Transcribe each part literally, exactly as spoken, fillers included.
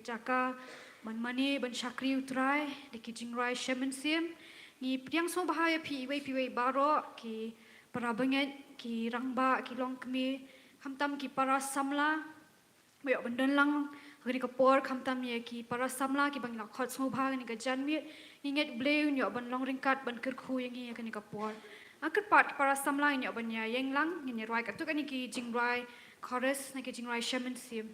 jaka ban mane ban shakri U Trai da ki jingrwai shem mynsiem. Ngi pdiang sngewbha ïa phi iwei pa iwei baroh, ki para bangeit, ki rangbah, ki longkmie, khamtam ki para samla ba ïoh ban don lang ha kane ka por, khamtam ïa ki para samla kiba ngi la khot sngewbha ha kane ka janmiet. Ngi ngeit U Blei un ïoh ban long ryngkat ban kyrkhu ïa ngi ha kane ka por. Nga kyrpad ki para samla ngin ïoh ban ïa ïeng lang, ngin ïa rwai katto katne ki jingrwai chorus na ki jingrwai shem mynsiem.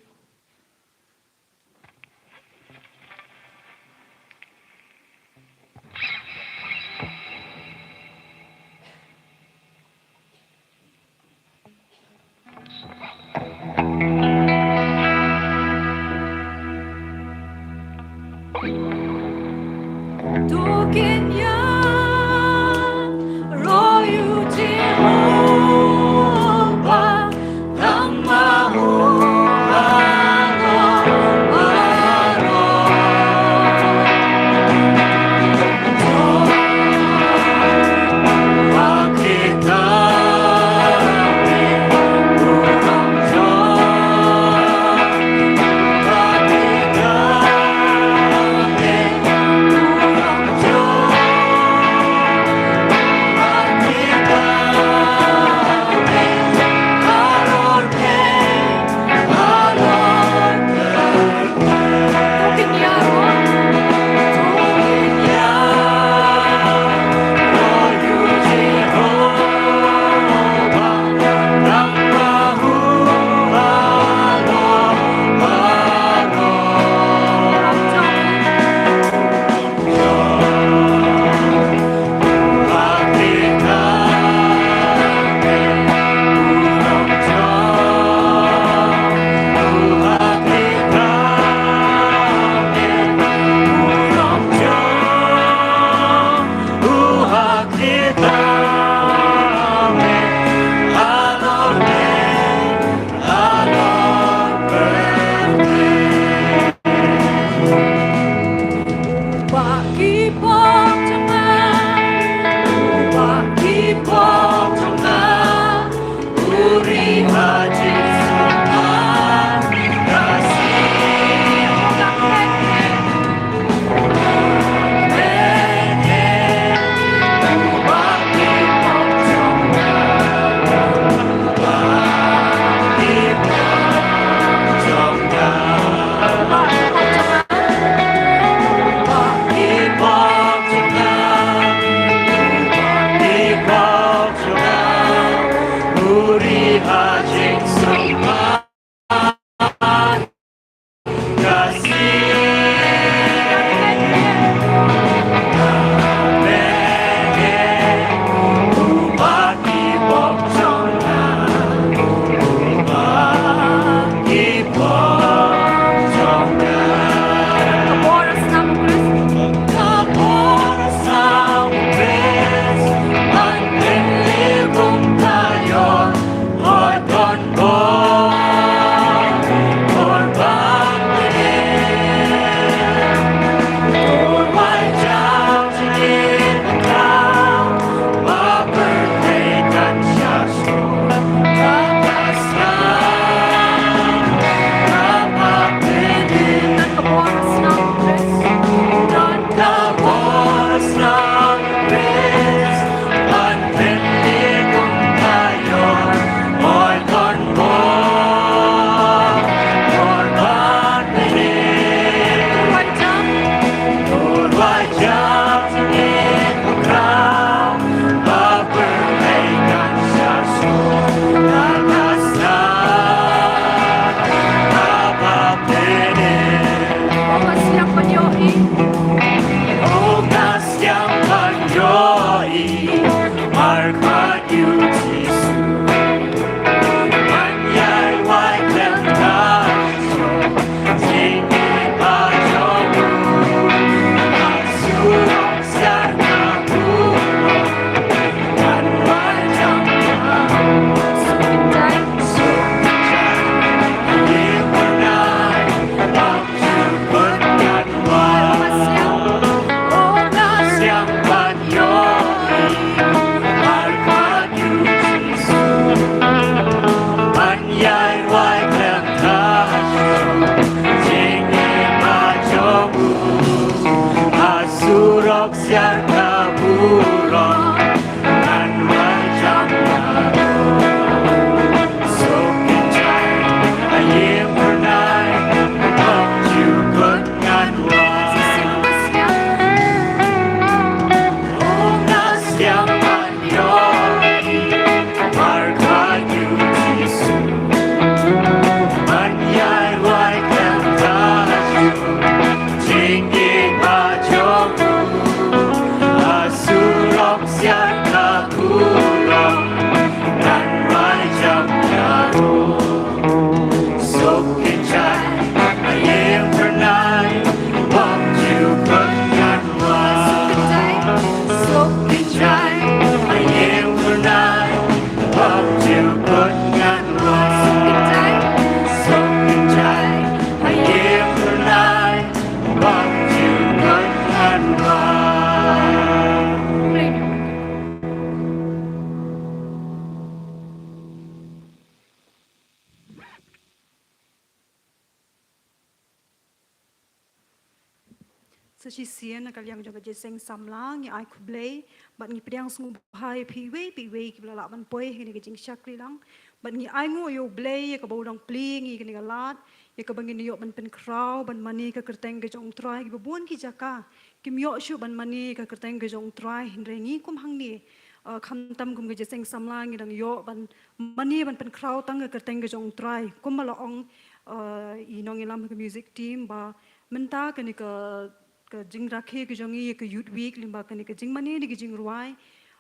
sa shisien na ka liang jong ka Jingïaseng Samla ngi ai khublei bad ngi pdiang sngewbha ïa phi iwei pa iwei kiba la lah ban poi ha kane ka jingshakri lang. Bad ngi ainguh ïa U Blei ïa kaba u dang plie ïa ngi kane ka lad, ïa kaba ngin ïoh ban pynkhraw ban mane ka kyrteng ka jong U Trai. Kiba bun ki jaka kim ïoh shuh ban mane ka kyrteng ka jong U Trai, hynrei ngi kum hangne, uh, khamtam kum ka Jingïaseng Samla ngi dang ïoh ban mane ban pynkhraw tang ka kyrteng ka jong U Trai. Kumba la ong, uh, i nongïalam ha ka music team ba mynta kane ka, ka jingrakhe ka jong ngi ïa ka Youth Week lyngba kane ka jingmane da ka jingrwai,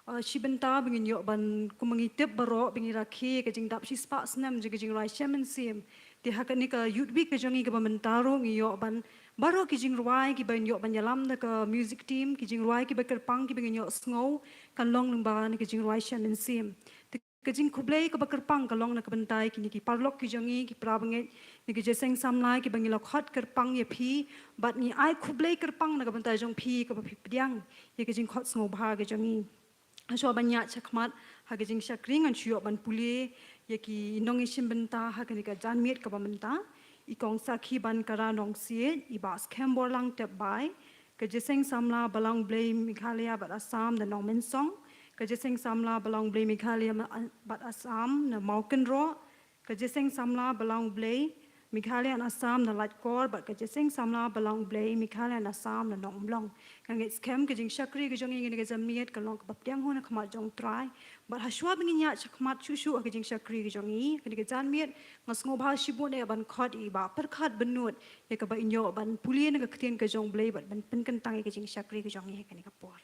uh, shi bynta ba ngin ïoh ban, kumba ngi tip baroh, ba ngi rakhe ïa ka jingdap shispah snem jong ka jingrwai Shem Mynsiem. Te ha kane ka Youth Week ka jong ngi kaba mynta ruh ngi ïoh ban, baroh ki jingrwai kiba ngin ïoh ban ïalam da ka music team, ki jingrwai kiba kyrpang kiba ngin ïoh sngew, kan long lyngba kane ka jingrwai Shem Mynsiem. Te ka jingkhublei kaba kyrpang ka long na ka bynta ïa kine ki paralok ki jong ngi, ki parabangeit na ka Jingïaseng Samla kiba ngi la khot kyrpang ïa phi, bad ngi ai khublei kyrpang na ka bynta jong phi kaba phi pdiang ïa ka jingkhot sngewbha ka jong ngi. Hashwa ban ïaid shakhmat ha ka jingshakri, ngan shu ïoh ban pule ïa ki nongïashim bynta ha kane ka janmiet kaba mynta. I Kong Sakhi Bankara Nongsiej, i Bah Skhem Borlang Tepbai, ka Jingïaseng Samla Balang Blei Meghalaya bad Assam na Nongmynsong, ka Jingïaseng Samla Balang Blei Meghalaya ma-, bad Assam na Mawkynroh, ka Jingïaseng Samla Balang Blei Meghalaya and Assam na Laitkor, bad ka Jingïaseng Samla Balang Blei Meghalaya and Assam na Nongmlong. Nga ngeit skhem ka jingshakri ka jong ngi ha kane ka janmiet ka long kaba pdiang hun ha khmat jong U Trai. Bad hashwa ba ngin ïaid shakhmat shuh shuh ha ka jingshakri ka jong ngi ha kane ka janmiet, nga sngewbha shibun eh ban khot ïa i Bah Pyrkhat Bynnud, ïa kaba in ïoh ban pule na ka ktien ka jong U Blei bad ban pynkyntang ïa ka jingshakri ka jong ngi ha kane ka por.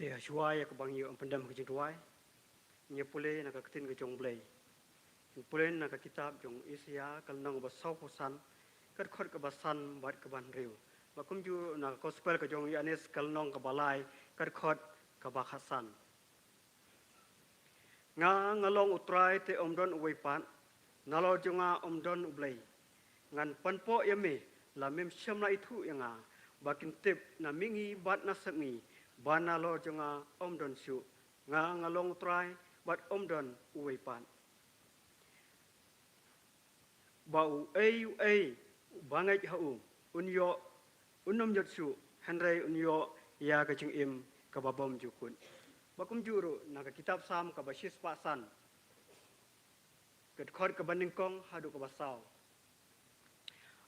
Te hashwa ïa kaba ngi ïoh ban pyndem ha ka jingduwai, ngin ïa pule na ka ktien ka jong U Blei. Ngin pule na ka kitab jong Isaïah ka lynnong ba sawphew san, ka dkhot kaba san bad kaba hynriew. Bad kumjuh na ka gospel ka jong u Ïoannis ka lynnong kaba lai, ka dkhot kaba khatsan. Nga, nga long U Trai te ym don uwei pat, nalor jong nga ym don U Blei. Ngan panpoh ïa me, la mem shym la ithuh ïa nga, ba kin tip na mihngi bad na sepngi, ba nalor jong nga ym don shuh. Nga, nga long U Trai bad ym don uwei pat. Ba uei uei uba ngeit ha u, un ïoh, un ym ïoh shuh, hynrei un ïoh ïa ka jingim kaba bymjukut. Bad kumjuh ruh na ka kitab Salm kaba shispah san, ka dkhot kaba nyngkong haduh kaba saw.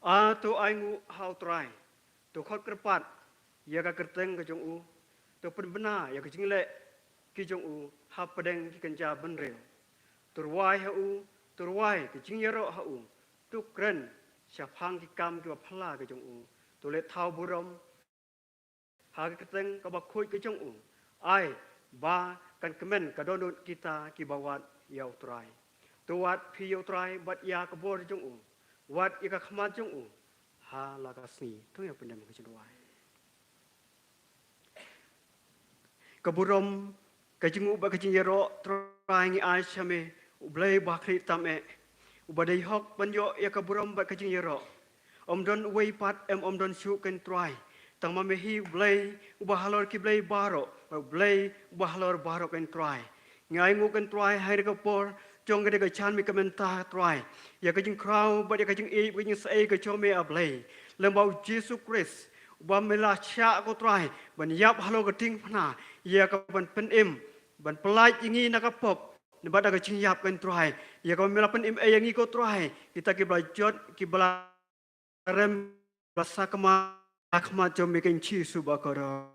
A, to ainguh ha U Trai, to khot kyrpad ïa ka kyrteng ka jong u, to pynbna ïa ka jingleh ki jong u hapdeng ki kynja bynriew. To rwai ha u, to rwai ka jingïaroh ha u, to kren shaphang ki kam kiba phylla ki jong u. To leh thaw burom ha ka kyrteng kaba khuid ka jong u. Ai ba kan kmen ka dohnud kita kiba wad ïa U Trai. To wad phi ïa U Trai bad ïa ka bor jong u. Wad ïa ka khmat jong u ha la ka sngi. To ïa pyndem ka jingduwai. Ka burom, ka jingnguh bad ka jingïaroh, Trai, ngi ai sha me, U Blei ba khlieh tam eh, uba dei hok ban ïoh ïa ka burom bad ka jingïaroh. Ym don uwei pat, em ym don shuh kein Trai, tang ma me hi U Blei uba halor ki blei baroh, bad U Blei uba halor baroh kein Trai. Ngi ainguh kein Trai ha kane ka por jong kane ka janmiet ka mynta Trai, ïa ka jingkhraw bad ïa ka jingïeit bad ka jingshai ka jong me A Blei, lem bad U Jisu Khrist uba me la shah ko Trai ban ïap halor ka diengphna, ïa ka ban pynim, ban pyllait ïa ngi na ka pop, bad da ka jingïap kein Trai, ïa ka ban me la pynim ei ïa ngi ko Trai, kita kiba la jot, kiba la rem, ba sakma, sakma jong me kein Jisu ba kordor.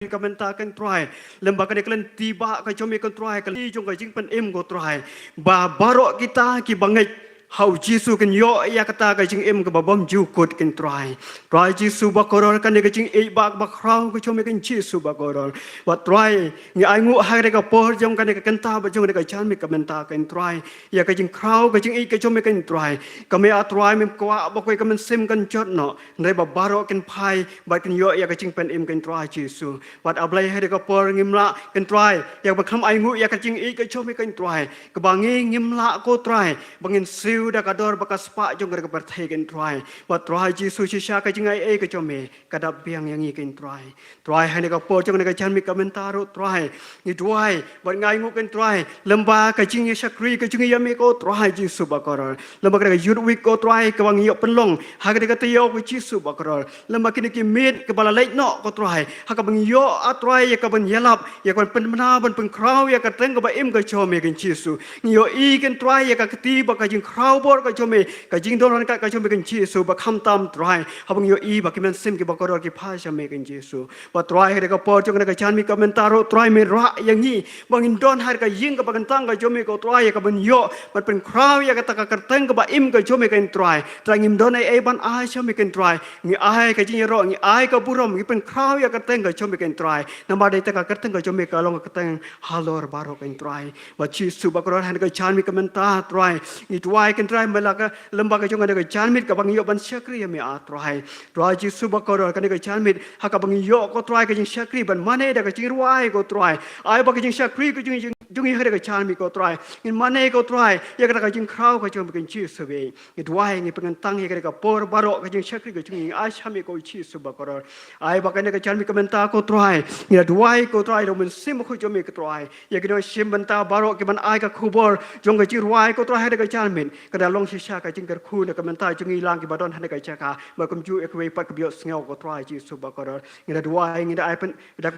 Ka mynta kein Trai, lem bad kane ka lynti ba ka jong me kein Trai, ka lynti jong ka jingpynim ko Trai, ba baroh kita kiba ngeit ha u Jisu kin ïoh ïa kata ka jingim kaba bymjukut, kin Trai. Trai Jisu bakordor, kane ka jingïeit ba, ba khraw ka jong me, kin Jisu bakordor. Wat Trai, ngi ainguh ha kane ka por jong kane ka kynta bad jong kane ka janmiet ka mynta, kin Trai, ïa ka jingkhraw ka jingïeit ka jong me, kin Trai. Ka me, ah Trai, mem kwah ba kawei ka mynsiem kan jot noh, hynrei ba baroh kin phai bad kin ïoh ïa ka jingpynim, kin Trai Jisu. Wat A Blei, ha kane ka por ngim lah, kin Trai, ïa kaba kham ainguh ïa ka jingïeit ka jong me, kin Trai, kaba ngi ngim lah, ko Trai, ba ngin siew da ka dor bad ka spah jong kane ka pyrthei, kin Trai. Wat Trai Jisu, shisha ka jingaiei ka jong me ka dap biang ïa ngi, kin Trai. Trai, ha kane ka por jong kane ka janmiet ka mynta ruh, Trai, ngi duwai bad ngi ainguh, kin Trai, lem bad ka jingïashakri ka jong ngi ïa me, ko Trai Jisu bakordor. Lem bad kane ka Youth Week, ko Trai, kaba ngi ïoh pynlong ha kane ka taïew, ko Jisu bakordor. Lem bad kine ki miet kiba la leit noh, ko Trai, ha kaba ngi ïoh, ah Trai, ïa kaban ïalap, ïa kaban pynbna, ban pynkhraw ïa ka kyrteng kaba im ka jong me, kin Jisu. Ngi ïohi, kin Trai, ïa ka kti bad ka jingkhraw bor ka jong me, ka jingdon ryngkat ka jong me, kin Jisu, ba khamtam, Trai, haba ngi ïohi ba ki mynsiem kiba kordor ki phai sha me, kin Jisu. Wat Trai, ha kane ka por jong kane ka janmiet ka mynta ruh, Trai, me rah ïa ngi ba ngin don ha ka ïing kaba kyntang ka jong me, ko Trai, ïa kaban ïoh ban pynkhraw ïa kata ka kyrteng kaba im ka jong me, kin Trai. Trai, ngim don ei ei ban ai sha me, kin Trai. Ngi ai ka jingïaroh, ngi ai ka burom, ngi pynkhraw ïa ka kyrteng ka jong me, kin Trai. Namar dei ta ka kyrteng ka jong me ka long ka kyrteng halor baroh, kin Trai. Wat Jisu bakordor, ha kane ka janmiet ka mynta, Trai, ngi duwai, kin Trai, me la ka lem bad ka jong kane ka janmiet kaba ngi ïoh ban shakri ïa me, ah Trai. Trai Jisu bakordor, kane ka janmiet ha kaba ngi ïoh, ko Trai, ka jingshakri ban mane da ka jingrwai, ko Trai. Ai ba ka jingshakri ka jong, jong, jong ngi ha kane ka janmiet, ko Trai, ngin mane, ko Trai, ïa kata ka jingkhraw ka jong me, kin Jisu. Ngi duwai, ngi pynkyntang ïa kane ka por baroh, ka jingshakri ka jong ngi, ngi ai sha me, ko Jisu bakordor. Ai ba kane ka janmiet ka mynta, ko Trai, ngi la duwai, ko Trai, da u Mynsiem Bakhuid jong me, ko Trai, ïa ki nongshim bynta baroh kiban ai ka khubor jong ka jingrwai, ko Trai, ha kane ka janmiet. Ka da long shisha ka jingkyrkhu na ka bynta jong ngi lang kiba don ha kane ka jaka, bad kumjuh ïa kiwei pat kiba ïohsngew, ko Trai Jisu bakordor. Ngi la duwai, ngi da ai pyn, da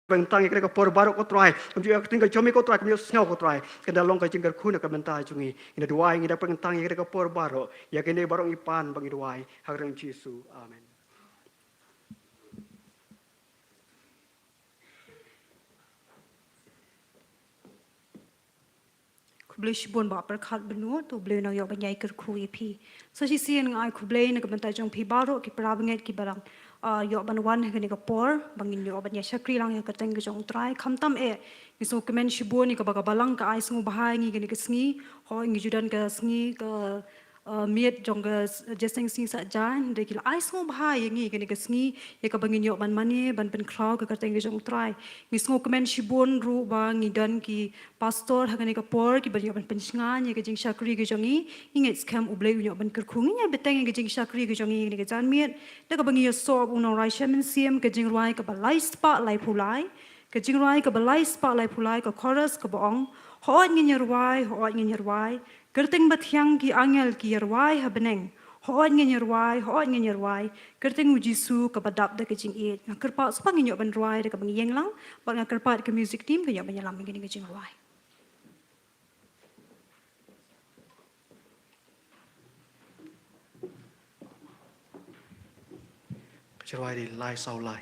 pynkyntang ïa kane ka por baroh, ko Trai, kumjuh ïa ka ktien ka jong me, ko Trai, kiba ïohsngew, ko Trai. Ka da long ka jingkyrkhu na ka bynta jong ngi. Ngi la duwai, ngi da pynkyntang ïa kane ka por baroh, ïa kine baroh ngi pan bad ngi duwai ha ka kyrteng Jisu. Amen. Khublei shibun Bah Pyrkhat Bynnud, to U Blei un nang ïoh ban ïai kyrkhu ïa phi. Sa shisien nga ai khublei na ka bynta jong phi baroh ki para bangeit kiba dang, ah, ïoh ban wan ha kane ka por ba ngin ïoh ban ïa shakri lang ïa ka kyrteng ka jong U Trai. Khamtam eh, ngi sngewkmen shibun ïa kaba ka Balang ka ai sngewbha ïa ngi kane ka sngi. Hooid, ngi ju don ka sngi ka, ah, miet jong ka s-, Jingïaseng Sngi Saitjaiñ, hynrei ki la ai sngewbha ïa ngi kane ka sngi ïa kaba ngin ïoh ban mane, ban pynkhraw ka kyrteng ka jong U Trai. Ngi sngewkmen shibun ruh ba ngi don ki pastor ha kane ka por kiba ïoh ban pynshngaiñ ïa ka jingshakri ka jong ngi. Ngi ngeit skhem U Blei un ïoh ban kyrkhu. Ngin ïa bteng ïa ka jingshakri ka jong ngi ha kane ka janmiet da kaba ngin ïasoh bad u nongrwai sha mynsiem ka jingrwai kaba lai spah laiphew lai. Ka jingrwai kaba lai spah laiphew lai, ka chorus kaba ong: Hooid ngin ïa rwai, hooid ngin ïa rwai, kyrteng bathiang ki angel ki ïa rwai ha bneng. Hooid ngin ïa rwai, hooid ngin ïa rwai, kyrteng U Jisu kaba dap da ka jingïeit. Nga kyrpad sngewbha ngin ïoh ban rwai da kaba ngi ïeng lang, bad nga kyrpad ka music team kan ïoh ban ïalam ïa kane ka jingrwai. Ka jingrwai dei lai saw lai.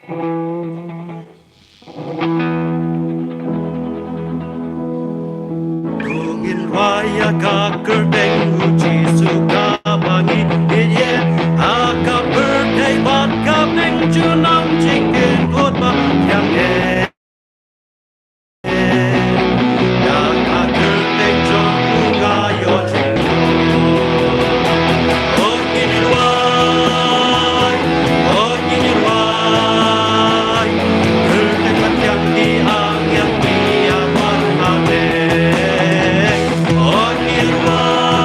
To ngin rwai ïa ka kyrteng U Jisu kaba ngi ïeit, ha ka pyrthei bad ka bneng, junom jingkyrkhu ba thiang eh. Ïa ka kyrteng jong u nga ïoh jingkyrkhu. Hooid ngin ïa rwai, hooid ngin ïa rwai, kyrteng bathiang ki angel ki ïa rwai ha bneng. Hooid ngin ïa rwai,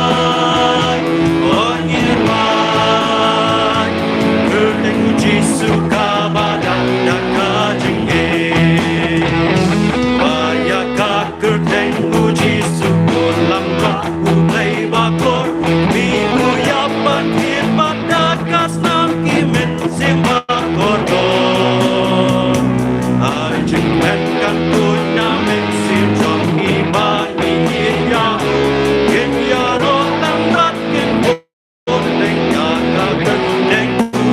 hooid ngin ïa rwai, kyrteng U Jisu kaba dap da ka jingïeit. Ba ïa ka kyrteng U Jisu u lam jong U Blei bakordor, ngi u ïap ban thied bad da ka snam ki mynsiem bakordor. Ai jingkmen kan tuid na mynsiem jong ngi ba ngi ïeit ïa u, kin ïaroh tang bad kin bud ïa ka kyrteng U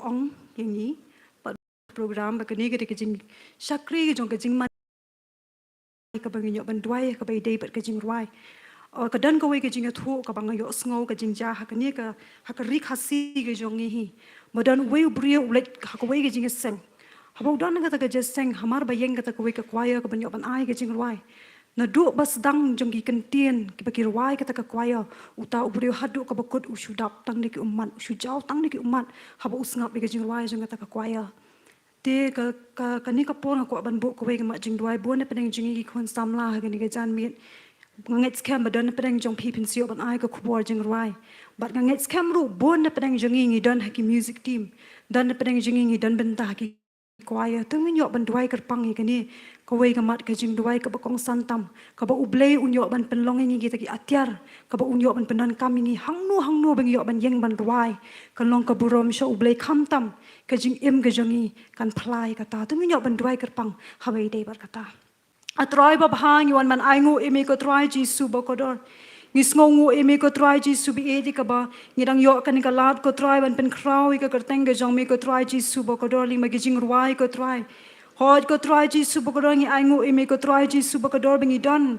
ong ïa ngi bad program ba kane ka dei ka jingshakri ka jong ka jingman kaba ngi ïoh ban duwai kaba ïadei bad ka jingrwai. Ka don kawei ka jingïathuh kaba nga ïohsngew ka jingjia ha kane ka, ha ka ri Khasi ka jong ngi hi. Ba don uwei u briew u leit ha kawei ka jingïaseng. Haba u don ha kata ka jingïaseng, hamar ba ïeng kata kawei ka choir kaban ïoh ban ai ka jingrwai, naduh ba sdang jong ki kyntien kiba ki rwai kata ka choir, uta u briew haduh kaba kut u shu dap tang da ki ummat, u shu jaw tang da ki ummat haba u sngap ïa ka jingrwai jong kata ka choir. Te ka, ka, kane ka por nga kwah ban buh kawei ka mat jingduwai bun na pdeng jong ngi ki khun samla ha kane ka janmiet. Nga ngeit skhem ba don na pdeng jong phi phin sa ïoh ban ai ka khubor jingrwai. Bad nga ngeit skhem ruh bun na pdeng jong ngi ngi don ha ki music team, don na pdeng jong ngi ngi don bynta ha ki choir. To ngin ïoh ban duwai kyrpang ïa kane kawei ka mat ka jingduwai kaba kongsan tam, kaba U Blei un ïoh ban pynlong ïa ngi kita ki atiar, kaba un ïoh ban pyndonkam ïa ngi hangno hangno ba ngi ïoh ban ïeng ban rwai. Kan long ka burom sha U Blei, khamtam ka jingim ka jong ngi kan phla ïa kata. To ngin ïoh ban duwai kyrpang haba ïadei bad kata. A Trai babha, ngi wan ban ainguh ïa me ko Trai Jisu bakordor. Ngi sngewnguh ïa me ko Trai Jisu baieit ïa kaba ngi dang ïoh kane ka lad ko Trai ban pynkhraw ïa ka kyrteng ka jong me ko Trai Jisu bakordor lyngba ki jingrwai ko Trai. Hooid ko Trai Jisu bakordor, ngi ainguh ïa me ko Trai Jisu bakordor ba ngi don,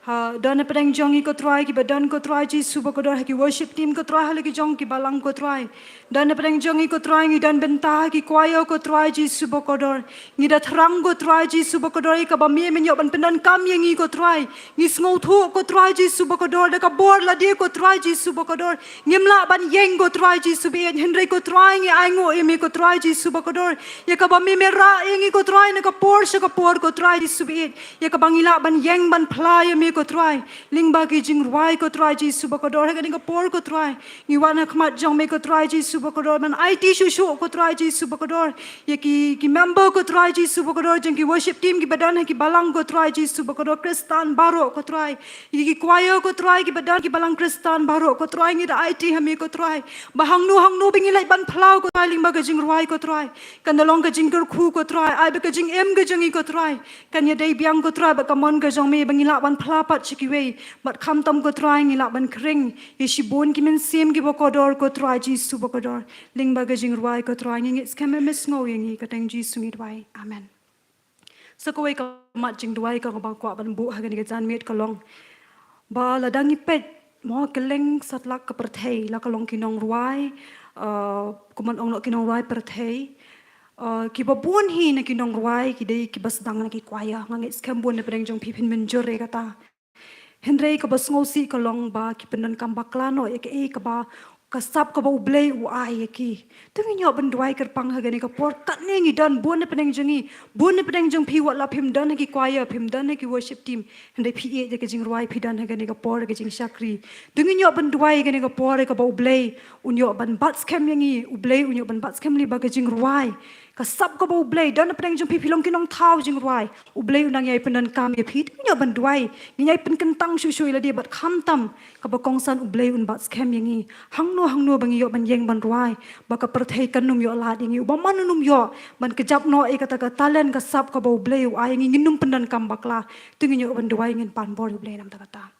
ha, don na pdeng jong ngi ko Trai kiba don ko Trai Jisu bakordor ha ki worship team ko Trai, ha la ki jong ki balang ko Trai. Don na pdeng jong ngi ko Trai, ngi don bynta ha ki choir ko Trai Jisu bakordor. Ngi da thrang ko Trai Jisu bakordor ïa kaba me men ïoh ban pyndonkam ïa ngi ko Trai. Ngi sngewthuh ko Trai Jisu bakordor da ka bor lade ko Trai Jisu bakordor ngim lah ban ïeng ko Trai Jisu baieit, hynrei ko Trai ngi ainguh ïa me ko Trai Jisu bakordor ïa kaba me me rah ïa ngi ko Trai na ka por sha ka por ko Trai Jisu baieit, ïa kaba ngi lah ban ïeng ban phla ïa me ko Trai lyngba ki jingrwai ko Trai Jisu bakordor. Ha kane ka por ko Trai, ngi wan ha khmat jong me ko Trai Jisu bakordor ban aiti shuh shuh ko Trai Jisu bakordor ïa ki, ki member ko Trai Jisu bakordor jong ki worship team kiba don ha ki balang ko Trai Jisu bakordor, Khristan baroh ko Trai. Ïa ki choir ko Trai kiba don ki balang Khristan baroh ko Trai, ngi da aiti ha me ko Trai ba hangno hangno ba ngi leit ban phla ko Trai lyngba ka jingrwai ko Trai, kan da long ka jingkyrkhu ko Trai, ai ba ka jingim ka jong ngi ko Trai kan ïadei biang ko Trai bad ka mon ka jong me ba ngi lah ban phla pat sha kiwei. Bad khamtam ko Trai ngi lah ban khring ïa shibun ki mynsiem kiba kordor ko Trai Jisu bakordor lyngba ka jingrwai ko Trai. Ngi ngeit skhem ba me sngew ïa ngi, ha ka kyrteng Jisu ngi duwai. Amen. Sa kawei ka mat jingduwai kaba nga kwah ban buh ha kane ka janmiet ka long ba lada ngi peit mo kylleng satlak ka pyrthei, la ka long ki nongrwai, uh, kumno ong noh, ki nongrwai pyrthei, uh, kiba bun hi na ki nongrwai ki dei kiba sdang na ki choir. Nga ngeit skhem bun na pdeng jong phi phin mynjur ïa kata. Hynrei kaba sngewsih ka long ba ki pyndonkam bakla noh ïa kaei kaba, ka sap kaba U Blei u ai ïa ki. To ngin ïoh ban duwai kyrpang ha kane ka por. Katne ngi don, bun na pdeng jong ngi, bun na pdeng jong phi, wat la phim don ha ki choir, phim don ha ki worship team, hynrei phi ïeit ïa ka jingrwai, phi don ha kane ka por ka jingshakri. To ngin ïoh ban duwai ha kane ka por ïa kaba U Blei un ïoh ban bat skhem ïa ngi, U Blei un ïoh ban bat skhem lyngba ka jingrwai. Ka sap kaba U Blei, don na pdeng jong phi phi long ki nongthaw jingrwai, U Blei u nang ïai pyndonkam ïa phi. To ngin ïoh ban duwai, ngin ïai pynkyntang shuh shuh ïa lade bad khamtam kaba kongsan U Blei un bat skhem ïa ngi. Hangno hangno ba ngi ïoh ban ïeng ban rwai, ba ka pyrthei kan nym ïoh lad ïa ngi, uba man un nym ïoh ban kjap noh ïa kata ka talent ka sap kaba U Blei u ai ïa ngi, ngin nym pyndonkam bakla. To ngin ïoh ban duwai, ngin pan bor ïa U Blei namar kata.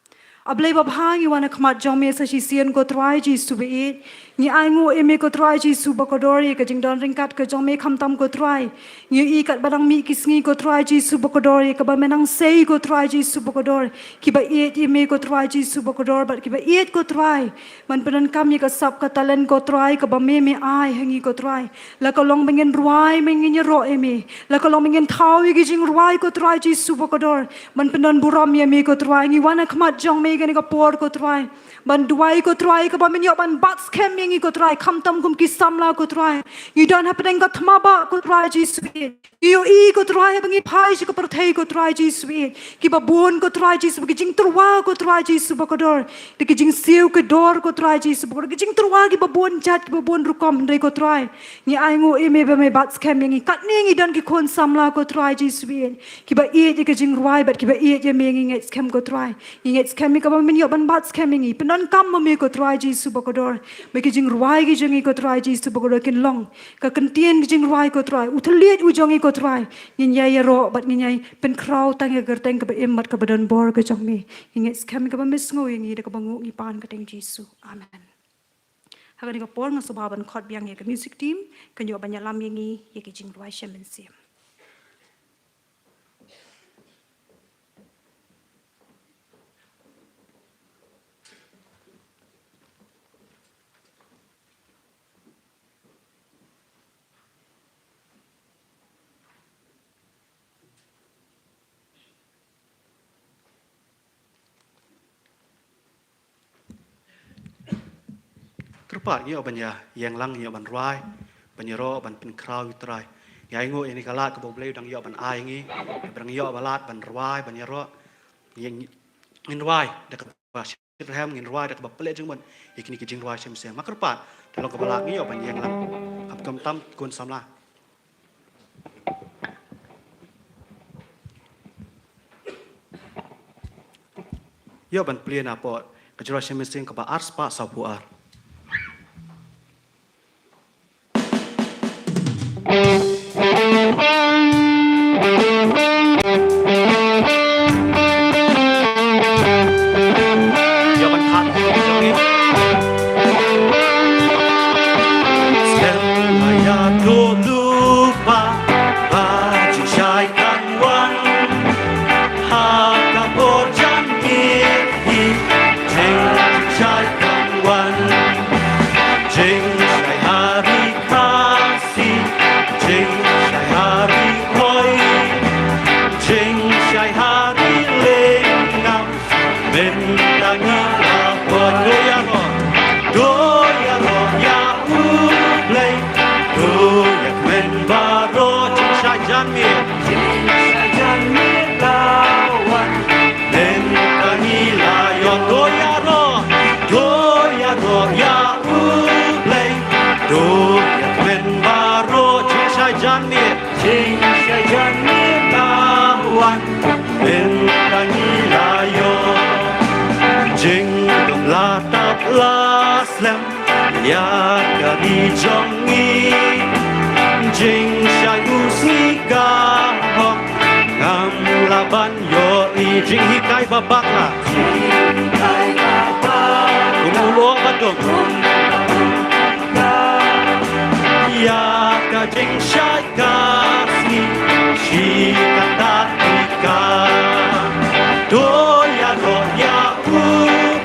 A Blei babha, ngi wan ha khmat jong me sa shisien ko Trai Jisu baieit. Ngi ainguh ïa me ko Trai Jisu bakordor ïa ka jingdon ryngkat ka jong me khamtam ko Trai. Ngi ïohi katba dang mih ki sngi ko Trai Jisu bakordor ïa kaba me nang sei ko Trai Jisu bakordor, kiba ïeit ïa me ko Trai Jisu bakordor bad kiba ïeit ko Trai ban pyndonkam ïa ka sap ka talent ko Trai kaba me me ai ha ngi ko Trai. La ka long ba ngin rwai, ba ngin ïaroh ïa me. La ka long ba ngin thaw ïa ki jingrwai ko Trai Jisu bakordor ban pyndon burom ïa me ko Trai. Ngi wan ha khmat jong me kane ka por ko Trai ban duwai ko Trai kaba men ïoh ban bat skhem ïa ngi ko Trai, khamtam kum ki samla ko Trai. Ngi don hapdeng ka thma bah ko Trai Jisu. Ngi ïohi ko Trai ba ngi phai sha ka pyrthei ko Trai Jisu. Kiba bun ko Trai Jisu, ki jingtyrwa ko Trai Jisu bakordor, da ki jingsiew ki dor ko Trai Jisu bakordor, ki jingtyrwa kiba bun jait kiba bun rukom, hynrei ko Trai ngi ainguh ïa me ba me bat skhem ïa ngi. Katne ngi don ki khun samla ko Trai Jisu baieit, kiba ïeit ïa ka jingrwai bad kiba ïeit ïa me. Ngi ngeit skhem ko Trai, ngi ngeit skhem ïa kaba men ïoh ban bat skhem ïa ngi. Pyndonkam ma me ko Trai Jisu bakordor, ba ki jingrwai ki jong ngi ko Trai Jisu bakordor kin long ka kyntien ka jingrwai ko Trai, u thylliej u jong ngi ko Trai. Ngin ïai ïaroh bad ngin ïai pynkhraw tang ïa ka kyrteng kaba im bad kaba don bor ka jong me. Ngi ngeit skhem ïa kaba me sngew ïa ngi, da kaba nguh ngi pan ha ka kyrteng Jisu. Amen. Ha kane ka por nga sngewbha ban khot biang ïa ka music team, kan ïoh ban ïalam ïa ngi ïa ki jingrwai shem mynsiem. Kyrpad ngi ïoh ban ïa ïeng lang, ngi ïoh ban rwai, ban ïaroh, ban pynkhraw ïa u Trai. Ngi ainguh ïa kane ka lad kaba U Blei u dang ïoh ban ai ngi, ba ngi ïoh ba lad ban rwai, ban ïaroh. Ngin, ngin rwai da kaba shitrhem, ngin rwai da kaba pynleit jingmut ïa kine ki jingrwai shem mynsiem. Ma kyrpad, te long kaba lad ngi ïoh ban ïeng lang. Kham khamtam, khun samla. Ïoh ban plie na pdeng ka jingrwai shem mynsiem kaba ar spah sawphew ar. Ïoh ban khat. Skhem ba ïa to lypa ba jingshai kan wan. Ha ka por janmiet hi jingshai kan wan. Jingshai ha ri Khasi, jingshai ha ri Khoi, jingshai ha ri Lyngngam. Mynta ngi la poi, to ïaroh, to ïaroh ïa U Blei, to ïakmen baroh jingshai janmiet, jingshai janmiet la wan. Mynta ngi la ïoh, to ïaroh, to ïaroh ïa U Blei, to ïakmen baroh jingshai janmiet. Jingshai janmiet la wan, mynta ngi la ïoh. Jingdum la tap la slem ïa ka ri jong ngi. Jingshai u sngi ka hok ngam lah ban ïohi. Jinghikai ba bakla. Jinghikai ba bakla. Kum u lok ba dum. Ïa ka jingshai ka sngi shi katta ïa ka. To ïaroh ïa U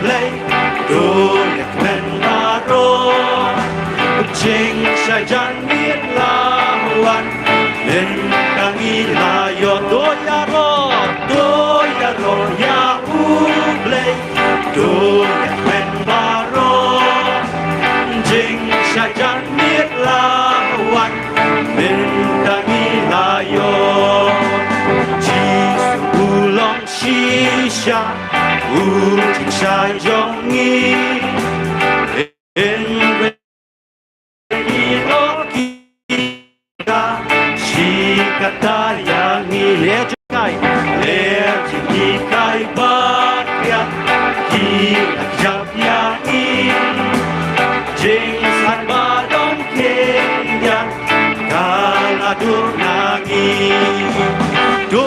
Blei, to ïakmen baroh. Jingshai janmiet la wan, mynta ngi la ïoh. To ïaroh, to ïaroh ïa U Blei, to ïakmen baroh. Jingshai janmiet la wan, mynta ngi la ïoh. Jisu u long shisha u jingshai jong ngi. Hynrei ki lok ki ka shi katta ïa ngi. Leh jinghikai, leh jinghikai ba khriat ki la kjap ïa ngi. Jingshai ba don khyndiat ka la dur na ngi. To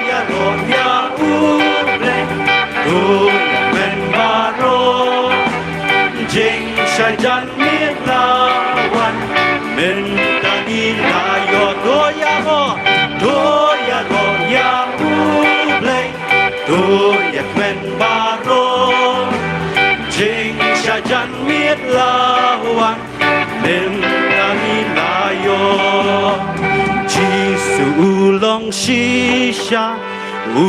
ïaroh ïa U Blei, to ïakmen baroh. Jingshai janmiet la wan, mynta ngi la ïoh. To ïaroh, to ïaroh ïa U Blei, to ïakmen baroh. Jingshai janmiet la wan, mynta ngi la ïoh. Jisu u long shisha u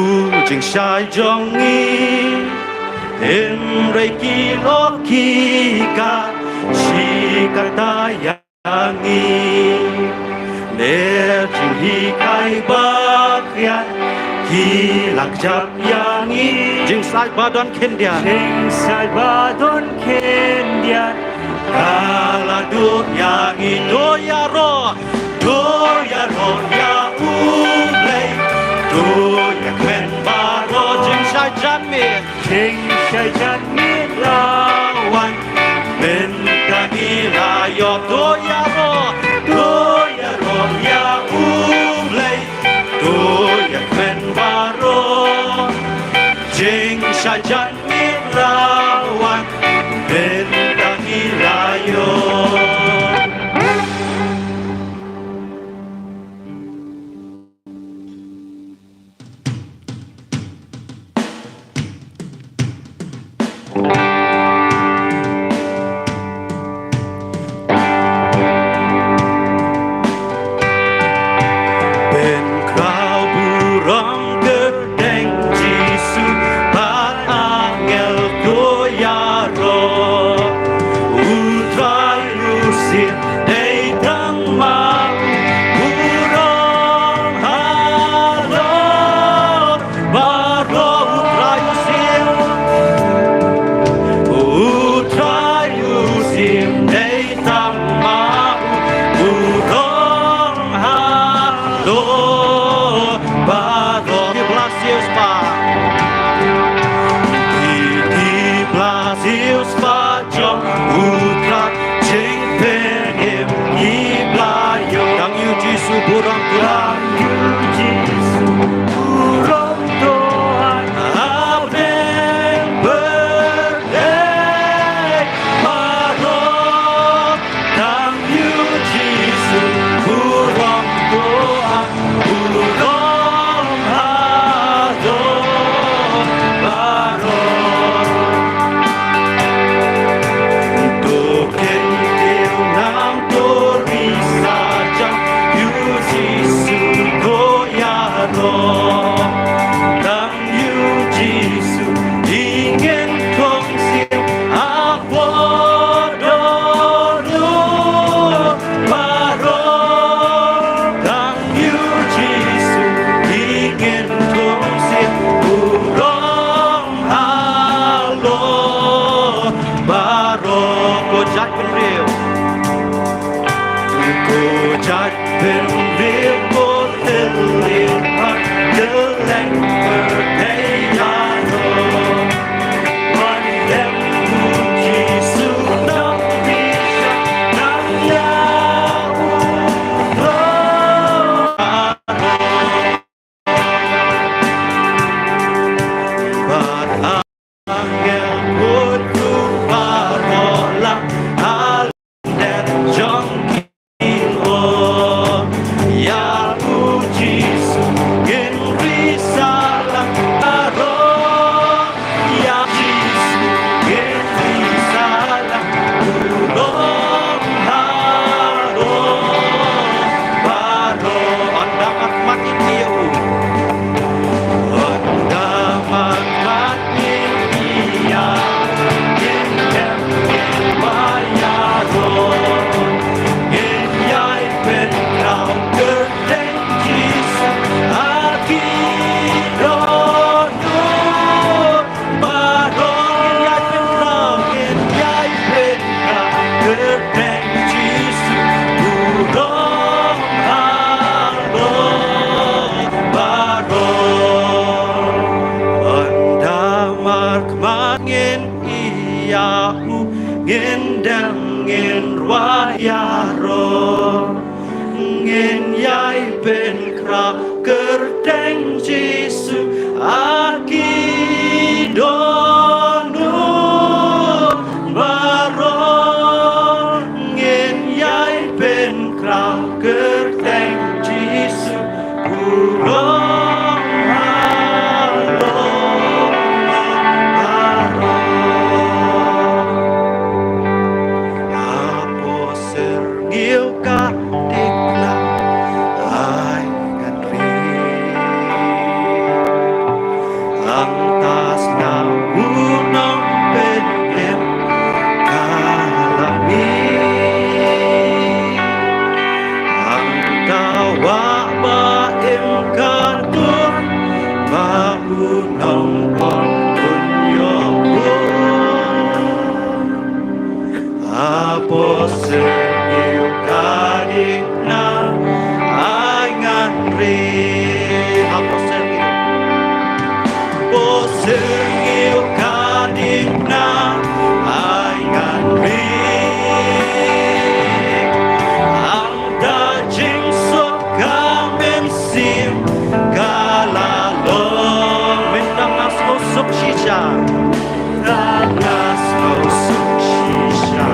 jingshai jong ngi. Hynrei ki lok ki ka shi katta ïa ngi. Leh jinghikai ba khriat ki la kjap ïa ngi. Jingshai ba don khyndiat, jingshai ba don khyndiat ka la dur ïa ngi. To ïaroh, to ïaroh ïa U Blei, to ïakmen baroh. Jingshai janmiet, jingshai janmiet la wan, mynta ngi la ïoh. To ïaroh, to ïaroh ïa U Blei, to ïakmen baroh. Jingshai janmiet la wan, mynta ngi Rayo. Pynkhraw burom kyrteng Jisu, bad angel ko ïaroh. U Trai u siem dei tang ma u, burom halor. Baroh U Trai u siem, U Trai u siem dei tang ma u, burom halor. Baroh ki blai siew spah, ki, ki blai siew spah jong U Trai, jingpynim ki blai ïoh. Dang ïa U Jisu burom to, dang ïa U Jisu burom to, ha bneng bad dei baroh. Dang ïa U Jisu burom to, burom halor baroh. To kyntiew nam, to ri sa jam, ïa U Jisu to ïaroh. Dang ïa U Jisu i ngin khong siem, ha kordor ruh baroh. Dang ïa U Jisu i ngin khong siem, burom halor baroh. Ko jait bynriew, ko jait bynriew, ko thylliej bad kylleng pyrthei ïaroh. Wan lem U Jisu nang pisa, nang ïa U Trai. Bad angel kut ruh baroh lang, ha lyndet jong ki ong, ïa U Jisu ngin ri sa lang baroh. Ïa U Jisu ngin ri sa lang, burom halor baroh. Ynda markhmat ngin ïa U, ynda markhmat ngin ïa U, ngin dem ngin wad ïaroh. Ngin ïai pynkhraw kyrteng Jisu ha ki dohnud baroh. Ngin ïai pynkhraw, ngin ïai pynkhraw kyrteng Jisu, burom halor baroh. Ynda markhmat ngin ïa U, ngin dem ngin wad ïaroh. Ngin ïai pynkhraw kyrteng Jisu ha ki dohnud baroh. Ngin ïai pynkhraw kyrteng Jisu, burom halor baroh. Hapoh syrngiew ka dei khlaw, ai ngan ri. Hangta sngap u nongpynim ka la mih. Hangta wah ba im ka dur, ba u nongpop un ïoh bun. Hapoh syrngiew ka dei na, ai ngan ri. Hapoh syrngiew, hapoh syrngiew ka dei na, ai ngan ri. Hangta jingsuk ka mynsiem ka la long. Mynta nga sngewsuk shisha. Mynta nga sngewsuk shisha.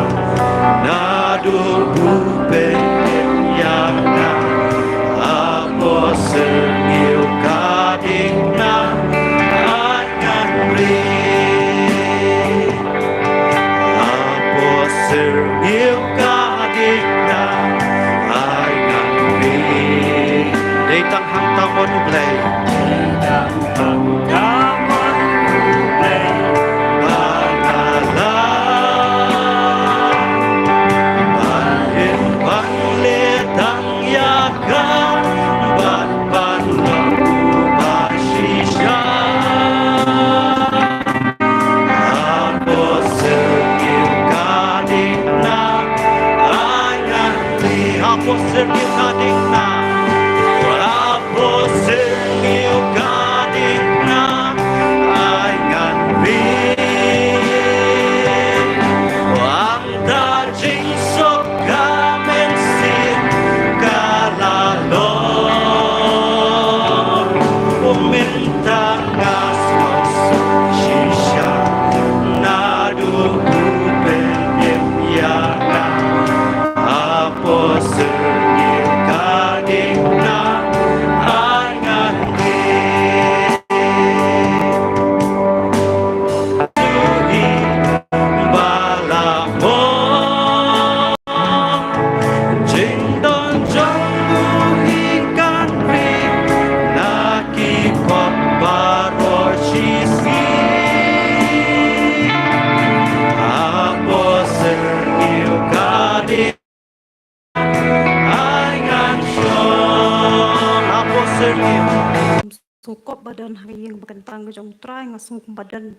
don ha ka ïing ba kyntang ka jong U Trai, nga sngew kumba don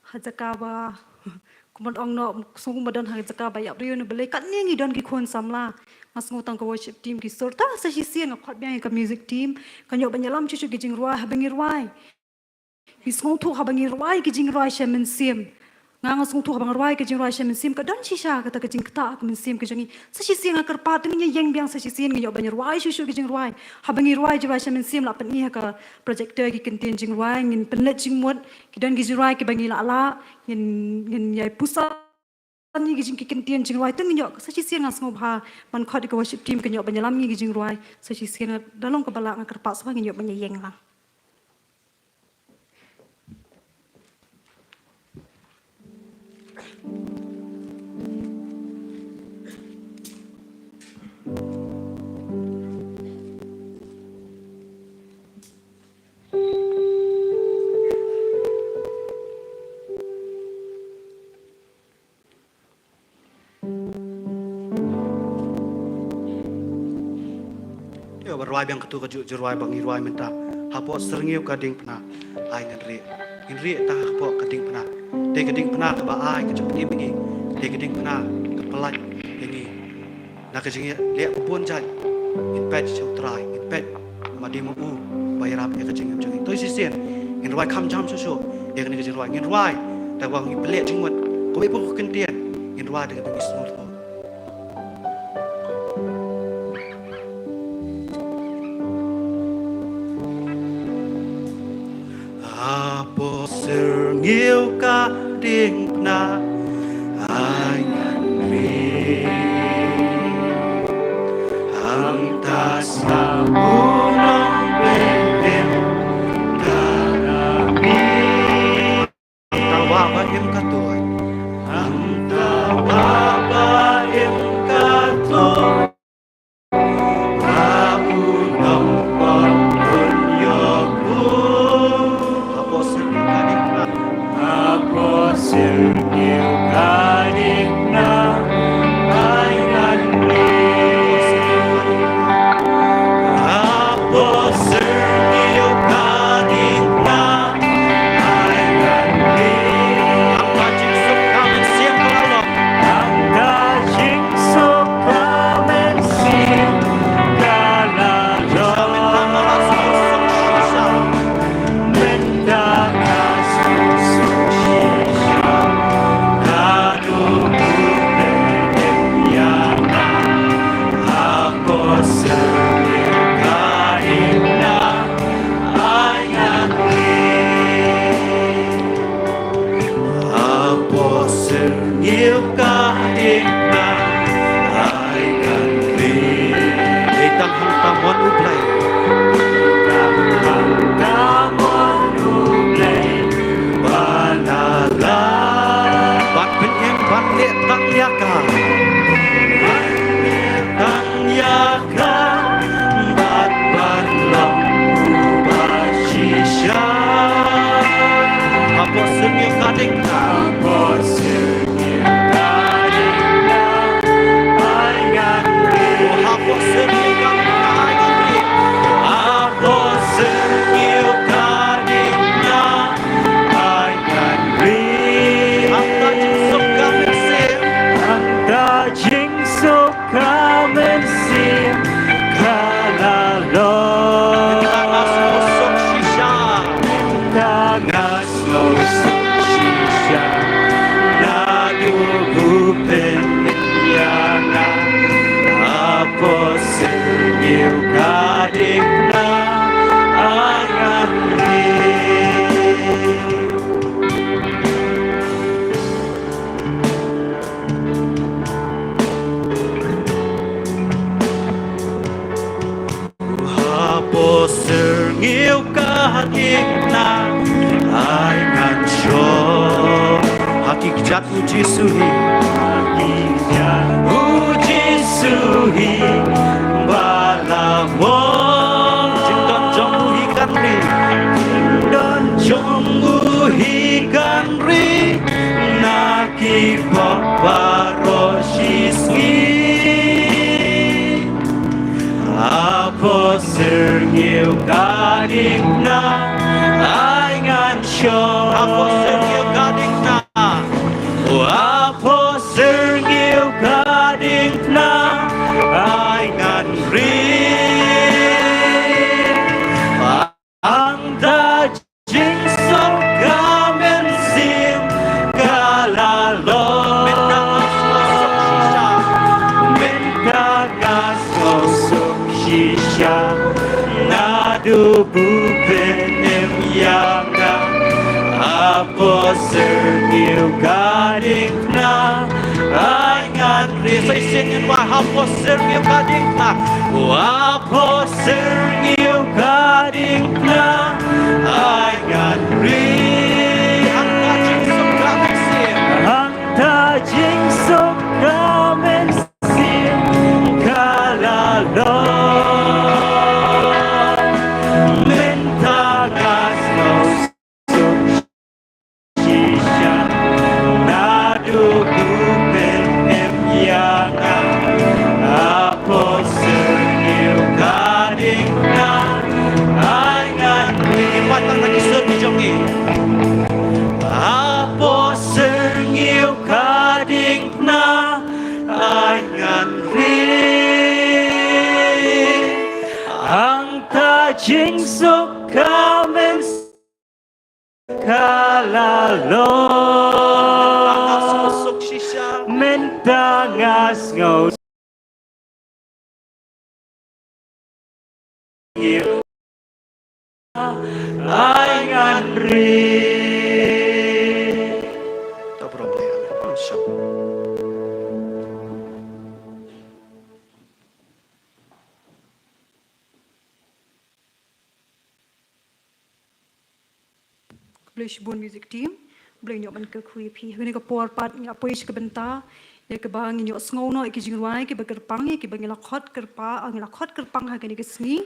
ha jaka ba, kumba ong noh, sngew kumba don ha jaka ba ïap briew ne balei. Katne ngi don ki khun samla. Nga sngew tang ka worship team ki sur, ta sa shisien nga khot biang ïa ka music team. Kan ïoh ban ïalam shuh shuh ki jingrwai haba ngi rwai. Ngi sngewthuh haba ngi rwai ki jingrwai sha mynsiem. Nga, nga sngewthuh haba nga rwai ki jingrwai sha mynsiem, ka don shisha kata ka jingktah ha ka mynsiem ka jong ngi. Sa shisien nga kyrpad, to ngin ïeng biang sa shisien, ngin ïoh ban rwai shuh shuh ki jingrwai. Haba ngi rwai jingrwai sha mynsiem, la pyni ha ka projector ki kyntien jingrwai, ngin pynleit jingmut, ki don ki jingrwai kiba ngi lah lah, ngin, ngin ïai pynsan ïa ki jing, ki kyntien jingrwai, to ngin ïoh, sa shisien nga sngewbha ban khot ïa ka worship team kan ïoh ban ïalam ïa ki jingrwai, sa shisien da long kaba lah, nga kyrpad shuwa ngin ïoh ban ïeng lang. Te ba rwai biang katu ka ju, ju rwai ba ngi rwai mynta. Hapoh syrngiew ka diengphna ai ngan rieh. Ngin rieh ta hapoh ka diengphna. Dei ka diengphna kaba ai ka jingpynim ïa ngi. Dei ka diengphna ka pyllait ïa ngi na ka jingïaleh bun jait. Ngin peit sha U Trai, ngin peit ma dei ma u ba ïarap ïa ka jingim jong ngi. To shisien ngin rwai kham jam shuh shuh ïa kane ka jingrwai. Ngin rwai da kaba ngi pynleit jingmut. Kumba ïa ka kyntien ngin rwai da kaba ngi sngewthuh. Hapoh syrngiew ka diengphna ai ngan rieh. Hangta sha u nongpynim ka la mih. Hangta wah ba im ka tuid. Hangta wah ba im ka tuid. Ba u nongpynïoh u. Hapoh syrngiew ka diengphna. Hapoh syrngiew ka diengphna ai ngan rieh. Hapoh syrngiew ka diengphna ai ngan rieh. Hangta jingsuk ka mynsiem ka la long. Hangta jingsuk ka mynsiem ka la long. Mynta nga suk shisha. Mynta nga suk shisha. Naduh u pynïap ïa nga. Hapoh syrngiew ka diengphna ai ngan rieh. Hapoh syrngiew ka diengphna ai ngan rieh. Dei tang hangta mon U Blei. Tang hangta mon U Blei ba la lah. Ban pynim ban leh tang ïa ka. Ban leh tang ïa ka bad ban long uba shisha. Hapoh syrngiew ka diengphna. Hapoh syrngiew ka diengphna ai ngan rieh. Hapoh syrngiew ka diengphna ai ngan rieh. Hapoh syrngiew ka diengphna ai ngan rieh. Hangta jingsuk ka mynsiem. Hangta jingsuk ka mynsiem ka la long. Mynta nga sngewsuk shisha. Mynta nga sngewsuk shisha. Naduh u pynïap ïa nga hapoh syrngiew ka diengphna ai ngan rieh. Hapoh syrngiew ka diengphna ai ngan shong ha ki kjat U Jisu hi. Ha ki kjat U Jisu hi ba la mon. Jingdon jong u hi kan ri. Jingdon jong u hi kan ri na ki pop baroh shisngi. Hapoh syrngiew ka diengphna Hapoh syrngiew ka diengphna. Hapoh syrngiew ka diengphna. Ai ngan ri. Hangta jingsuk ka mynsiem ka la long. Mynta nga sngewsuk shisha. Naduh u Blei u pynim ïa nga. Hapoh syrngiew ka diengphna. Ai ngan ri. Sa shisien ngin wai. Hapoh syrngiew ka diengphna. Hapoh syrngiew ka diengphna. Ai ngan ri. Hangta jingsuk ka mynsiem. Hangta jingsuk ka mynsiem ka la long. Mynta nga sngewsuk shisha. Naduh u pynim ïa nga. Hapoh syrngiew ka diengphna. Ai ngan ri. Ki paidbah, na ki sur ki jong ngi. Hapoh syrngiew ka diengphna. Ai ngan ri. Hangta jingsuk ka mynsiem ka la long. Mynta nga sngewsuk shisha. Mynta nga sngewsuk. Ai ngan ri. To burom leh. Khublei shibun music team. Khublei, ngi ïoh ban kyrkhu ïa phi. Ha kane ka por pat ngi la poi sha ka bynta ïa kaba ngin ïoh sngew noh ïa ki jingrwai kiba kyrpang, ïa kiba ngi la khot kyrpang, ah, ngi la khot kyrpang ha kane ka sngi.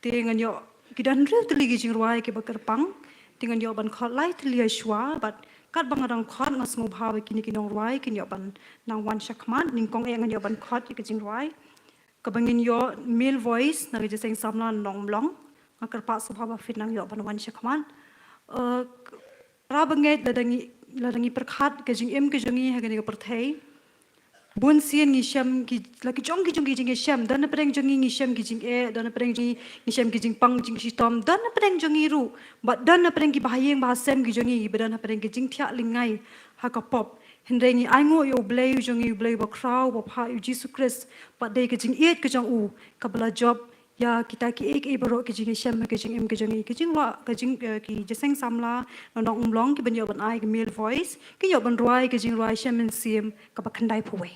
Te ngan ïoh, ki don hynriew tylli ki jingrwai kiba kyrpang. Te ngan ïoh ban khot lai tylli shuwa, bad katba nga dang khot nga sngewbha ba kine ki nongrwai kin ïoh ban nang wan shakhmat, nyngkong eh ngan ïoh ban khot ïa ki jingrwai. Kaba ngin ïoh male voice na ka Jingïaseng Samla Nongmlong. Nga kyrpad sngewbha ba phin nang ïoh ban wan shakhmat. Eh, para bangeit, lada ngi, lada ngi pyrkhat ka jingim ka jong ngi ha kane ka pyrthei. Bun sien ngi shem ki, la ki jong ki jong ki jingïashem, don napdeng jong ngi ngi shem ki jingeh, don napdeng jong ngi ngi shem ki jingpang jingshitom, don napdeng jong ngi ruh, bad don napdeng ki bahaïing bahasem ki jong ngi, ba don napdeng ki jingthiah lyngngai ha ka pop. Hynrei ngi ainguh ïa U Blei u jong ngi, U Blei uba khraw, uba pha, ïa U Jisu Khrist, bad dei ka jingïeit ka jong u kaba la jop ïa kita kiei kiei baroh ki jingïashem ha ka jingim ka jong ngi, ka jingrwai, ka jing, eh, ki Jingïaseng Samla Nongmlong kiban ïoh ban ai ka male voice, kin ïoh ban rwai ka jingrwai Shem Mynsiem kaba khyndaiphew wei.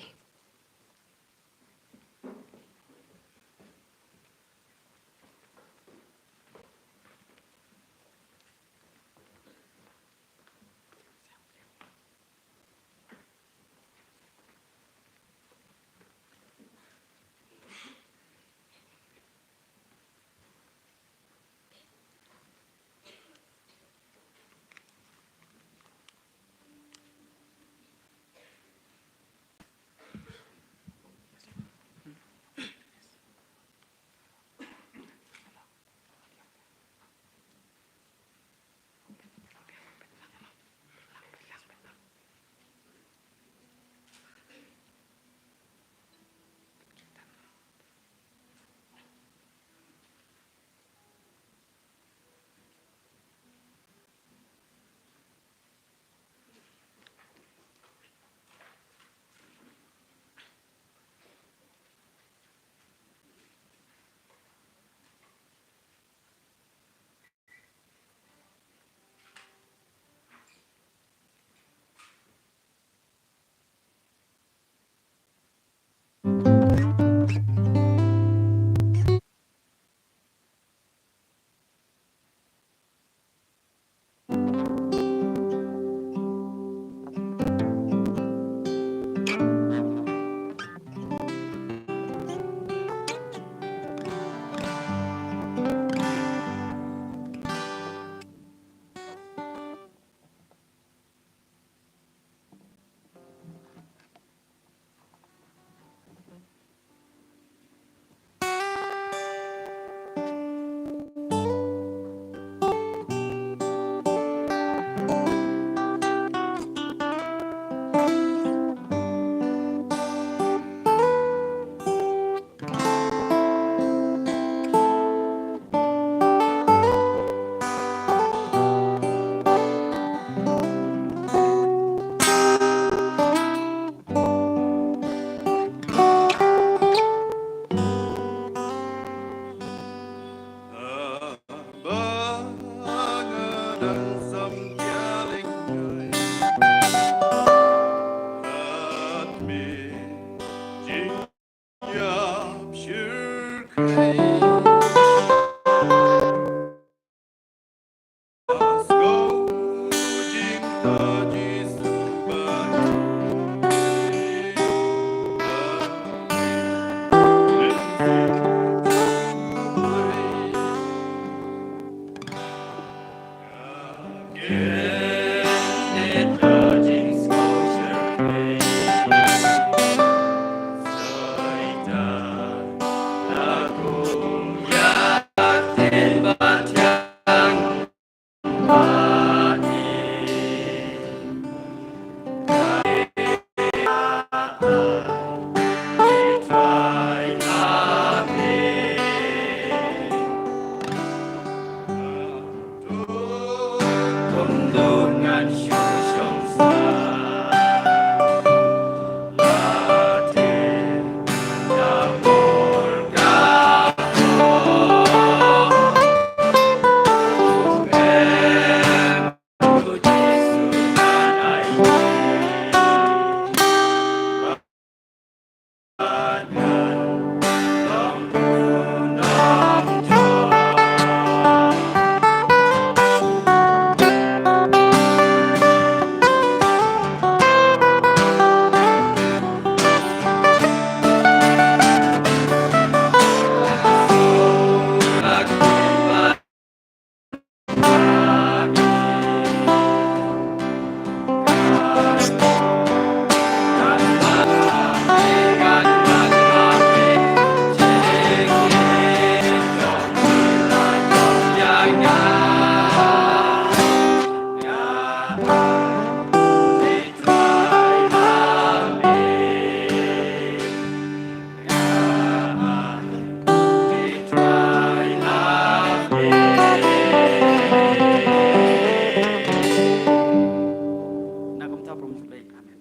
Na kumta prom play. Amen.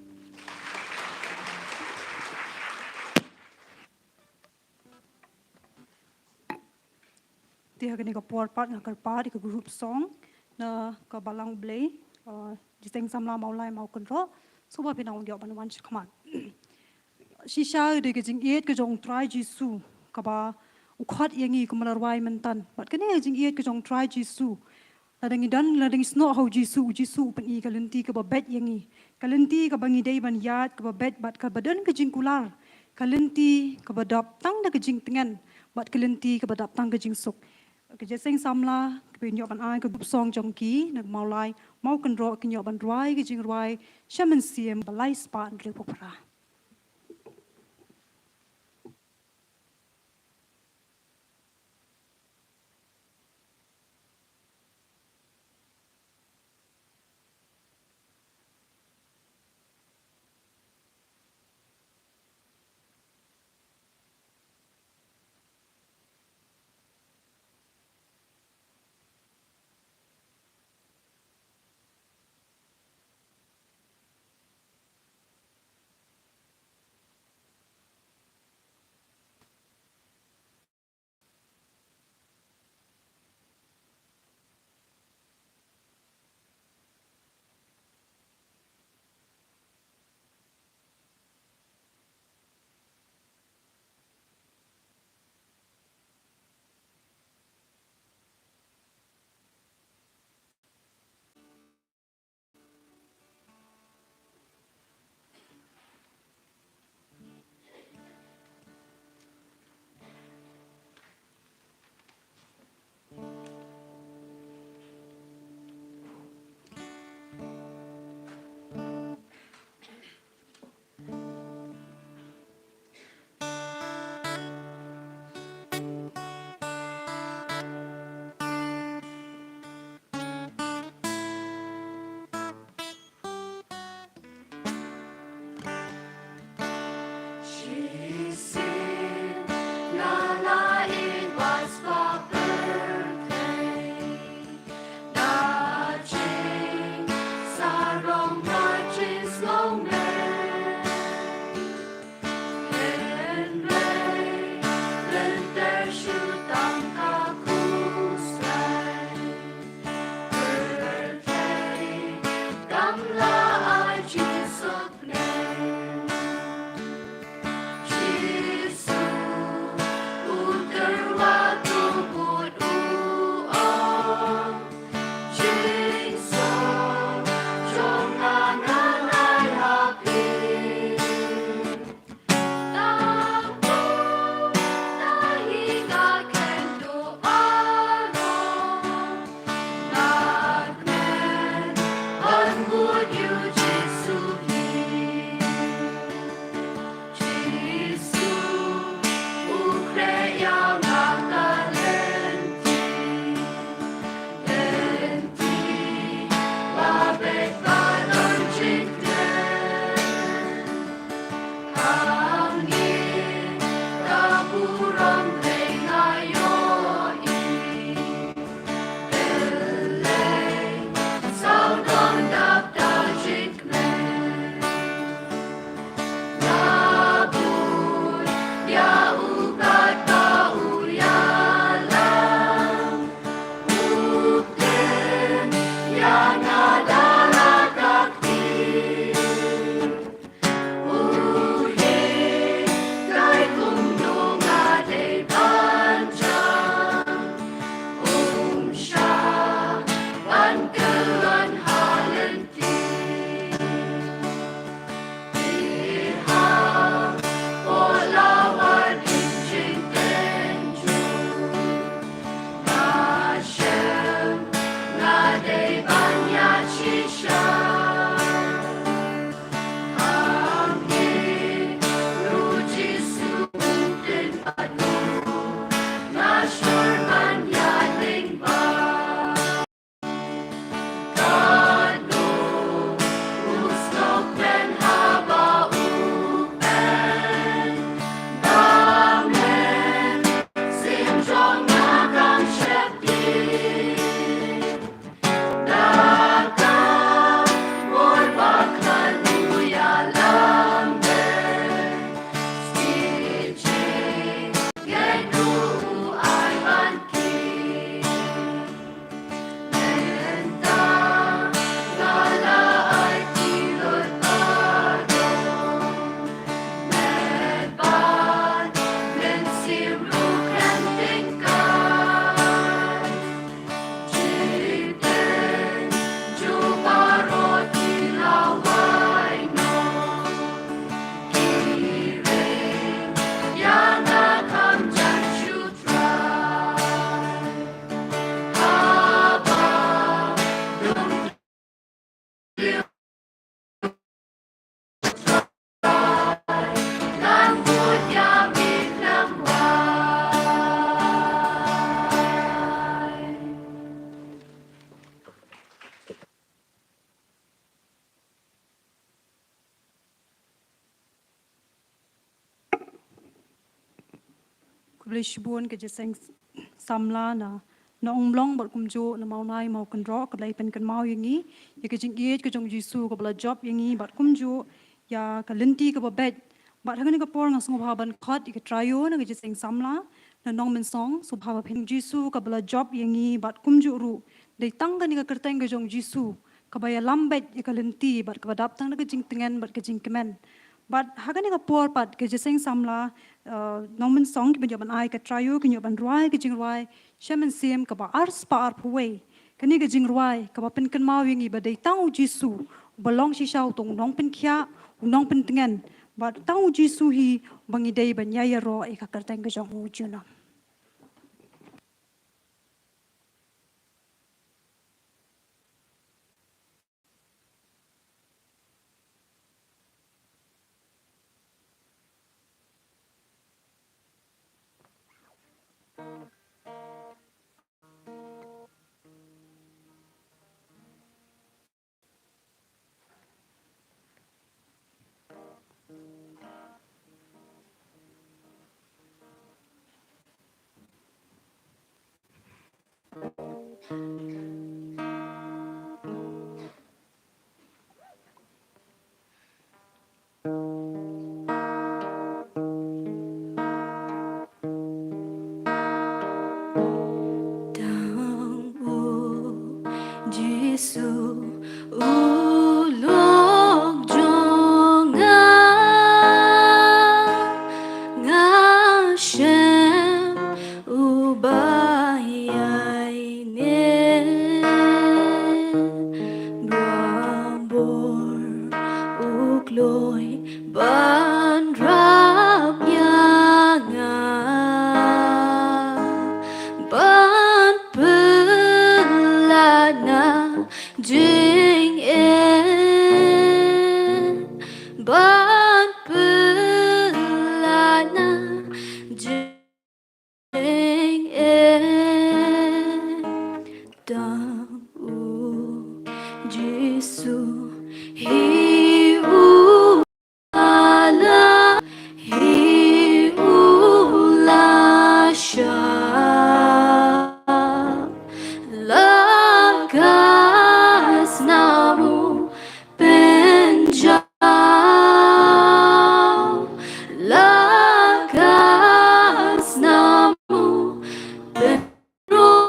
Te ha kane ka por pat nga kyrpad ïa ka group song na ka Balang U Blei, uh, Jingïaseng Samla Mawlai Mawkynroh, sngewbha phi nang wan ïoh ban wan shakhmat. Shisha dei ka jingïeit ka jong U Trai Jisu kaba u khot ïa ngi kum la rwai mynta. Bad kane ka jingïeit ka jong U Trai Jisu, lada ngi don, lada ngi snoh ha U Jisu, U Jisu u pyni ka lynti kaba beit ïa ngi, ka lynti kaba ngi dei ban ïaid kaba beit bad kaba don ka jingkular, ka lynti kaba dap tang da ka jingtngen bad ka lynti kaba dap tang ka jingsuk. Ka Jingïaseng Samla kiba ïoh ban ai ka group song jong ki na Mawlai Mawkynroh kin ïoh ban rwai ka jingrwai Sha Mynsiem ba lai spah hynriewphew phra. Khublei shibun ka jingïaseng samla na Nongmlong bad kumjuh na Mawnai Mawkynroh, khublei pynkynmaw ïa ngi ïa ka jingïeit ka jong Jisu kaba la jop ïa ngi bad kumjuh ïa ka lynti kaba beit. Bad ha kane ka por nga sngewbha ban khot ïa ka trio na ka jingïaseng samla na Nongmynsong, sngewbha ba phin Jisu kaba la jop ïa ngi bad kumjuh ruh dei tang kane ka kyrteng ka jong Jisu kaba ïalam beit ïa ka lynti bad kaba dap tang da ka jingtngen bad ka jingkmen. Bad ha kane ka por pat ka jingïaseng samla, eh, Nongmynsong ki ban ïoh ban ai ka trio, ki ïoh ban rwai ka jingrwai Sha Mynsiem kaba ar spah arphew wei. Kane ka jingrwai kaba pynkynmaw ïa ngi ba dei tang u Jisu uba long shisha uta u nongpynkhiah, u nongpyntngen, bad tang u Jisu hi uba ngi dei ban ïai ïaroh ïa ka kyrteng ka jong u junom. Tang u Jisu u lok jong nga, nga shem uba ïaineh. Barabor u kloi ban rap ïa nga, ban pynlait na jingeh, ban pynlait na jingeh. Tang u Jisu hi u la, hi u la shah la ka snam u pynjaw, la ka snam u pynroi.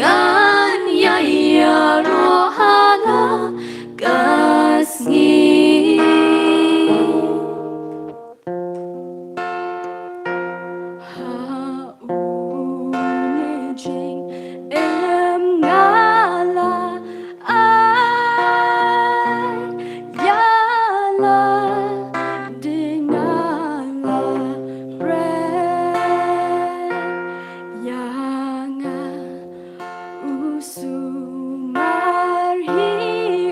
Ngan ïai ïaroh ha la ka sngi. Ha une jingim nga la ai ïa la, dei nga la pret ïa nga u sumar hi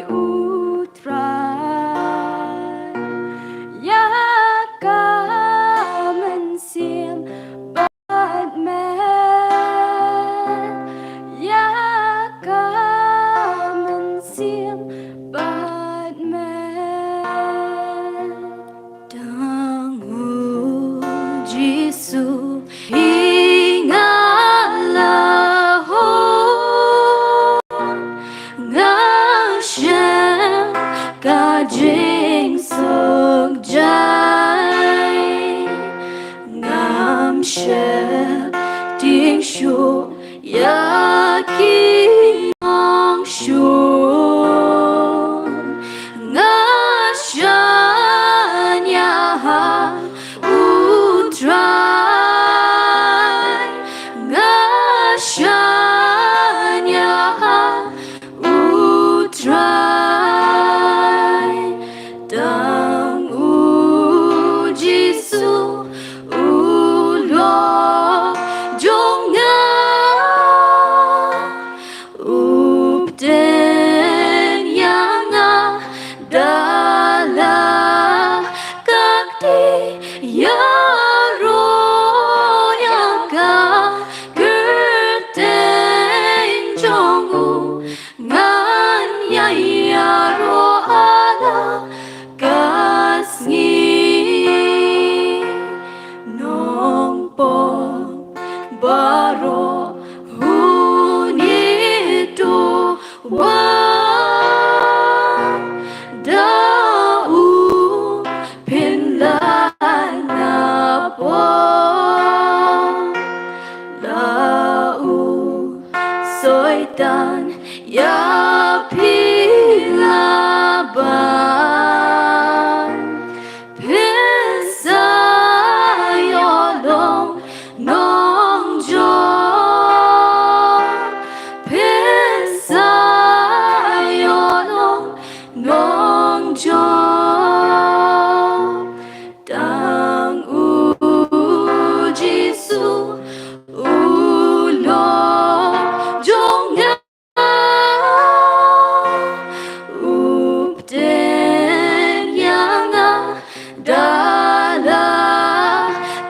u Trai, ïa ka mynsiem bad me, ïa ka mynsiem bad me. Tang u Jisu hi nga la hoi, nga shem ka jingsuk jai, ngam sheptieng shuh ïa ki nongshun, nga shaniah ha u Trai, nga shaniah ha u Trai. Tang u Jisu u lok jong nga, u Ïa phi la ban pynsa ïa long nongjop, pynsa ïa long nongjop. Tang U Jisu u long jong nga, u pdiang ïa nga da la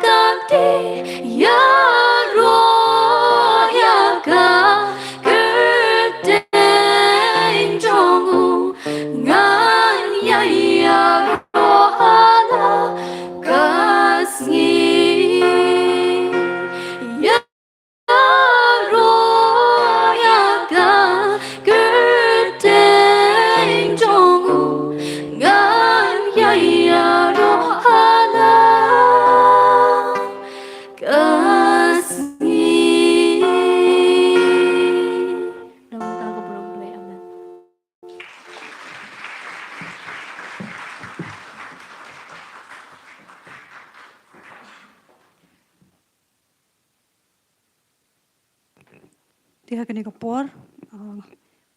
ka kti, ïaroh ïa ka kyrteng jong u, ngan ïa ïaroh ha la ka sngi. Ïaroh ïa ka kyrteng jong u, ngan ïa ïaroh ha la ka sngi. Namar ka ka burom duwai, amen. Te ha kane ka por, ah,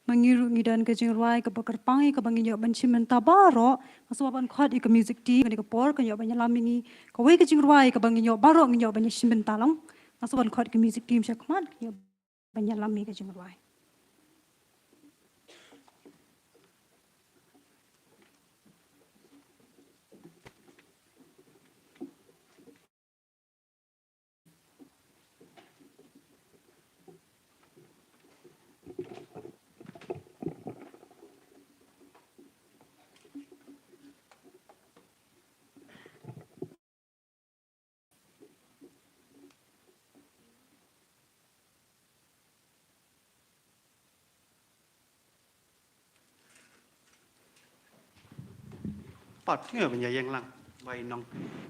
ma ngi ruh ngi don ka jingrwai kaba kyrpang ïa kaba ngin ïoh ban shim bynta baroh, nga sngewbha ban khot ïa ka music team kane ka por, kan ïoh ban ïalam ïa ngi kawei ka jingrwai kaba ngin ïoh baroh ngin ïoh ban shim bynta lang. Nga sngewbha ban khot ïa ka music team sha khmat, kan ïoh ban ïalam ïa ka jingrwai. Pat ngi ban ïeng lang. Wei nong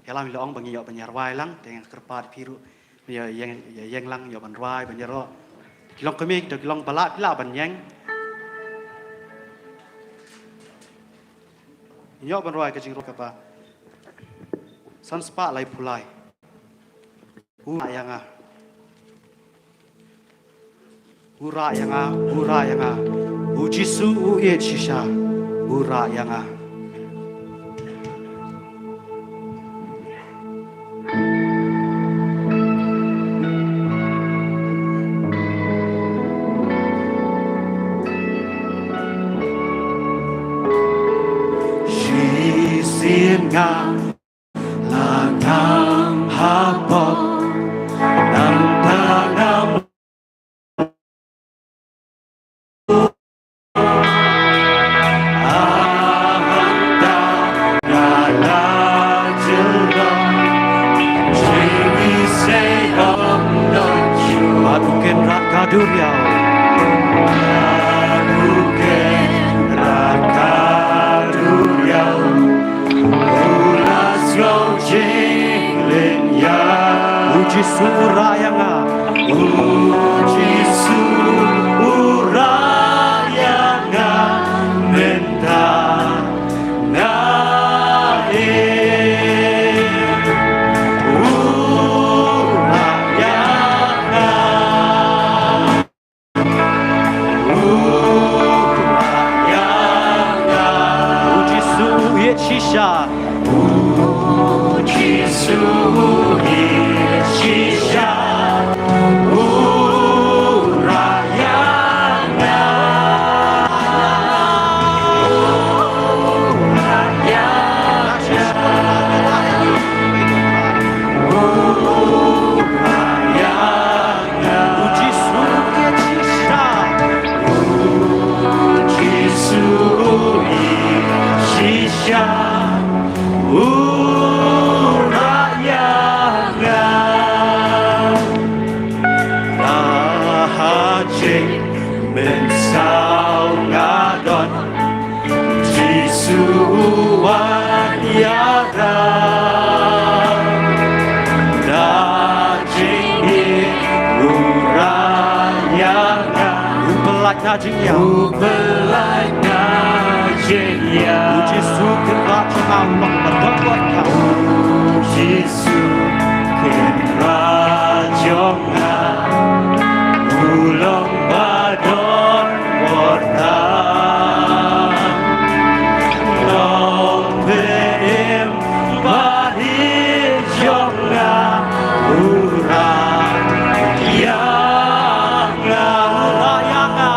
ïalam ïa la ong ba ngi ïoh ban ïarwai lang, te nga kyrpad phi ruh ban ïeng, ïeng lang, ïoh ban rwai ban ïaroh. Ki long kmie, ki long ba lah phi lah ban ïeng. Ngi ïoh ban rwai ka jingrwai kaba san spah laiphew lai. U rah ïa nga. U rah ïa nga, u rah ïa nga. U Jisu u ïeit shisha. U rah ïa nga. Shisien nga la ngam hapdeng nangta ngam. Ba u ken rat ka duriaw. Ba u ken rat ka duriaw. U la sngewjingling ïa. U Jisu u rah ïa nga. U Jisu u rah ïa nga mynta nga im. U rah ïa nga. U Jisu u ïeit shisha. U Jisu u ïeit shisha. U rah ïa nga. U rah ïa nga. U rah ïa nga. U Jisu u ïeit shisha. U Jisu u ïeit shisha. U rah ïa nga. Na ha jingmynsaw nga don. Jisu u wan ïarap. Na jingïeit u rah ïa nga. U pynlait na Jingïa. U pynlait nga jingïa. U Jisu Kynrad jong nga u long ba don bor ka. U Jisu Kynrad jong nga u long ba don bor ka. Nongpynim Bad hi jong nga, u rah ïa nga. U rah ïa nga.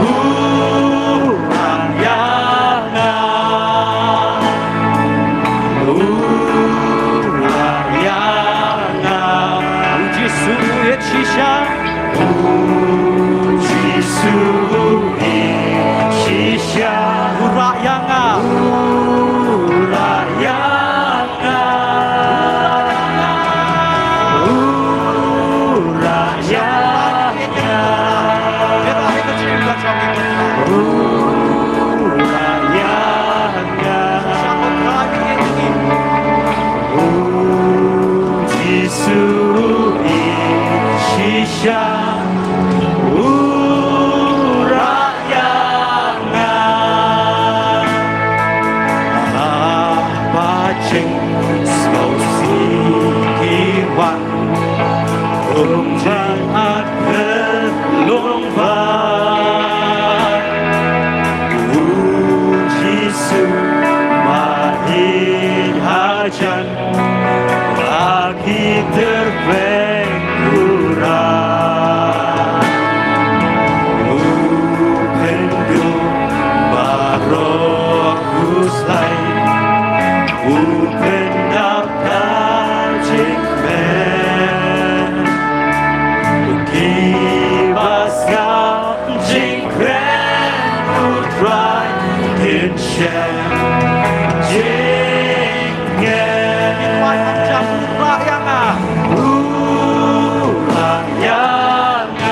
U rah ïa nga. U rah ïa nga. U Jisu u ïeit shisha. U Jisu u ïeit shisha. U rah ïa nga. U rah ïa nga. U rah ïa nga. U rah ïa nga. U Jisu u ïeit shisha. U rah ïa nga. Haba jingsngewsih ki wan, um jingïaid pynlong bha. U Jisu, ma ïeit hajan ha ki tyrpeng u rah. U pynduh baroh u slai, u pyndap da jingkmen. Kiba sngap jingkren u Trai kin shem jingeh. U rah ïa nga. U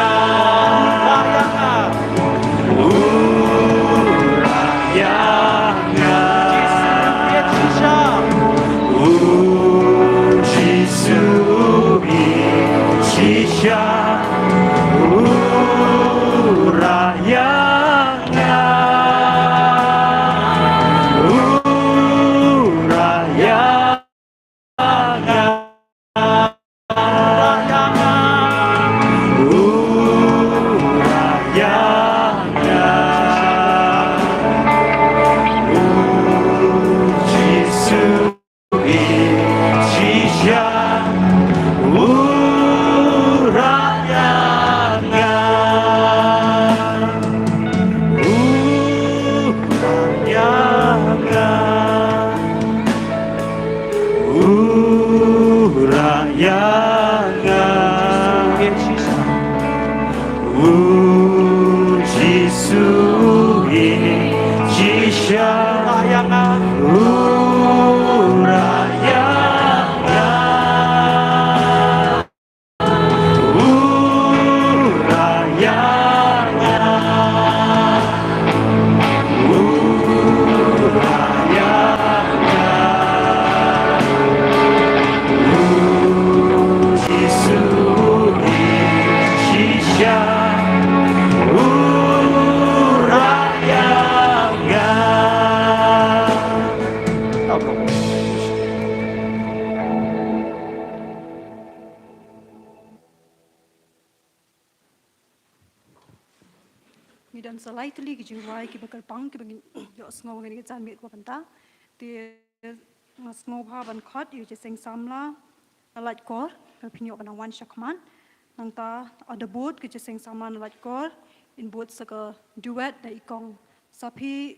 rah ïa nga. U rah ïa nga. U Jisu u ïeit shisha. U rah ïa nga. U rah ïa nga. U rah ïa nga. U Jisu u ïeit shisha. U rah ïa nga. U rah ïa nga. U rah ïa nga. U Jisu u ïeit shisha. U rah ïa nga. U rah ïa nga. U rah ïa nga. U Jisu u ïeit shisha. U rah ïa nga. Ngi don sa lai tylli ki jingrwai kiba kyrpang kiba ngin ïohsngew ha kane ka janmiet kaba mynta. Te nga sngewbha ban khot ïa u Jesseng Samla na Laitkor, ka pynïoh ban nang wan sha khmat. Nangta, ah, da bud ka Jesseng Samla na Laitkor, in bud sa ka duet da i Kong Saphi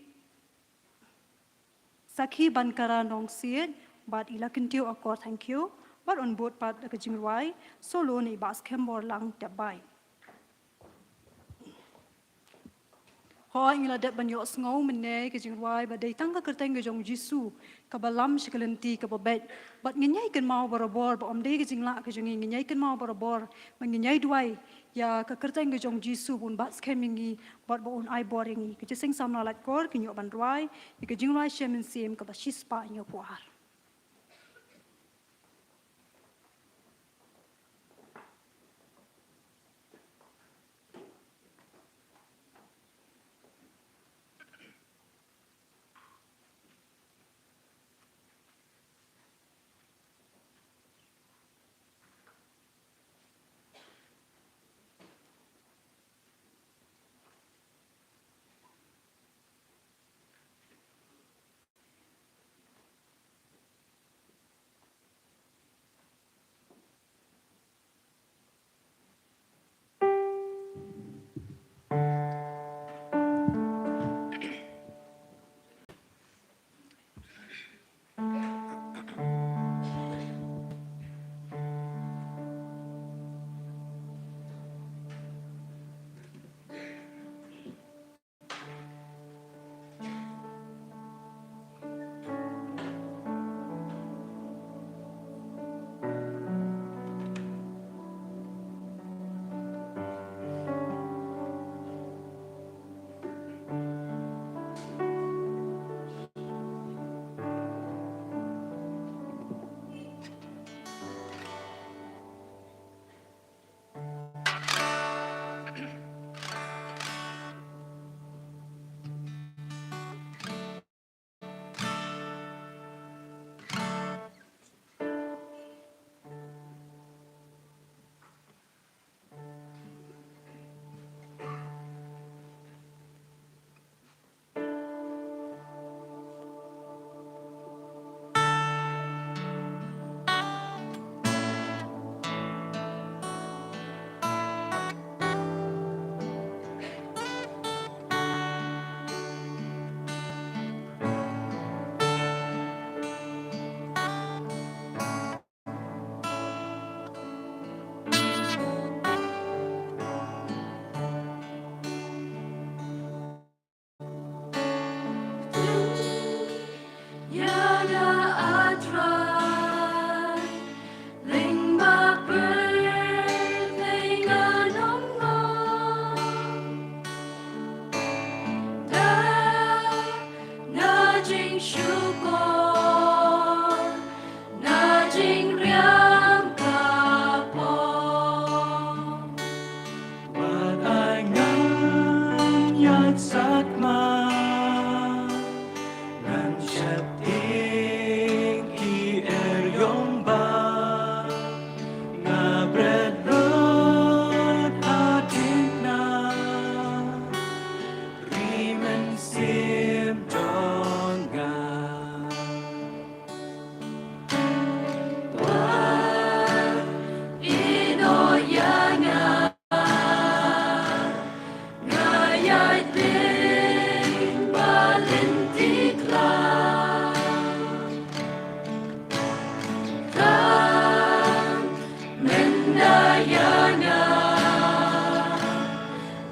Sakhi Bankara Nongsiej, bad i Lakyntiw Akor Thangkhiew, bad un bud pat da ka jingrwai solo na i Bah Skhem Borlang Tepbai. Hooid, ngi la dep ban ïohsngew mynne ka jingrwai ba dei tang ka kyrteng ka jong u Jisu kaba lam sha ka lynti kaba beit. Bad ngin ïai kynmaw barabor ba ym dei ka jinglah ka jong ngi, ngin ïai kynmaw barabor ba ngin ïai duwai ïa ka kyrteng ka jong u Jisu ba un bat skhem ïa ngi bad ba un ai bor ïa ngi. Ka Jesseng Samla Laitkor kin ïoh ban rwai ïa ka jingrwai Shem Mynsiem kaba shispah hynñiewphew ar. Satma, ngan sheptieng ki eriong ba nga bret lut hadien na ri mynsiem jong nga. Wat ïehnoh ïa nga, nga ïaid lynti khlaw. Kan mynta ïa nga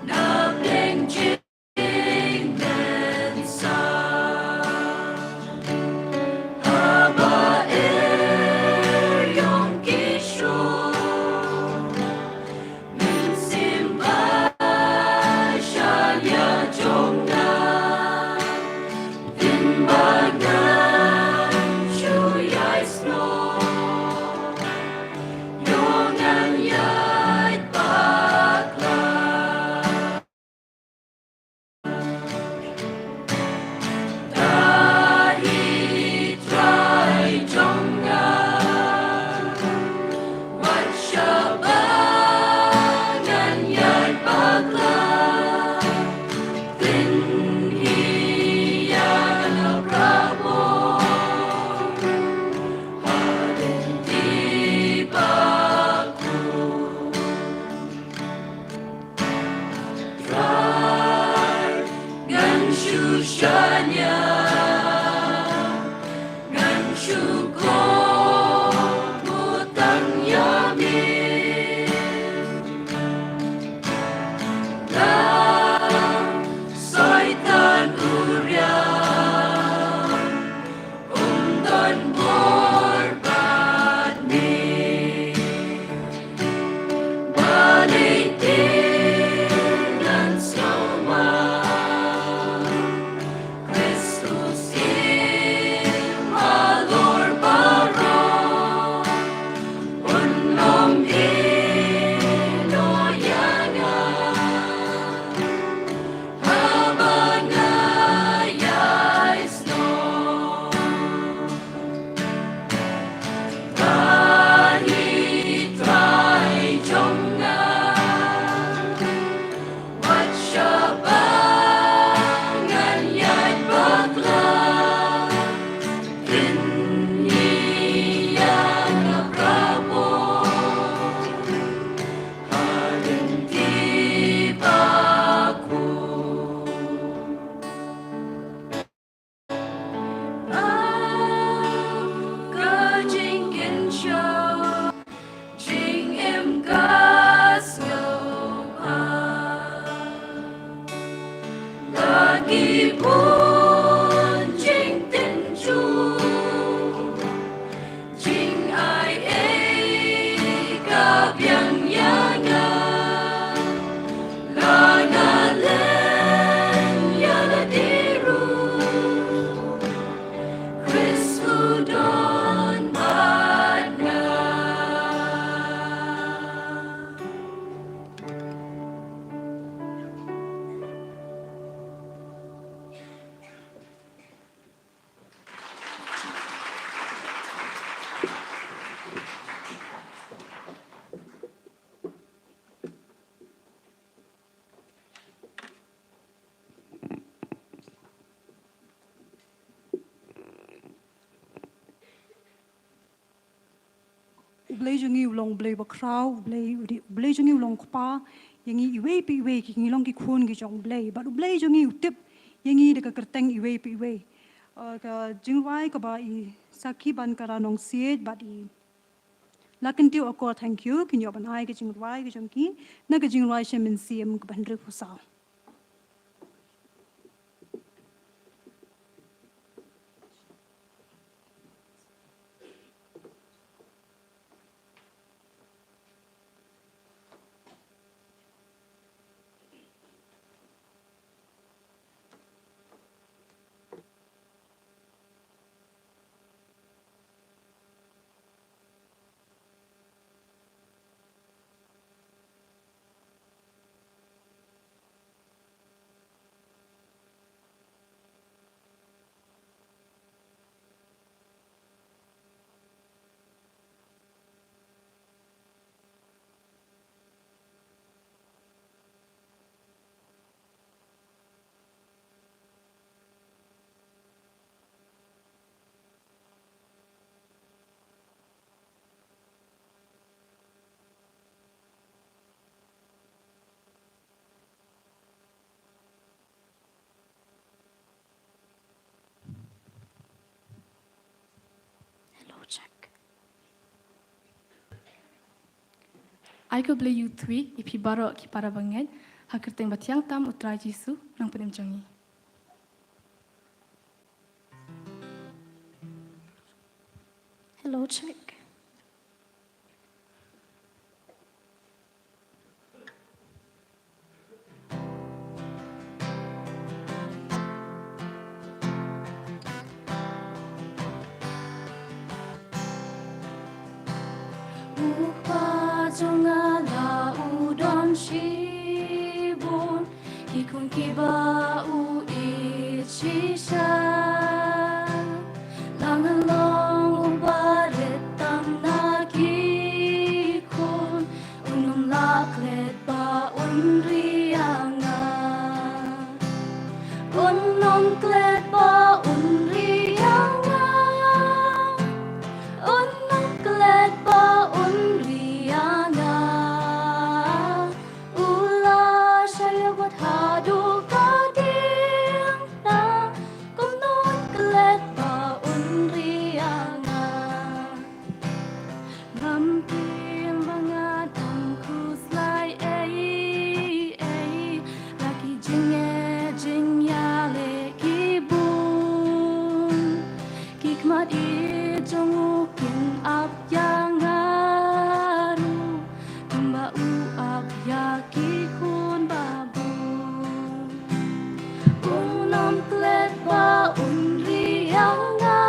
na pleng jingmynsaw. Haba eriong ki shong, mynsiem ba sha ïa jong nga, phin ba ngan shu ïai snoh, ïoh ngan ïaid bakla. Trai jong nga, wat shah ba ngan ïaid bakla. Pynheh ïa nga, Prabhu, ha lynti bakhraw. Trai, ngan shu shaniah, ngan shu kohnguh tang ïa me. Lada Soitan u riam, un don bor bad me. Balei te ngan sngewbha? Khrist u shim halor baroh, un ym ïehnoh ïa nga haba nga ïai snoh. Balei Trai jong nga, wat shah ba ngan ïaid bakla. Pynheh ïa nga, Prabhu, ha lynti bakhraw. Ka jingkynshew, jingim ka sngewbha. La ki bun jingtynjuh, jingai ei ka biang ïa nga. La nga len ïa lade ruh, Khrist u don bad nga. U Blei jong ngi u long Blei bakhraw, u Blei, u Blei jong ngi u long Kpa ïa ngi iwei pa iwei, ki ngi long ki khun ki jong u Blei. Bad u Blei jong ngi u tip ïa ngi da ka kyrteng iwei pa iwei. Uh, ka jingrwai kaba i Sakhi Bankara Nongsiej bad i Lakyntiew Akor Thangkhiew kin ïoh ban ai ka jingrwai ka jong ki na ka jingrwai sha mynsiem kaba hynriewphew saw. Ai ko Blei u twi ïa phi baroh ki para bangeit, ha ka kyrteng bathiang tam u Trai Jisu, nongpynim jong ngi. Hello, check. U Kpa jong nga la u don shibun ki khun kiba u ïeit shisha. La nga long uba rit tam na ki khun, un ym lah klet ba un ri ïa nga. Un ym klet ba un ri ïa nga. Un ym klet ba un ri ïa nga. U la shah ïa wat haduh ka diengphna. Kumno un klet ba un ri ïa nga. Ngam tieng ba nga dang khuslai ei ei, la ki jingeh jingïaleh ki bun. Ki khmat ïeit jong u kin ap ïa nga ruh, kumba u ap ïa ki khun babun. Un ym klet ba un ri ïa nga.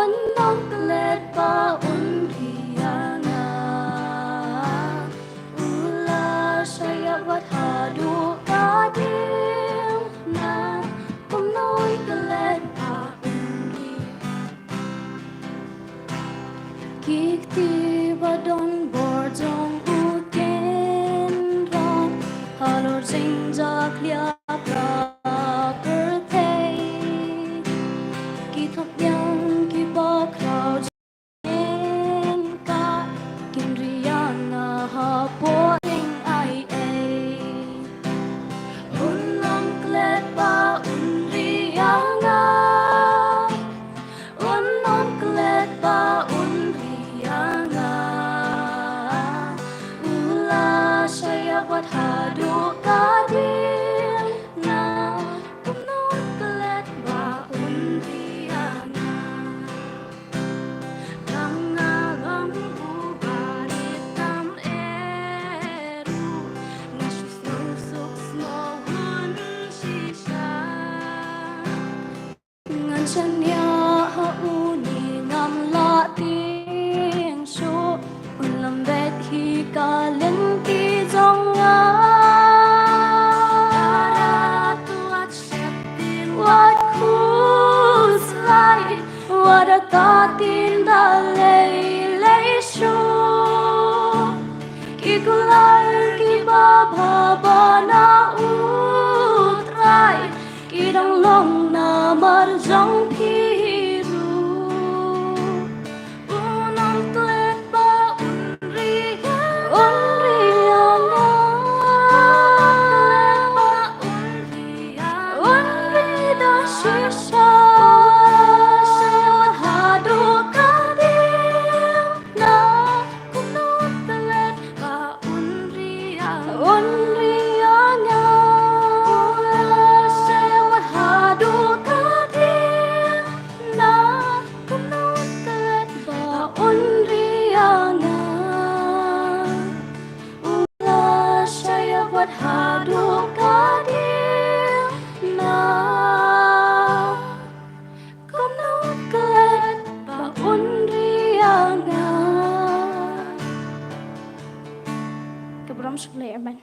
Un ym klet ba un ri ïa nga. U la shah ïa wat haduh ka diengphna. Kumno un klet ba un ri. Ki kti ba don bor jong u Kynrad halor jingjakhlia ka pyrthei. Ki thok biang kiba khraw jingkah kin ri ïa nga hapoh jingaiei. Un ym klet ba un ri ïa nga. Un ym klet ba un ri ïa nga. U la shah ïa wat haduh ka diengphna. Kumno un klet ba un ri ïa nga. Tang nga long uba rit tam eh ruh, nga shu sngewsuk sngewhun shisha. Ngan shaniah ha une ngam lah tieng shuh, un lam beit hi ka lynti jong nga. Wat khuslai, wat da tad ïa nga da lei lei shuh. Ki kular kiba bha ba na u Trai, ki dang long namar jong phi ruh. Un ym klet ba un ri ïa, un ri ïa nga. Un ri da shisha. Haduh ka diengphna. Kumno un klet ba un ri ïa, un ri ïa nga. Shah ïa wat haduh ka diengphna. Kumno un klet ba un ri ïa nga. U la shah ïa wat haduh ka diengphna. Kumno un klet ba un ri ïa nga. Ka burom sha U Blei, amen.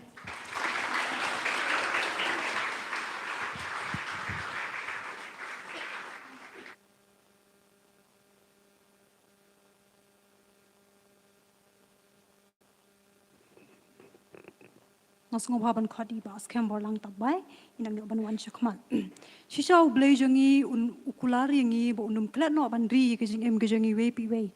Nga sngewbha ban khot ïa i Bah Skhem Borlang Tabbai, i nang ïoh ban wan sha khmat. Shisha U Blei jong ngi un, u kular ïa ngi ba un ym klet noh ban ri ïa ka jingim ka jong ngi iwei pa iwei.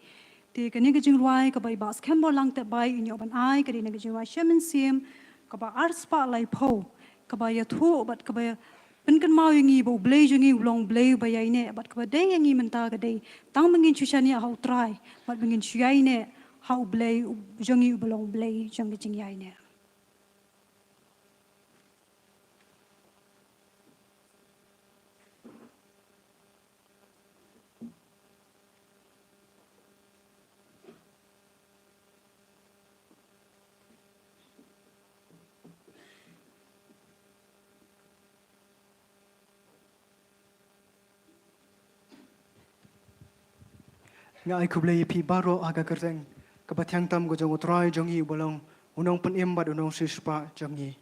Te kane ka jingrwai kaba i Bah Skhem Borlang Tabbai un ïoh ban ai ka dei na ka jingrwai Shem Mynsiem kaba arspah laiphew, kaba ïathuh bad kaba pynkynmaw ïa ngi ba U Blei jong ngi u long Blei uba ïaineh, bad kaba dei ïa ngi mynta ka dei tang ba ngin shu shaniah ha U Trai bad ba ngin shu ïaineh ha U Blei u-, jong ngi uba long Blei jong ka jingïaineh. Nga ai khublei ïa phi baroh ha ka kyrteng kaba thiang tam ka jong U Trai jong ngi uba long U Nongpynim bad U Nongsiewspah jong ngi.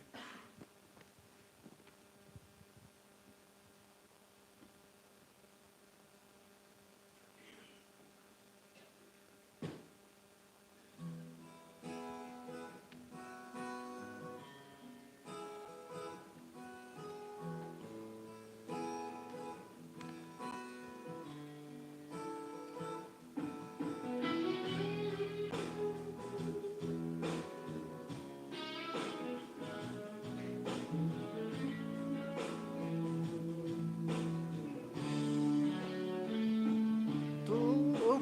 To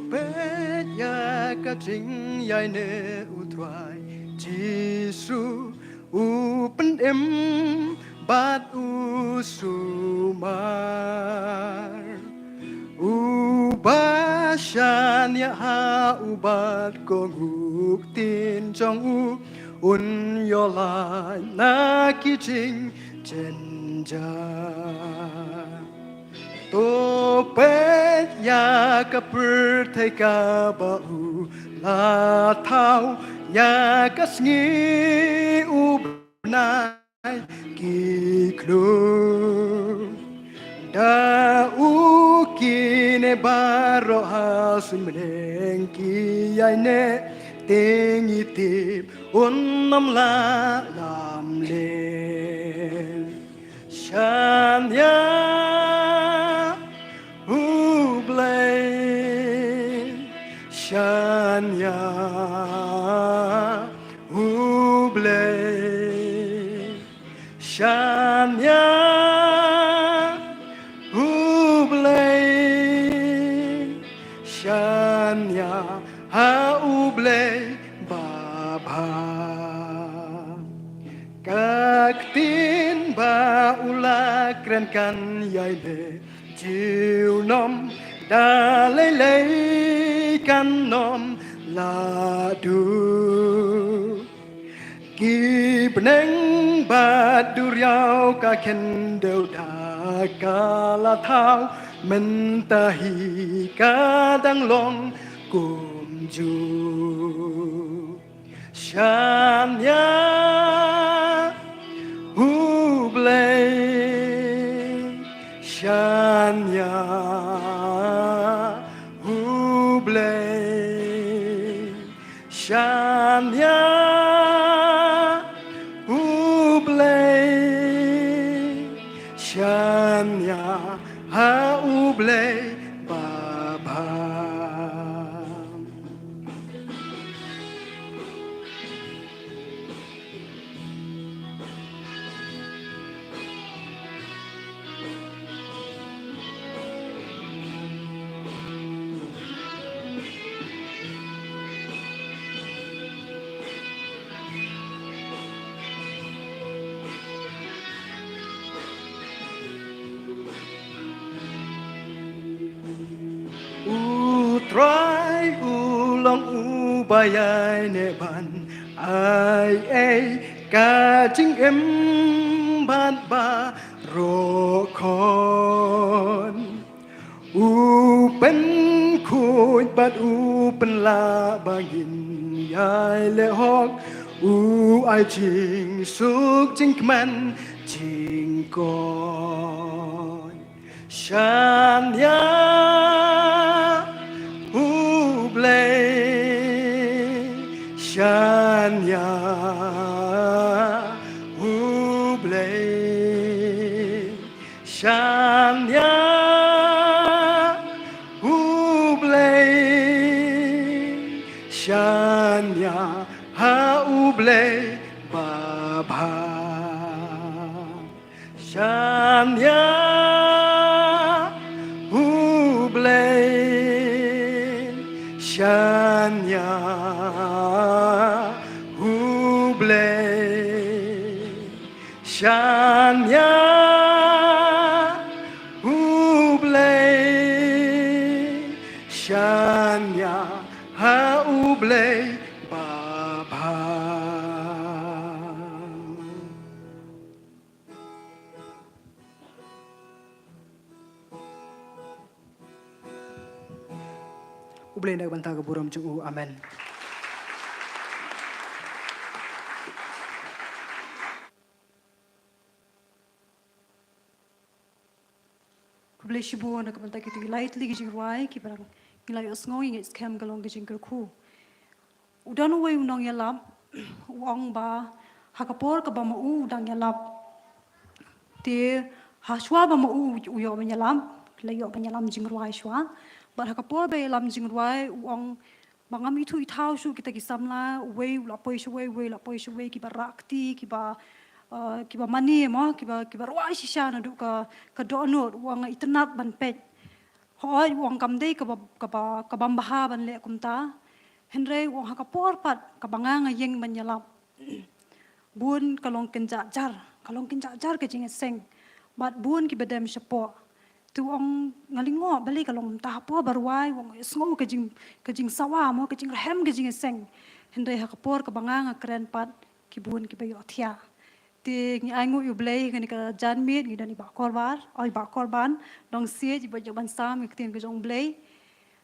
peit ïa ka jingïaineh U Trai Jisu, U Pynim bad U Sumar. Uba shaniah ha u bad ko nguh ktien jong u, un ïoh lait na ki jingjynjar. To peit ïa ka pyrthei kaba u la thaw, ïa ka sngi u bnai ki khlur. Da u kine baroh ha suiñ bneng ki ïaineh, te ngi tip un ym lah lamler. Shaniah U Blei, shaniah U Blei, shaniah U Blei, shaniah ha U Blei babha. Ka ktien ba u la kren kan ïaineh junom, da lei lei kan ym lah duh. Ki bneng bad duriaw ka khyndew da ka la thaw, mynta hi ka dang long kumjuh. Shaniah U Blei, shaniah U Blei, shaniah U Blei, shaniah ha U Blei babha. U Trai u long uba ïaineh ban ai ei ka jingim bad baroh khon. U pynkhuid bad u pynlah ba ngin ïai leh hok, u ai jingsuk jingkmen jingkoit. Shaniah U Blei, shaniah U Blei, shaniah U Blei, shaniah ha U Blei babha. Shaniah U Blei, shaniah Ïa U Blei, shaniah ha U Blei babha. U Blei na ka bynta ka burom jong u. Amen. Khublei shibun na ka bynta kito ki lai tylli ki jingrwai kiba ngi la ïohsngew, ngi ngeit skhem ka long ka jingkyrkhu. U don uwei u nongïalap, u ong ba ha ka por kaba ma u u dang ïalap. Te hashwa ba ma u u ïoh ban ïalam, la ïoh ban ïalam jingrwai shwa. Bad ha ka por ba ïalam jingrwai u ong ba ngam ithuh ithaw shuh kita ki samla, uwei u la poi shawei, uwei u la poi shawei, kiba rah kti, kiba, eh, kiba mane mo, kiba, kiba rwai shisha naduh ka, ka dohnud, u ong nga itynnad ban peit. Hooid, u ong kam dei kaba, kaba, ka bym bha ban leh kumta. Hynrei u ong ha ka por pat kaba nga nga ïeng ban ïalap, bun ka long kynjah jar, ka long kynjah jar ka jingïaseng. Bad bun kiba dem shapoh. Te u ong nga lyngngoh balei ka long kumta, ha por ba rwai u ong ïohsngew ka jing, ka jingsawa mo, ka jingrhem, ka jingïaseng. Hynrei ha ka por kaba nga nga kren pat, ki bun kiba ïohthiah. Te ngi ainguh ïa U Blei, ha kane ka janmiet ngi don i Bah Korban, oi, Bah Korban Nongsiej, iba ïoh ban sam ïa ka ktien ka jong U Blei.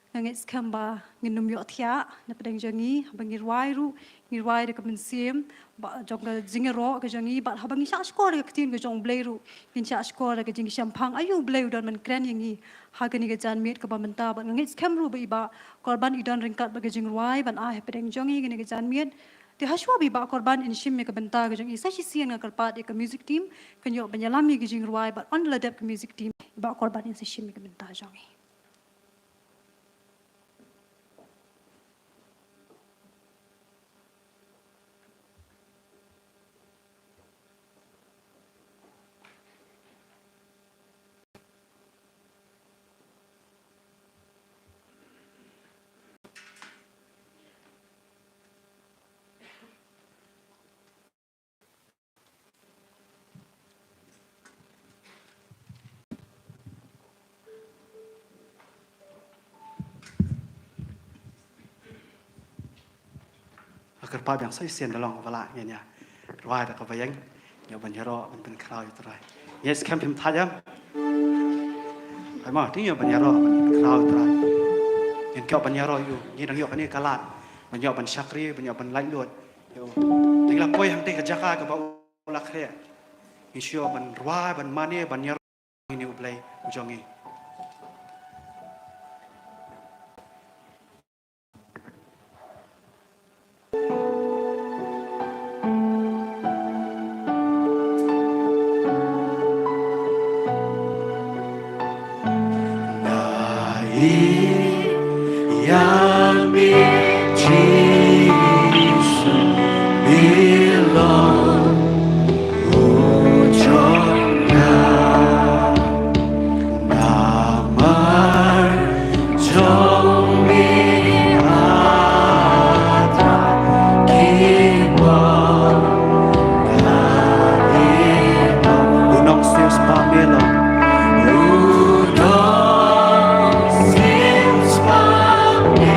Nga ngeit skhem ba ngin ym ïohthiah na pdeng jong ngi, haba ngi rwai ruh, ngi rwai da ka mynsiem ba jong ka jingïaroh ka jong ngi, bad haba ngi shahshkor da ka ktien ka jong U Blei ruh, ngin shahshkor da ka jingshemphang. Aïu U Blei u don ban kren ïa ngi ha kane ka janmiet kaba mynta, bad nga ngeit skhem ruh ba i Bah Korban i don ryngkat bad ka jingrwai ban ai ha pdeng jong ngi ha kane ka janmiet. Te hashwa ba i Bah Korban in shim ïa ka bynta ka jong i, sa shisien nga kyrpad ïa ka music team kan ïoh ban ïalam ïa ka jingrwai, bad ynda la dep ka music team, i Bah Korban in sa shim ïa ka bynta jong i. Nga kyrpad biang sa shisien da long ba lah ngin ïa rwai da kaba ïeng, ïa ban ïaroh ban pynkhraw ïa U Trai. Ngeit skhem phim thait em. Ai ma, te ïa ban ïaroh ban pynkhraw ïa U Trai. Ngin ïoh ban ïaroh ïa u, ngi dang ïoh kane ka lad ban ïoh ban shakri, ban ïoh ban laitluid ïa u. Te ngi la poi hangtei ka jaka kaba u la khreh. Ngin shu ïoh ban rwai, ban mane, ban ïaroh ïa U Blei u jong ngi. Ïa me Jisu, me long u jong nga. Namar jong me ata ki bor. U nongsiewspah me long. U nongsiewspah me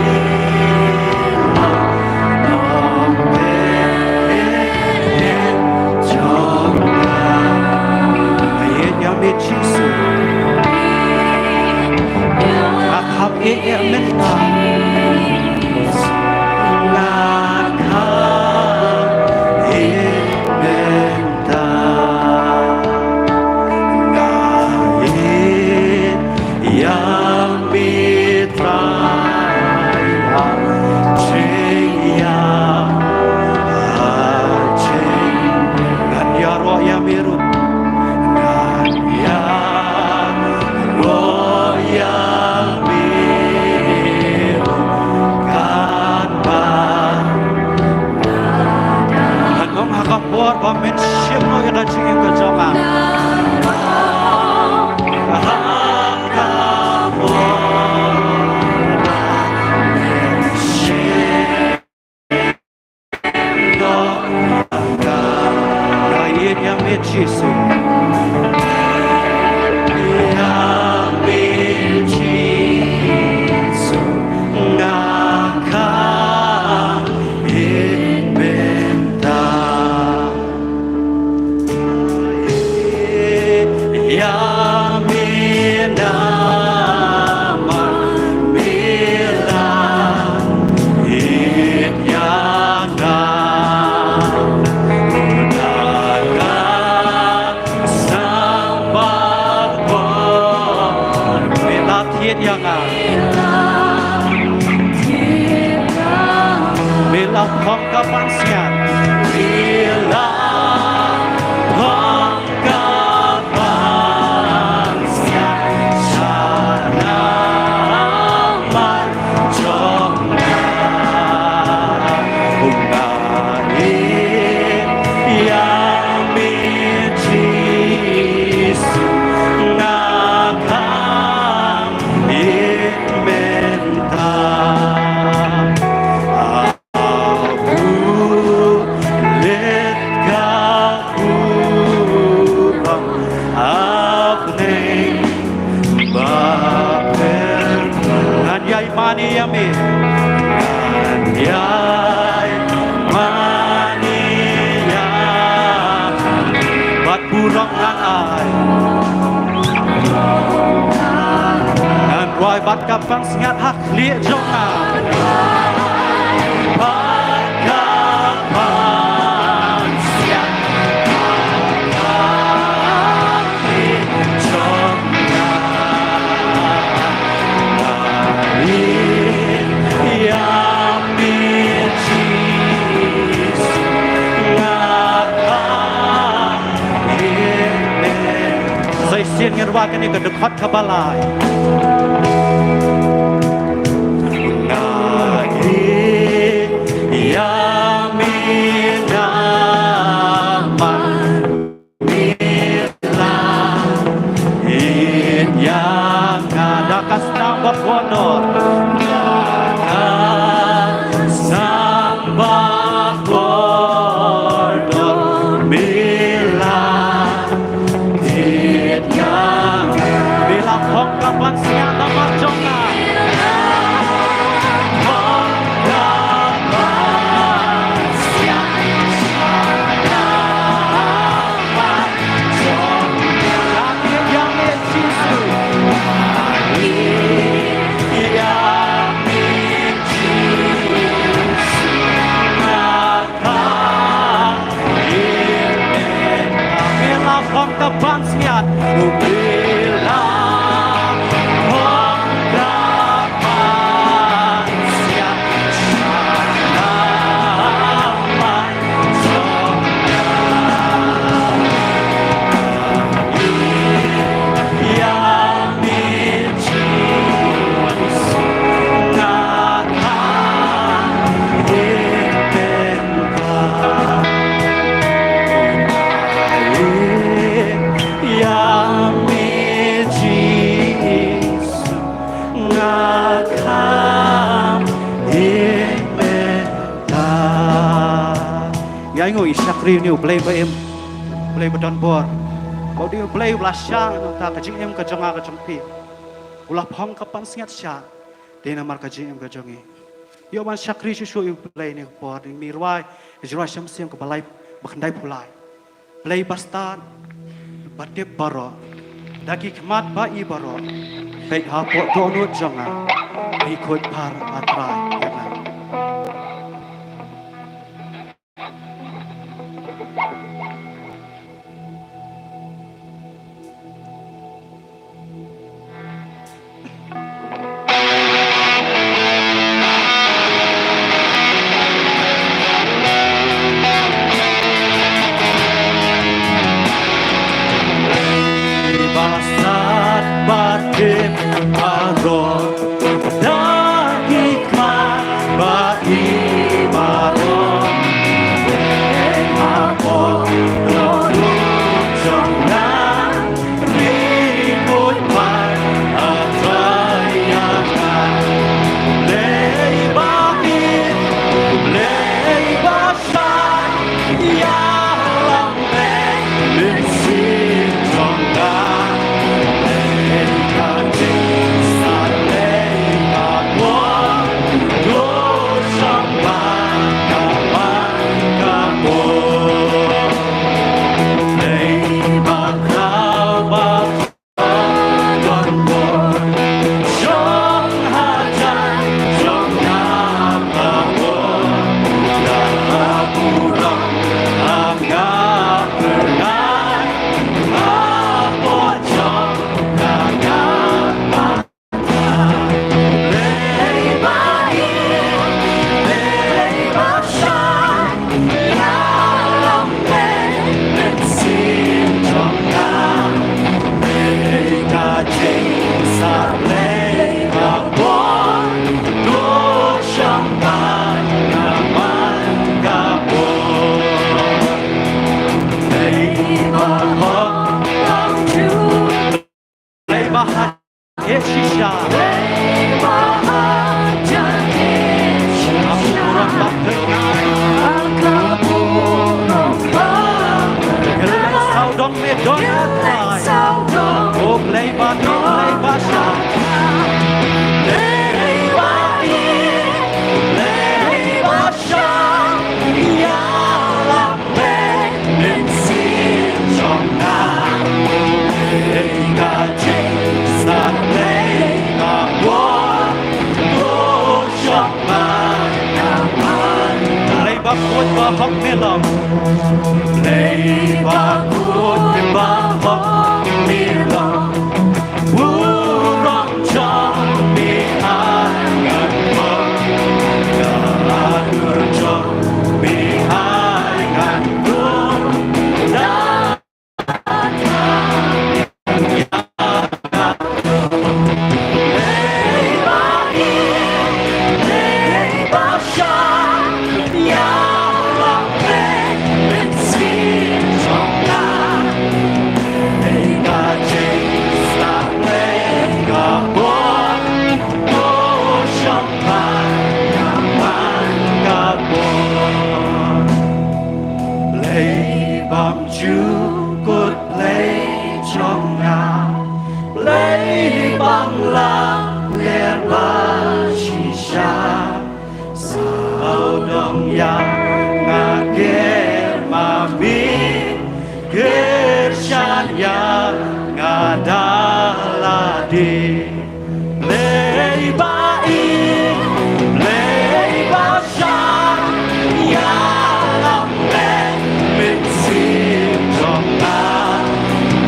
ïa me namar me la it ïa nga. Na ka sang bakor me la thied ïa nga. Me la phong ka pansngiat. Me la phong ka pansngiat sha namar jong nga. Nga ïeit ïa me Jisu, nga kham ïeit mynta. Ap u leit ka u bang ap neng ba pher. Ngan ïai mane ïa me. Ngan ïai mane ïa me. Bad burom ngan ai. Ngan rwai bad ka pansngiat ha khlieh jong nga. Bad ka pansngiat ha khlieh jong nga. Nga ïeit ïa me Jisu, nga kham ïeit. Sa shisien ngin rwai kane ka dkhot kaba lai. Nga ïeit ïa me namar me la it ïa nga. Da ka snam bakordor, da ka snam bakordor me la it ïa nga. Me la phong ka pansngiat namar jong nga. Phong ka pansngiat namar jong nga. Ïa me Jisu. Ïa me Jisu. Nga kham ïeit mynta. Me la phong ka pansngiat. Me la phong ka pansngiat sha namar jong nga. Ïa me Jisu, nga kham ïeit mynta. Ïa me Jisu, nga kham ïeit mynta. Ïa ngi ïa shakri ïa une U Blei ba im, Blei ba don bor. Ba u dei U Blei u la shah ïa nangta ka jingim ka jong nga ka jong phi. U la phong ka pansngiat sha. Dei namar ka jingim ka jong ngi. Ïoh ban shakri shuh shuh ïa U Blei ïa kane ka por, ïa ngi rwai, ïa rwai sha mynsiem kaba lai, ba khyndai phew lai. Blei ba stad, ba tip baroh, da ki khmat ba ïeit baroh, peit hapoh dohnud jong nga, phi khuid bha, A Trai, ïa nga. Ba stad ba tip baroh, da ki khmat ba ïeit baroh, peit hapoh dohnud jong nga, phi khuid bha, A Trai, ïa nga. Blei ba ïeit, Blei ba shai, ïalam leh mynsiem jong nga. Leh ka jingstad, leh Shisha. Sawdong me don. O Blei ba don, Blei ba sha. Blei ba khuid ba hok me long. Blei ba khuid ba hok me long. U rong jong me ai ngan bok. Ka dur jong me ai ngan bok. Blei bym jukut Blei jong nga, Blei bym lah ler ba shisha. Sawdong ïa nga ker ma me, kyrshan ïa nga da lade. Blei ba ïeit, Blei ba shai, ïalam bad mynsiem jong nga.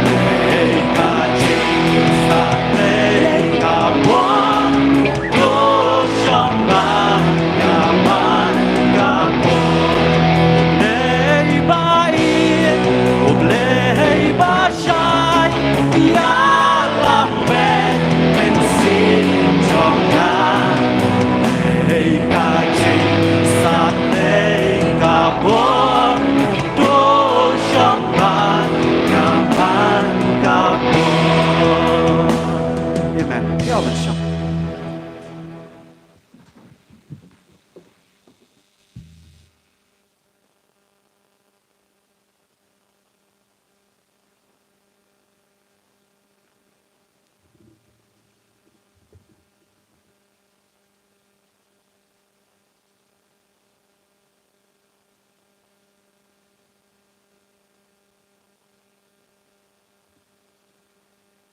Blei ka jingstad, Blei ka bor, to shong bad nga man ka bor. Blei ba ïeit, o Blei ba shai, ïalam bad mynsiem jong nga. Blei ka jingstad, Blei ka bor, to shong bad nga man ka bor. Amen. Ïa ban shong.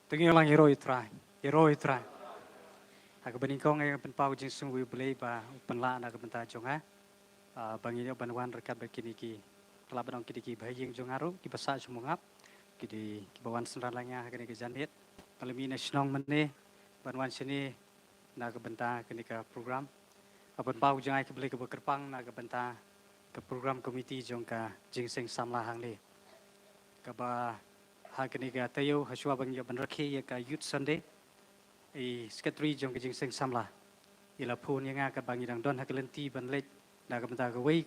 Te ngi ïalang ïaroh ïa u Trai, ïaroh ïa u Trai. Ha kaba nyngkong nga pynpaw ka jingsngew ïa u Blei ba u pynlah na ka bynta jong nga. Ah, ba ngi ïoh ban wan ryngkat bad kine ki, ka lah ban ong kine ki bahaïing jong nga ruh, kiba sah sha Mawngap, ki dei kiba wan synran lang ïa nga ha kane ka janmiet. Ba la mih na shnong mynne ban wan shane na ka bynta kane ka program. Nga pynpaw ka jingaiei khublei kaba kyrpang na ka bynta ka program committee jong ka Jingïaseng Samla hangne, kaba ha kane ka taïew, ha shuwa ba ngi ïoh ban rakhe ïa ka Youth Sunday, i secretary jong ka Jingïaseng Samla i la phone ïa nga katba ngi dang don ha ka lynti ban leit na ka bynta kawei,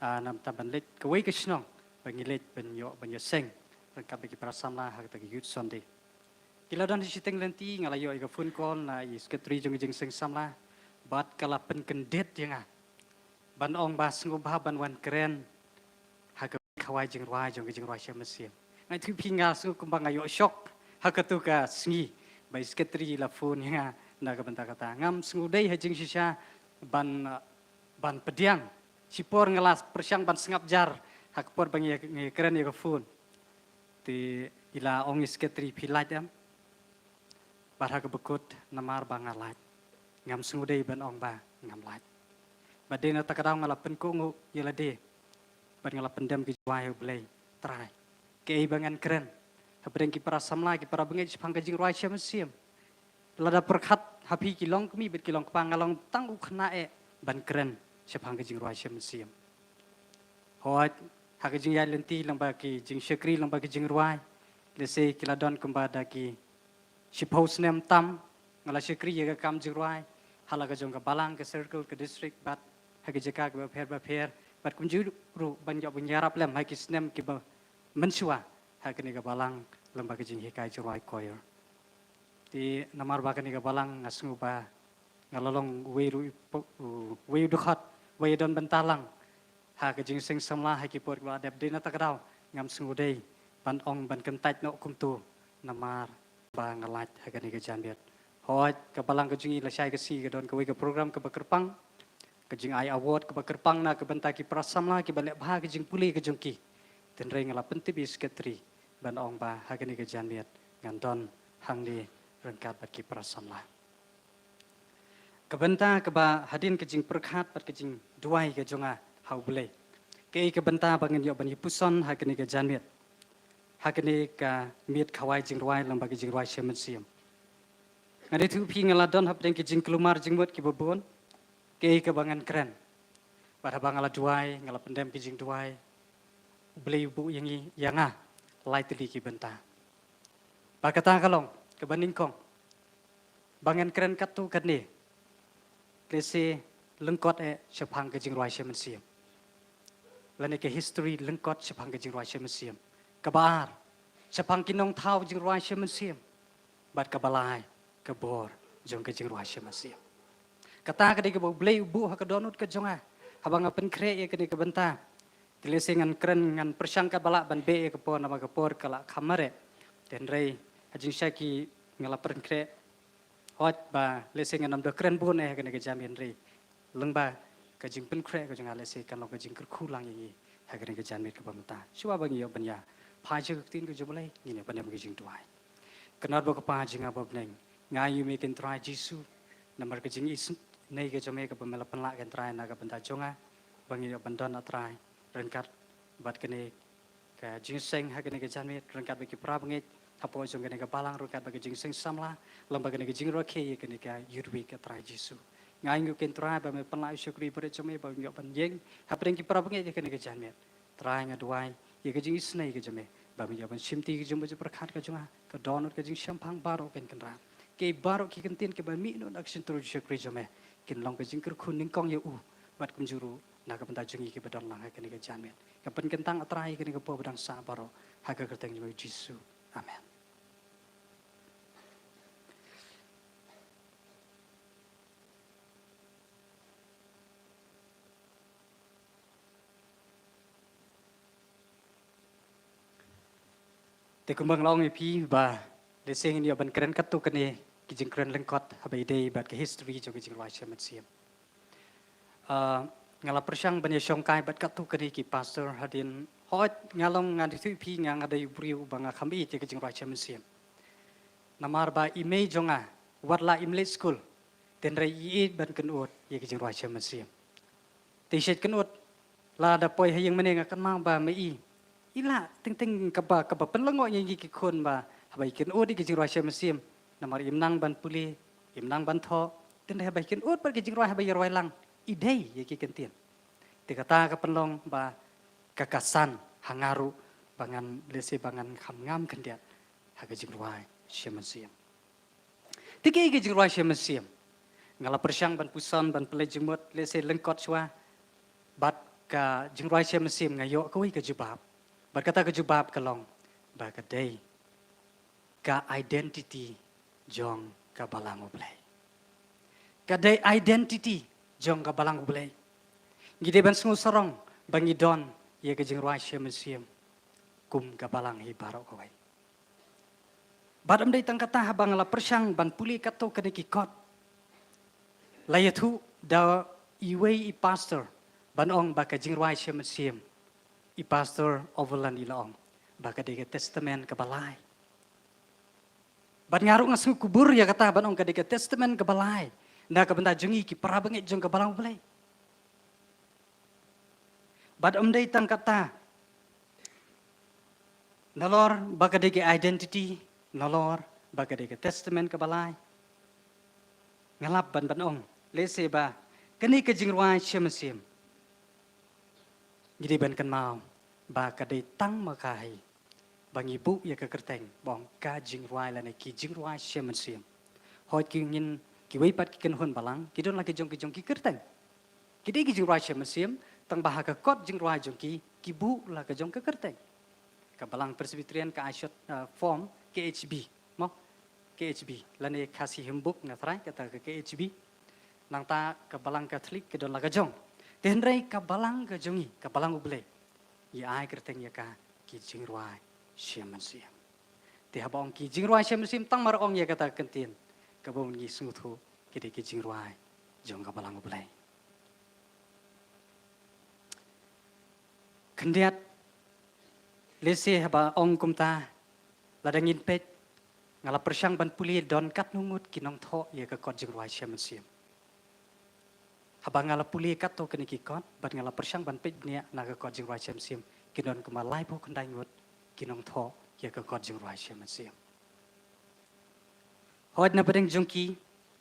ah, na ka bynta ban leit kawei ka shnong, ba ngi leit ban ïoh, ban ïaseng ryngkat bad ki para samla ha kata ka Youth Sunday. Ki la don shiteng lynti, nga la ïoh ïa ka phone call na i secretary jong ka Jingïaseng Samla bad ka la pynkyndit ïa nga ban ong ba sngewbha ban wan kren ha ka khawai jingrwai jong ka jingrwai Shem Mynsiem. Nga ïathuh ïa phi, nga sngew kumba nga ïoh shock ha katu ka sngi ba i secretary i la phone ïa nga na ka bynta kata. Ngam sngewdei ha jingshisha ban, ban pdiang. Shipor nga la pyrshang ban sngap jar ha ka por ba ngi, ngi kren ïa ka phone. Te i la ong i secretary, phi lait em? Bad ha kaba kut, namar ba nga lait, ngam sngewdei ban ong ba ngam lait. Bad dei na kata ka daw nga la pynkohnguh ïa lade bad nga la pyndem ka jingduwai ha U Blei, Trai, kaei ba ngan kren hapdeng ki para samla, ki para bangeit shaphang ka jingrwai Shem Mynsiem? Lada pyrkhat ha phi ki longkmie bad ki longkpa, nga long tang u khynnah eh ban kren shaphang ka jingrwai Shem Mynsiem. Hooid, ha ka jingïaid lynti lyngba ki jingshakri lyngba ki jingrwai, lehse ki la don kumba da ki shiphew snem tam nga la shakri ïa ka kam jingrwai ha la ka jong ka balang, ka circle, ka district bad ha ki jaka kiba pher ba pher, bad kumjuh ruh ban ïoh ban ïarap lem ha ki snem kiba mynshuwa ha kane ka balang lyngba ka jinghikai jingrwai choir. Te namar ba kane ka balang nga sngew ba nga la long uwei ruh u, uwei u dkhot, uwei u don bynta lang ha ka jingseng samla ha ki por kiba la dep. Dei na kata ka daw ngam sngew dei ban ong ban kyntait noh kumto, namar ba nga lait ha kane ka janmiet. Hooid, ka balang ka jong ngi lashai ka sngi ka don kawei ka program kaba kyrpang. Ka jingai award kaba kyrpang na ka bynta ki para samla kiba leh bha ka jingpule ka jong ki. Hynrei nga la pyntip ïa i secretary ban ong ba ha kane ka janmiet ngan don hangne ryngkat bad ki para samla. Ka bynta kaba hadien ka jingpyrkhat bad ka jingduwai ka jong nga ha U Blei, kaei ka bynta ba ngan ïoh ban ïapuson ha kane ka janmiet, ha kane ka miet khawai jingrwai lyngba ka jingrwai Shem Mynsiem? Ngan ïathuh ïa phi, nga la don hapdeng ki jingkulmar jingmut kiba bun. Kaei kaba ngan kren? Bad haba nga la duwai, nga la pyndem ki jingduwai, U Blei u buh ïa ngi, ïa nga, lai tylli ki bynta. Bad kata ka long kaba nyngkong ba ngan kren katto katne, lehse lyngkot eh shaphang ka jingrwai Shem Mynsiem, lane ka history lyngkot shaphang ka jingrwai Shem Mynsiem. Kaba ar, shaphang ki nongthaw jingrwai Shem Mynsiem. Bad kaba lai, ka bor jong ka jingrwai Shem Mynsiem. Kata ka dei kaba U Blei u buh ha ka dohnud ka jong nga haba nga pynkhreh ïa kane ka bynta. Te lehse ngan kren, ngan pyrshang katba lah ban beh ïa ka por, namar ka por ka la kham mareh. Hynrei ha jingshai ki nga la pynkhreh. Hooid ba lehse ngan ym da kren bun eh ha kane ka janmiet, hynrei lyngba ka jingpynkhreh ka jong nga, lehse kan long ka jingkyrkhu lang ïa ngi ha kane ka janmiet kaba mynta. Shuwa ba ngi ïoh ban ïa phai sha ka ktien ka jong U Blei, ngin ïa pyndem ka jingduwai. Kynrad bad Kpa jong nga ba ha bneng, nga ai ïa me ko Trai Jisu, namar ka jingisynei ka jong me kaba me la pynlah ko Trai na ka bynta jong nga, ba ngi ïoh ban don, ah Trai, ryngkat bad kane ka jingseng ha kane ka janmiet, ryngkat bad ki para bangeit hapoh jong kane ka balang, ryngkat bad ka jingseng samla lyngba kane ka jingrakhe ïa kane ka Youth Week, ah Trai Jisu. Nga ai nguh ko Trai ba me pynlah ïa u shakri barit jong me ba un ïoh ban ïeng hapdeng ki para bangeit ïa kane ka janmiet. Trai, nga duwai ïa ka jingisynei ka jong me ba me ïoh ban shimti ka jingmut jingpyrkhat ka jong nga, ka dohnud ka jingshemphang baroh kan Kynrad. Ki baroh ki kyntien kiba mih na ka shyntur u shakri jong me kin long ka jingkyrkhu nyngkong ïa u bad kumjuh ruh na ka bynta jong ngi kiba don lang ha kane ka janmiet. Nga pynkyntang, ah Trai, ïa kane ka por ba dang sah baroh ha ka kyrteng jong u Jisu. Amen. Te kumba nga la ong ïa phi ba lehse ngin ïoh ban kren katto katne ki jingkren lyngkot haba ïadei bad ka history jong ka jingrwai Shem Mynsiem. Ah, nga la pyrshang ban ïashongkai bad katto katne ki pastor hadien. Hooid, nga long, ngan ïathuh ïa phi, nga, nga dei u briew uba nga kham ïeit ïa ka jingrwai Shem Mynsiem. Namar ba i mei jong nga, wat la im leit skul, hynrei i ïeit ban kynud ïa ka jingrwai Shem Mynsiem. Te shet kynud, lada poi ha ïing mane nga kynmaw ba me i, i lah teng teng kaba, kaba pynlyngngoh ïa ngi ki khun ba haba i kynud ïa ka jingrwai Shem Mynsiem, namar im nang ban pule, im nang ban thoh, hynrei haba i kynud bad ka jingrwai haba i rwai lang, i dei ïa ki kyntien. Te kata ka pynlong ba ka, ka san ha nga ruh ba ngan, lehse ba ngan kham ngam khyndiat ha ka jingrwai Shem Mynsiem. Te kaei ka jingrwai Shem Mynsiem? Nga la pyrshang ban puson, ban pynleit jingmut, lehse lyngkot shuwa. Bad ka jingrwai Shem Mynsiem nga ïoh kawei ka jubab. Bad kata ka jubab ka long ba ka dei ka identity jong ka Balang U Blei. Ka dei identity jong ka Balang U Blei. Ngi dei ban sngewsarong ba ngi don ïa ka jingrwai Shem Mynsiem kum ka balang hi baroh kawei. Bad ym dei tang kata, haba nga la pyrshang ban pule katto katne ki kot, la ïathuh da iwei i pastor ban ong ba ka jingrwai Shem Mynsiem, i Pastor Overland, i la ong ba ka dei ka testament kaba lai. Bad nga ruh nga sngewkubur ïa kata ban ong ka dei ka testament kaba lai na ka bynta jong ngi ki para bangeit jong ka Balang U Blei. Bad ym dei tang kata, nalor ba ka dei ka identity, nalor ba ka dei ka testament kaba lai, nga lap ban, ban ong lehse ba kane ka jingrwai Shem Mynsiem, ngi dei ban kynmaw ba ka dei tang ma ka hi ba ngi buh ïa ka kyrteng ba ong ka jingrwai lane ki jingrwai Shem Mynsiem. Hooid, ki ngin, kiwei pat ki kynhun balang ki don la ki jong ki jong ki kyrteng. Ki dei ki jingrwai Shem Mynsiem, tang ba ha ka kot jingrwai jong ki, ki buh la ka jong ka kyrteng. Ka Balang Presbyterian ka ai short, uh, form K H B, mo? K H B, lane Khasi Hymnbook nga trai kata ka K H B. Nangta ka Balang Katholik ka don la ka jong. Te hynrei ka Balang ka jong ngi, ka Balang U Blei, ngi ai kyrteng ïa ka ki jingrwai shem mynsiem. Te haba ong ki jingrwai shem mynsiem, tang mar ong ïa kata ka kyntien, kaba ngi sngewthuh ki dei ki jingrwai jong ka Balang U Blei. Khyndiat, lehse haba ong kumta, lada ngin peit, nga la pyrshang ban pule don katno ngut ki nongthoh ïa ka kot jingrwai shem mynsiem. Haba nga la pule katto katne ki kot, bad nga la pyrshang ban peit bniah na ka kot jingrwai shem mynsiem, ki don kumba laiphew khyndai ngut ki nongthoh ïa ka kot jingrwai shem mynsiem. Hooid, na pdeng jong ki,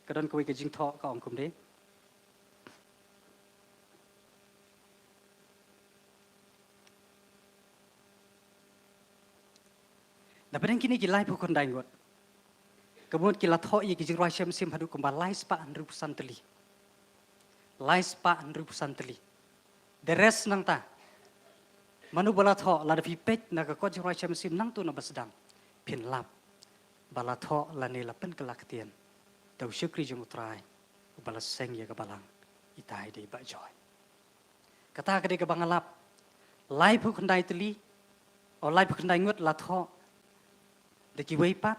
ka don kawei ka jingthoh ka ong kumne. Na pdeng kine ki laiphew khyndai ngut, ka mut ki la thoh ïa ki jingrwai shem mynsiem haduh kumba lai spah hynriewphew san tylli. Lai spah hynriewphew san tylli. The rest nangta, mano ba la thoh, lada phi peit na ka kot jingrwai shem mynsiem nangto na ba sdang, phin lap ba la thoh lane la pynkylla ktien da u shakri jong U Trai, uba la seng ïa ka balang, itai dei Bah Joy. Kata ka dei kaba nga lap. Laiphew khyndai tylli, o laiphew khyndai ngut la thoh da kiwei pat,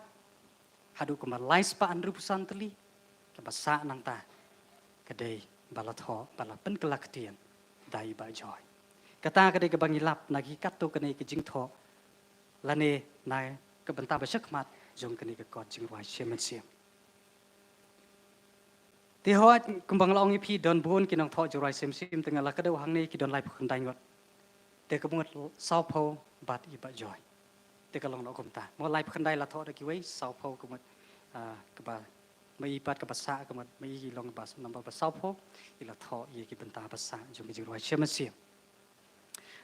haduh kumba lai spah hynriewphew san tylli, kaba sah nangta ka dei ba la thoh, ba la pynkylla ktien da i Bah Joy. Kata ka dei kaba ngi lap na ki katto katne ki jingthoh, lane na ka bynta ba shakhmat jong kane ka kot jingrwai shem mynsiem. Te hooid, kumba nga la ong ïa phi, don bun ki nongthoh jingrwai shem mynsiem, te nga la kdew hangne ki don laiphew khyndai ngut. Te ka mut sawphew bad i Bah Joy. Te ka long noh kumta. Mo, laiphew khyndai la thoh da kiwei, sawphew ka mut, ah, kaba, ma i pat kaba sah ka mut, ma i long ba number ba sawphew, i la thoh ïa ki bynta ba sah jong ka jingrwai shem mynsiem.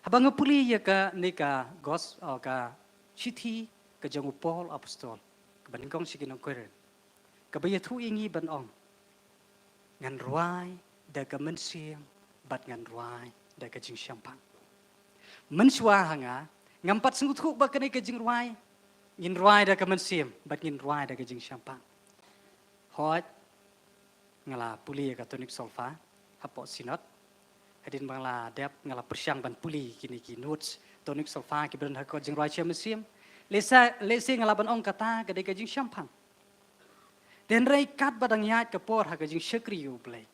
Haba nga pule ïa kane ka gos-, o ka shithi ka jong u Paul Apostol, kaba nyngkong sha ki nong Korinth, kaba ïathuh ïa ngi ban ong, ngan rwai da ka mynsiem bad ngan rwai da ka jingshemphang. Mynshuwa ha nga, ngam pat sngewthuh ba kane ka jingrwai, ngin rwai da ka mynsiem bad ngin rwai da ka jingshemphang. Hooid, nga la pule ïa ka tonic solfa hapoh Synod. Hadien ba nga la dep, nga la pyrshang ban pule kine ki notes tonic solfa kiba don ha ka kot jingrwai shem mynsiem. Lehse, lehse nga lah ban ong kata ka dei ka jingshemphang. Te hynrei katba dang ïaid ka por ha ka jingshakri ïa U Blei,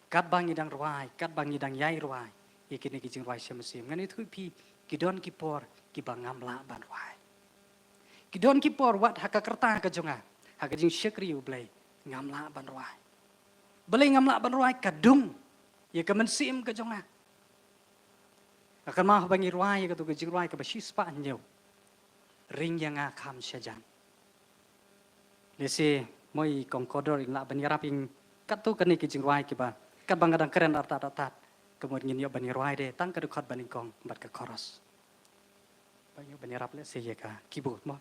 katba ngi dang rwai, katba ngi dang ïai rwai ïa kine ki jingrwai shem mynsiem, ngan ïathuh ïa phi, ki don ki por kiba ngam lah ban rwai. Ki don ki por wat ha ka rta ka jong nga ha ka jingshakri ïa U Blei, ngam lah ban rwai. Balei ngam lah ban rwai? Ka dung ïa ka mynsiem ka jong nga. Nga kynmaw haba ngi rwai ïa kato ka jingrwai kaba shispah hynñiew, Ring ïa nga kham shajan. Lehse mo i kong Kordor in lah ban ïarap ïa ngi katto katne ki jingrwai kiba, katba nga dang kren artat artat, ka mut ngin ïoh ban ïarwai de tang ka dkhot ba nyngkong bad ka chorus. Ba ïoh ban ïarap lehse ïa ka keyboard mo.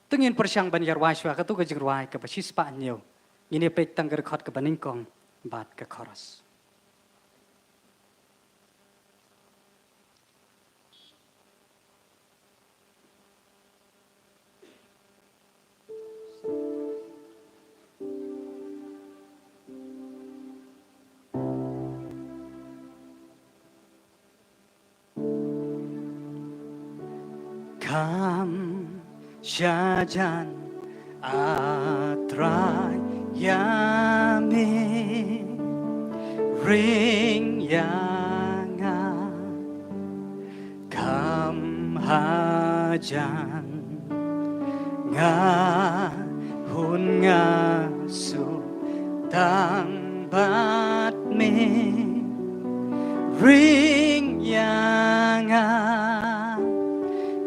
Te ngin pyrshang ban ïarwai shuwa kato ka jingrwai kaba shispah hynñiew. Ngin ïa peit tang ka dkhot kaba nyngkong bad ka chorus. Kham shajan A Trai ïa me, ring ïa nga kham hajan. Nga hun nga suk tang bad me, ring ïa nga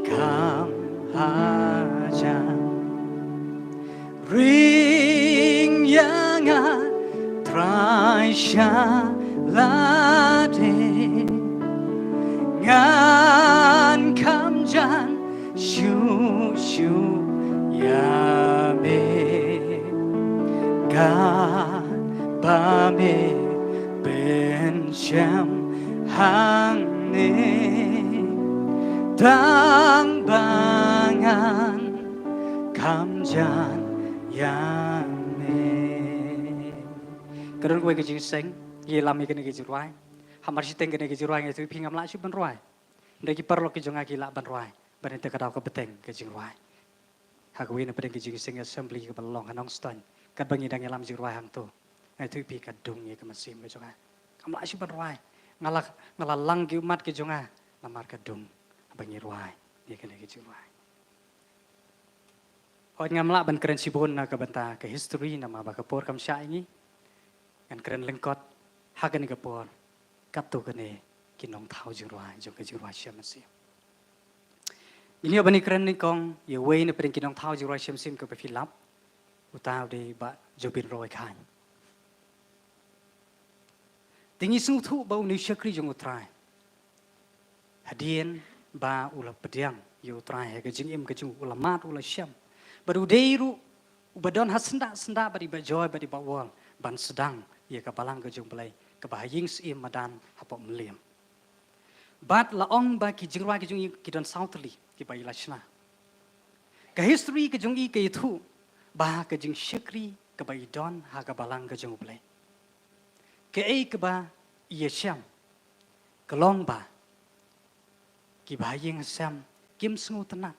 kham hajan. Ring ïa nga Trai sha lade, ngan kham jan shuh shuh ïa me. Katba me pynshem hangne, tang ba ngan kham jan ïa me. Ka don kawei ka jingseng, ïalam ïa kane ka jingrwai. Hamar shiteng kane ka jingrwai nga ïathuh ïa phi ngam lah shuh ban rwai. Hynrei ki paralok ki jong nga ki lah ban rwai. Ban ïa ka daw ka bteng ka jingrwai. Ha kawei na pdeng ka jingseng assembly kaba la long ha Nongstoiñ. Katba ngi dang ïalam jingrwai hangto, nga ïathuh ïa phi ka dung ïa ka mynsiem ka jong nga. Ngam lah shuh ban rwai. Nga la, nga la lang ki ummat ki jong nga namar ka dung ba ngi rwai ïa kane ka jingrwai. Hooid, ngam lah ban kren shibun na ka bynta ka history namar ba ka por kam shah ïa ngi. Ngan kren lyngkot ha kane ka por katto katne ki nongthaw jingrwai jong ka jingrwai shem mynsiem. Ngin ïoh ban ïakren nyngkong ïa uwei na pdeng ki nongthaw jingrwai shem mynsiem kaba phi lap, uta u dei Bah Jobin Roi Khain. Te ngi sngewthuh ba une u shakri jong U Trai. Hadien ba u la pdiang ïa U Trai ha ka jingim ka jong u, u la mad, u la shem. Bad u dei ruh uba don ha syndah syndah bad i Bah Joy bad i Bah Wol ban sdang ïa ka balang ka jong U Blei kaba ha ïing Syiem madan hapoh Mylliem. Bad la ong ba ki jingrwai ki jong i ki don saw tylli kiba i la shna. Ka history ka jong i ka ïathuh ba ka jingshakri kaba i don ha ka balang ka jong U Blei, kaei kaba i ïashem, ka long ba kiba ha ïing ha sem kim sngewtynnat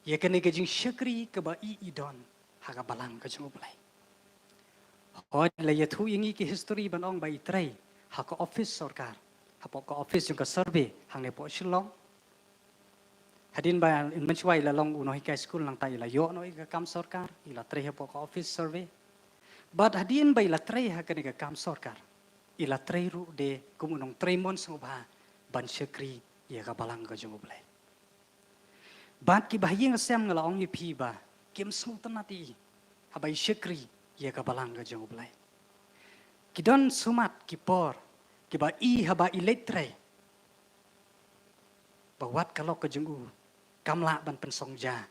ïa kane ka jingshakri kaba i i don ha ka balang ka jong U Blei. Hooid, la ïathuh ïa ngi ki history ban ong ba i trei ha ka office sorkar, hapoh ka office jong ka survey hangne hapoh Shillong. Hadien ba mynshwa i la long u nonghikai skul, nangta i la ïoh noh ïa ka kam sorkar, i la trei hapoh ka office survey. Bad hadien ba i la trei ha kane ka kam sorkar, i la trei ruh de kum u nongtrei mon sngewbha ban shakri ïa ka balang ka jong U Blei. Bad kiba ha ïing ha sem, nga la ong ïa phi ba kim sngewtynnat ïa i haba i shakri ïa ka balang ka jong U Blei. Ki don sumar ki por kiba i, haba i leit trei, ba wat ka lok ka jong u kam lah ban pynsong ja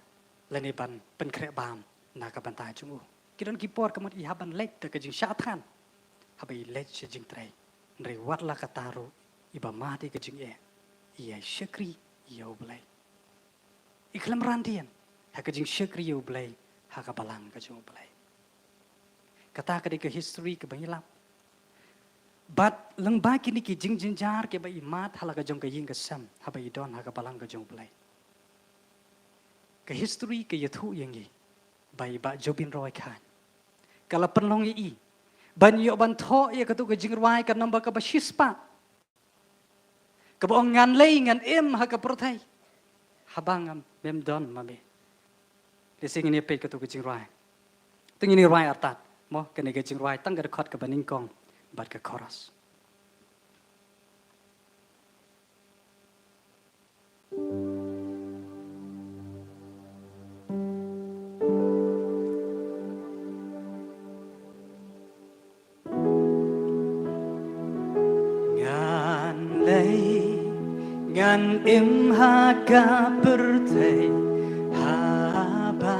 lane ban pynkhreh bam na ka bynta jong u. Ki don ki por ka mut i hap ban leit da ka jingshah thngan haba i leit sha jingtrei. Hynrei wat la katta ruh, iba mad ïa ka jingeh, i ïa shakri ïa U Blei. I khlem ran dien ha ka jingshakri ïa U Blei ha ka balang ka jong U Blei. Kata ka dei ka history kaba ngi lap. Bad lyngba kine ki jingjynjar kiba i mad ha la ka jong ka ïing ka sem haba i don ha ka balang ka jong U Blei, ka history ka ïathuh ïa ngi ba i Bah Jobin Roi Khain ka la pynlong ïa i ban ïoh ban thoh ïa katu ka jingrwai ka nombor kaba shispah, kaba ong: Ngan leit ngan im ha ka pyrthei haba ngam, mem don ma me. Lehse ngin ïa peit katu ka jingrwai. Te ngin ïa rwai artat mo kane ka jingrwai, tang ka dkhot kaba nyngkong bad ka chorus. Ngan leit ngan im ha ka pyrthei haba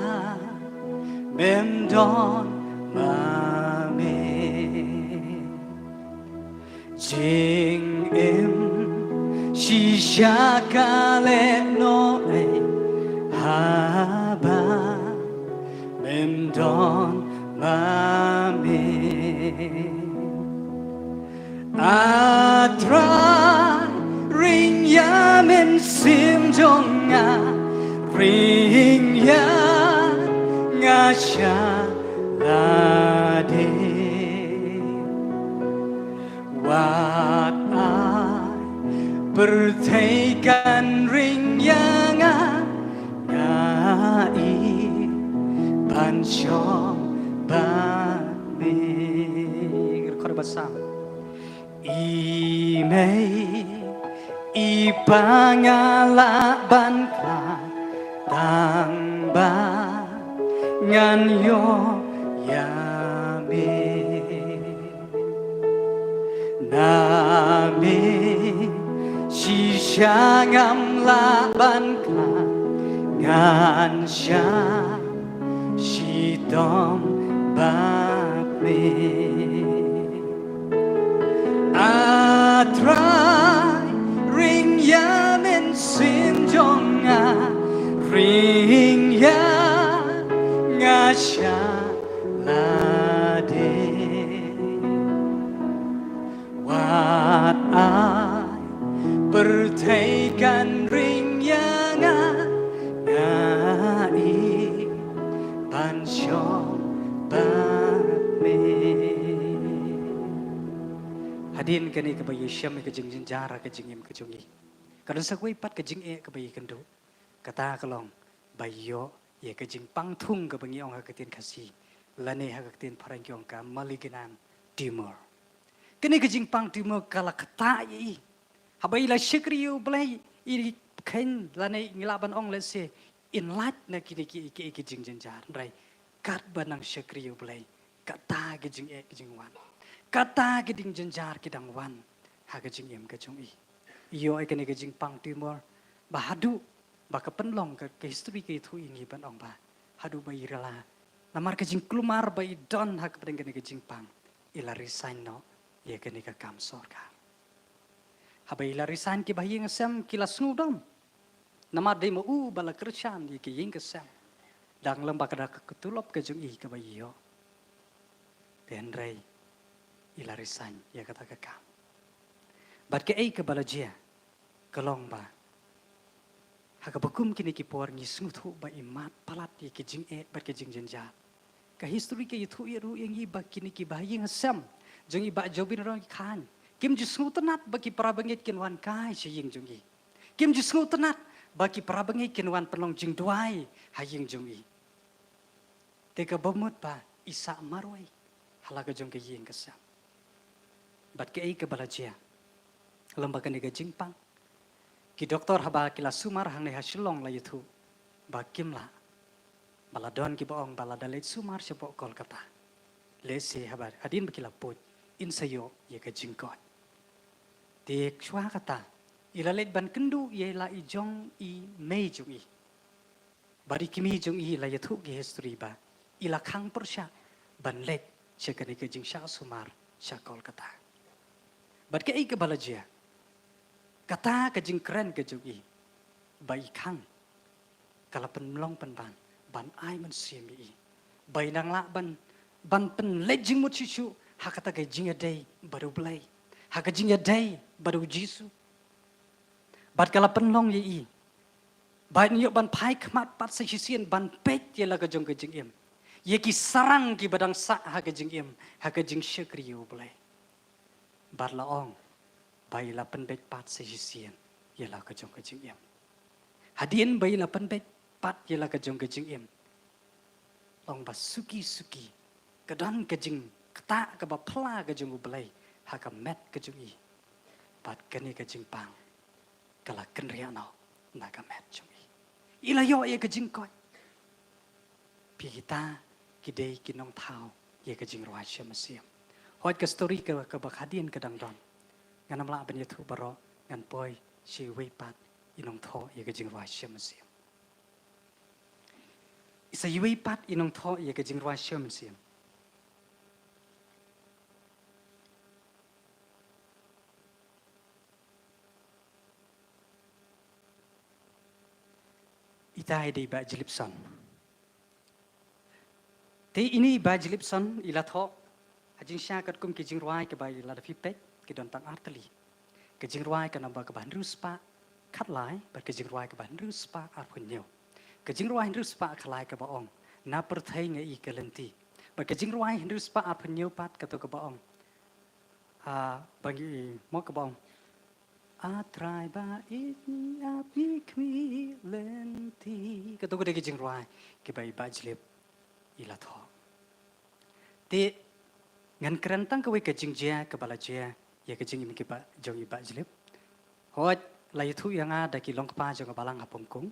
mem don ma me. Jingim shisha ka leh noh ei haba mem don ma me. A Trai, ring ïa mynsiem jong nga, ring ïa nga sha lade. Wat ai pyrthei kan ring ïa nga, nga i ban shong bad me. Record ba sam. I mei i pa, nga lah ban khlad tang ba ngan ïoh ïa me. Na me shisha ngam lah ban khlad, ngan shah shitom bad me. A Trai, ring ïa mynsiem jong nga, ring ïa Nga sha lade. Wat ai pyrthei kan ring ïa nga, nga i ban shong bad me. Hadien kane kaba ïashem ïa ka jingjynjar ha ka jingim ka jong i, ka don sa kawei pat ka jingeh kaba i kynduh. Kata ka long ba ïoh ïa ka jingpang thung kaba ngi ong ha ka ktien Khasi, lane ha ka ktien Phareng ki ong ka malignant tumor. Kane ka jingpang tumor ka la ktah ïa i. Haba i la shakri ïa U Blei, i kheiñ lane ngi lah ban ong lehse, in lait na kine ki, ki, ki jingjynjar. Hynrei katba nang shakri ïa U Blei, kata ka jingeh ka jingwan, kata ka jingjynjar ki dang wan ha ka jingim ka jong i. I ïoh ïa kane ka jingpang tumor ba haduh ba ka pynlong ka, ka history ka ïathuh ïa ngi ban ong ba haduh ba i rila namar ka jingkulmar ba i don ha ka pdeng kane ka jingpang, i la resign noh ïa kane ka kam sorkar. Haba i la resign, kiba ha ïing ha sem ki la sngewdom. Namar dei ma u ba la kyrshan ïa ka ïing ka sem, dang lem bad ka da ka tulop ka jong i kaba i ïoh. Hynrei i la resign ïa kata ka kam. Bad kaei kaba la jia ka long ba ha kaba kum kine ki por ngi sngewthuh ba i mad palat ïa ki jingeh bad ki jingjynjar. Ka history ka ïathuh ïa ruh ïa ngi ba kine kiba ha ïing ha sem jong i Bah Jobin Rangkaiñ kim ju sngewtynnat ba ki para bangeit kin wan kai sha ïing jong i. Kim ju sngewtynnat ba ki para bangeit kin wan pynlong jingduwai ha ïing jong i. Te kaba mut ba i sah marwei ha la ka jong ka ïing ka sem. Bad kaei kaba la jia lem bad kane ka jingpang, ki doktor haba ki la sumar hangne ha Shillong la ïathuh ba kim lah, ba la don kiba ong ba lada leit sumar shapoh Kolkata, lehse haba hadien ba ki la put, in sa ïoh ïa ka jingkoit. Te shuwa kata i la leit ban kynduh ïa i la i jong i mei jong i. Bad i kmie jong i, la ïathuh ki history ba i la khang pyrshah ban leit sha kane ka jingshah sumar sha Kolkata. Bad kaei kaba la jia, kata ka jingkren ka jong i ba i khang ka la pynlong pynban ban ai mynsiem ïa i ba i nang lah ban, ban pynleit jingmut shuh shuh ha kata ka jingïadei bad U Blei, ha ka jingïadei bad U Jisu. Bad ka la pynlong ïa i ba in ïoh ban phai khmat pat sa shisien ban peit ïa la ka jong ka jingim, ïa ki sarang kiba dang sah ha ka jingim, ha ka jingshakri ïa U Blei. Bad la ong ba i la pynbeit pat sa shisien ïa la ka jong ka jingim. Hadien ba i la pynbeit pat ïa la ka jong ka jingim, long ba suki suki ka don ka jingktah kaba phylla ka jong U Blei ha ka met ka jong i. Bad kane ka jingpang ka la kynriah noh na ka met jong i. I la ïoh ïa ka jingkoit. Phi, kita ki dei ki nongthaw ïa ka jingrwai shem mynsiem. Hooid, ka story ka, kaba hadien ka dang don. Ngan ym lah ban ïathuh baroh, ngan poi sha iwei pat i nongthoh ïa ka jingrwai shem mynsiem. Sa iwei pat i nongthoh ïa ka jingrwai shem mynsiem. Ita i dei i Bah Jlipson. Te ine i Bah Jlipson i la thoh ha jingshisha katkum ki jingrwai kiba lada phi peit ki don tang ar tylli. Ka jingrwai ka nombor kaba hynriew spah khatlai bad ka jingrwai kaba hynriew spah arphew hynñiew. Ka jingrwai hynriew spah khatlai kaba ong Na pyrthei nga i ka lynti. Bad ka jingrwai hynriew spah arphew hynñiew pat kato kaba ong, ah, ba ngi i mo kaba ong, A Trai ba ïeit, ap ïa i khmih lynti. Kato ka dei ka jingrwai kiba i Bah Jlip i la thoh. Te ngan kren tang kawei ka jingjia kaba la jia ïa ka jingim ki Bah, jong i Bah Jlip. Hooid, la ïathuh ïa nga da ki long kpa jong ka balang ha Pongkung.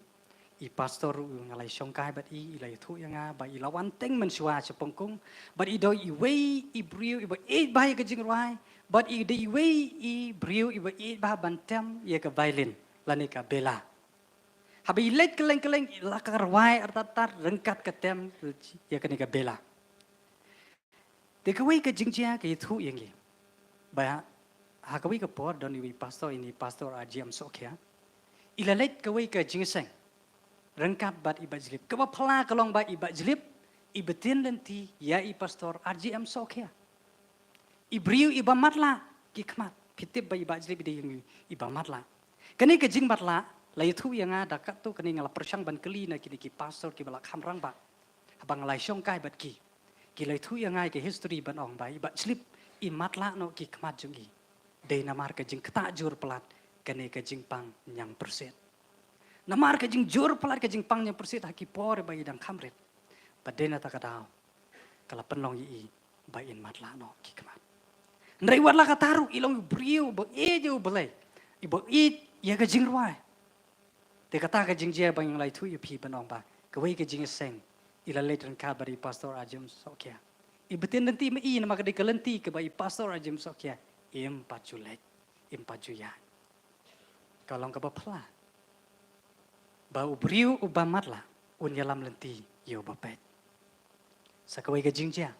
I pastor ruh nga la ïashong kai bad i, i la ïathuh ïa nga ba i la wan teng mynshuwa sha Pongkung. Bad i dei iwei i briew iba ïeit bha ïa ka jingrwai. Bad i dei iwei i briew iba ïeit bha ban tem ïa ka violin lane ka bela. Haba i leit kylleng kylleng i la ka rwai artat tat ryngkat ka tem ïa kane ka bela. Te kawei ka jingjia ka ïathuh ïa ngi ba ha kawei ka por don iwei i pastor, ine i Pastor R J M Sohkhia. I la leit kawei ka jingïaseng ryngkat bad i Bah Jlip. Kaba phylla ka long ba i Bah Jlip I btin lynti ïa i pastor R J M Sawkhiah. I briew iba matlah ki khmat. Phi tip ba i Bah Jlip i dei i, iba matlah. Kane ka jingmatlah la ïathuh ïa nga da katto katne, nga la pyrshang ban kylli na kine ki pastor kiba la kham rangbah. Haba nga la shongkai bad ki, ki la ïathuh ïa nga ïa ka history ban ong ba i Bah Jlip i matlah noh ki khmat jong i. Dei namar ka jingktah jur palat kane ka jingpang ñiangpyrsit. Namar ka jingjur palat ka jingpang ñiangpyrsit ha ki por ba i dang kham rit. Bad dei na kata ka daw ka la pynlong ïa i ba in matlah noh ki khmat. Hynrei wat la katta ruh i long u briew ba ïeit ïa U Blei, iba ïeit ïa ka jingrwai. Te kata ka jingjia ba ngi la ïathuh ïa phi ban ong ba kawei ka jingïaseng i la leit ryngkat bad i pastor R J M Sawkhiah. I btin lynti ma i namar ka dei ka lynti kaba i pastor R J M Sawkhiah im pat ju leit, im pat ju ïaid. Ka long kaba phylla ba u briew uba matlah un ïalam lynti ïa uba peit. Sa kawei ka jingjia,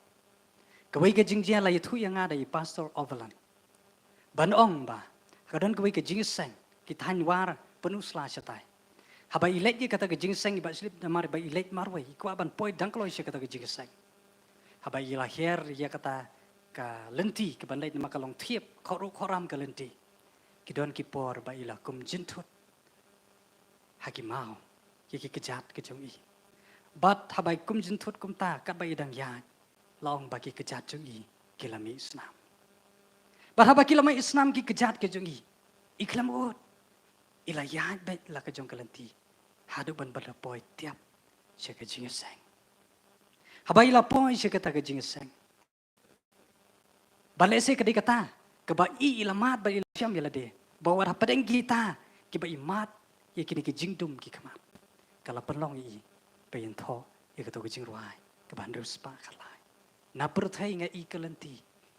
kawei ka jingjia la ïathuh ïa nga da i pastor Overland ban ong ba ka don kawei ka jingïaseng ki thaiñ War Pynursla shatai. Haba i leit ïa kata ka jingïaseng i Bah Jlip namar ba i leit marwei, i kwah ban poi dang kloi sha kata ka jingïaseng. Haba i la hiar ïa kata ka lynti kaban leit namar ka long thiap, khohruh khohram ka lynti. Ki don ki por ba i la kum jynthut ha ki maw ïa ki kjat ka jong i. Bad haba i kum jynthut kumta katba i dang ïaid, la ong ba ki kjat jong i ki la mih snam. Bad haba ki la mih snam ki kjat ka jong i, i khlem ud, i la ïaid beit la ka jong ka lynti haduh ban, ban da poi tiap sha ka jingïaseng. Haba i la poi sha kata ka jingïaseng, ba lehse ka dei kata kaba i, i la mad bad i la shem ïa lade ba wat hapdeng kita kiba i mad ïa kine ki jingdum ki khmat, ka la pynlong ïa i ba in thoh ïa kato ka jingrwai kaba hynriew spah khatlai. Na pyrthei nga i ka lynti,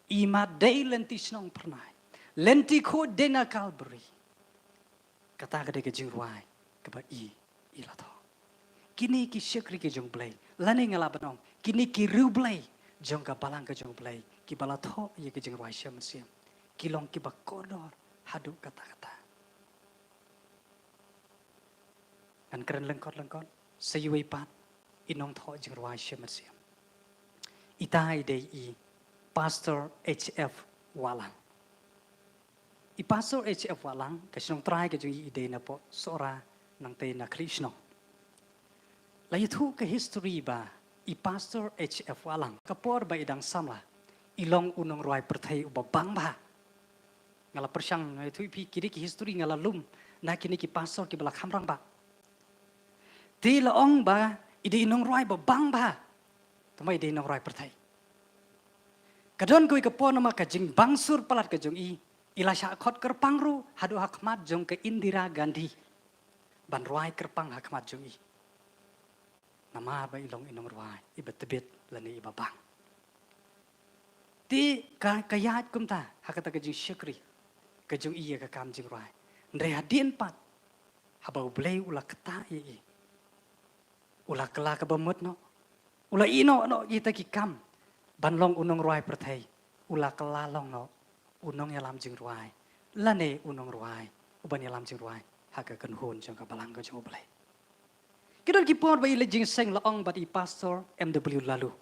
i mad dei lynti shnong Phyrnai, lynti khuid dei na Kalbari. Kata ka dei ka jingrwai kaba i, i la thoh. Kine ki shakri ki jong U Blei, lane nga lah ban ong kine ki riewblei jong ka balang ka jong U Blei kiba la thoh ïa ka jingrwai shem mynsiem, ki long kiba kordor haduh katta katta. Ngan kren lyngkot lyngkot, sa iwei pat i nongthoh jingrwai shem mynsiem. Ita i dei i Pastor H F Wahlang. I Pastor H F Wahlang, ka shnong trai ka jong i i dei na poh Sohra, nangta na Khlieh Shnong. La ïathuh ka history ba i Pastor H F Wahlang, ka por ba i dang samla, i long u nongrwai pyrthei uba bang bha. Nga la pyrshang, nga ïathuh ïa phi kine ki history nga la lum na kine ki pastor kiba la kham rangbah. Te la ong ba i dei i nongrwai ba bang bha. Tangba i dei i nongrwai pyrthei. Ka don kawei ka por namar ka jingbangsur palat ka jong i, i la shah khot kyrpang ruh haduh ha khmat jong ka Indira Gandhi ban rwai kyrpang ha khmat jong i. Namar ba i long i nongrwai iba tbit lane iba bang. Te ka, ka ïaid kumta ha kata ka jingshakri ka jong i ïa ka kam jingrwai. Hynrei hadien pat, haba U Blei u la ktah ïa i, u la kylla kaba mut noh, u la ïehnoh noh ïa kita ki kam ban long u nongrwai pyrthei, u la kylla long noh u nongïalam jingrwai, lane u nongrwai uban ïalam jingrwai ha ka kynhun jong ka balang ka jong U Blei. Ki don ki por ba i leit jingïaseng, la ong bad i Pastor M W Laloo.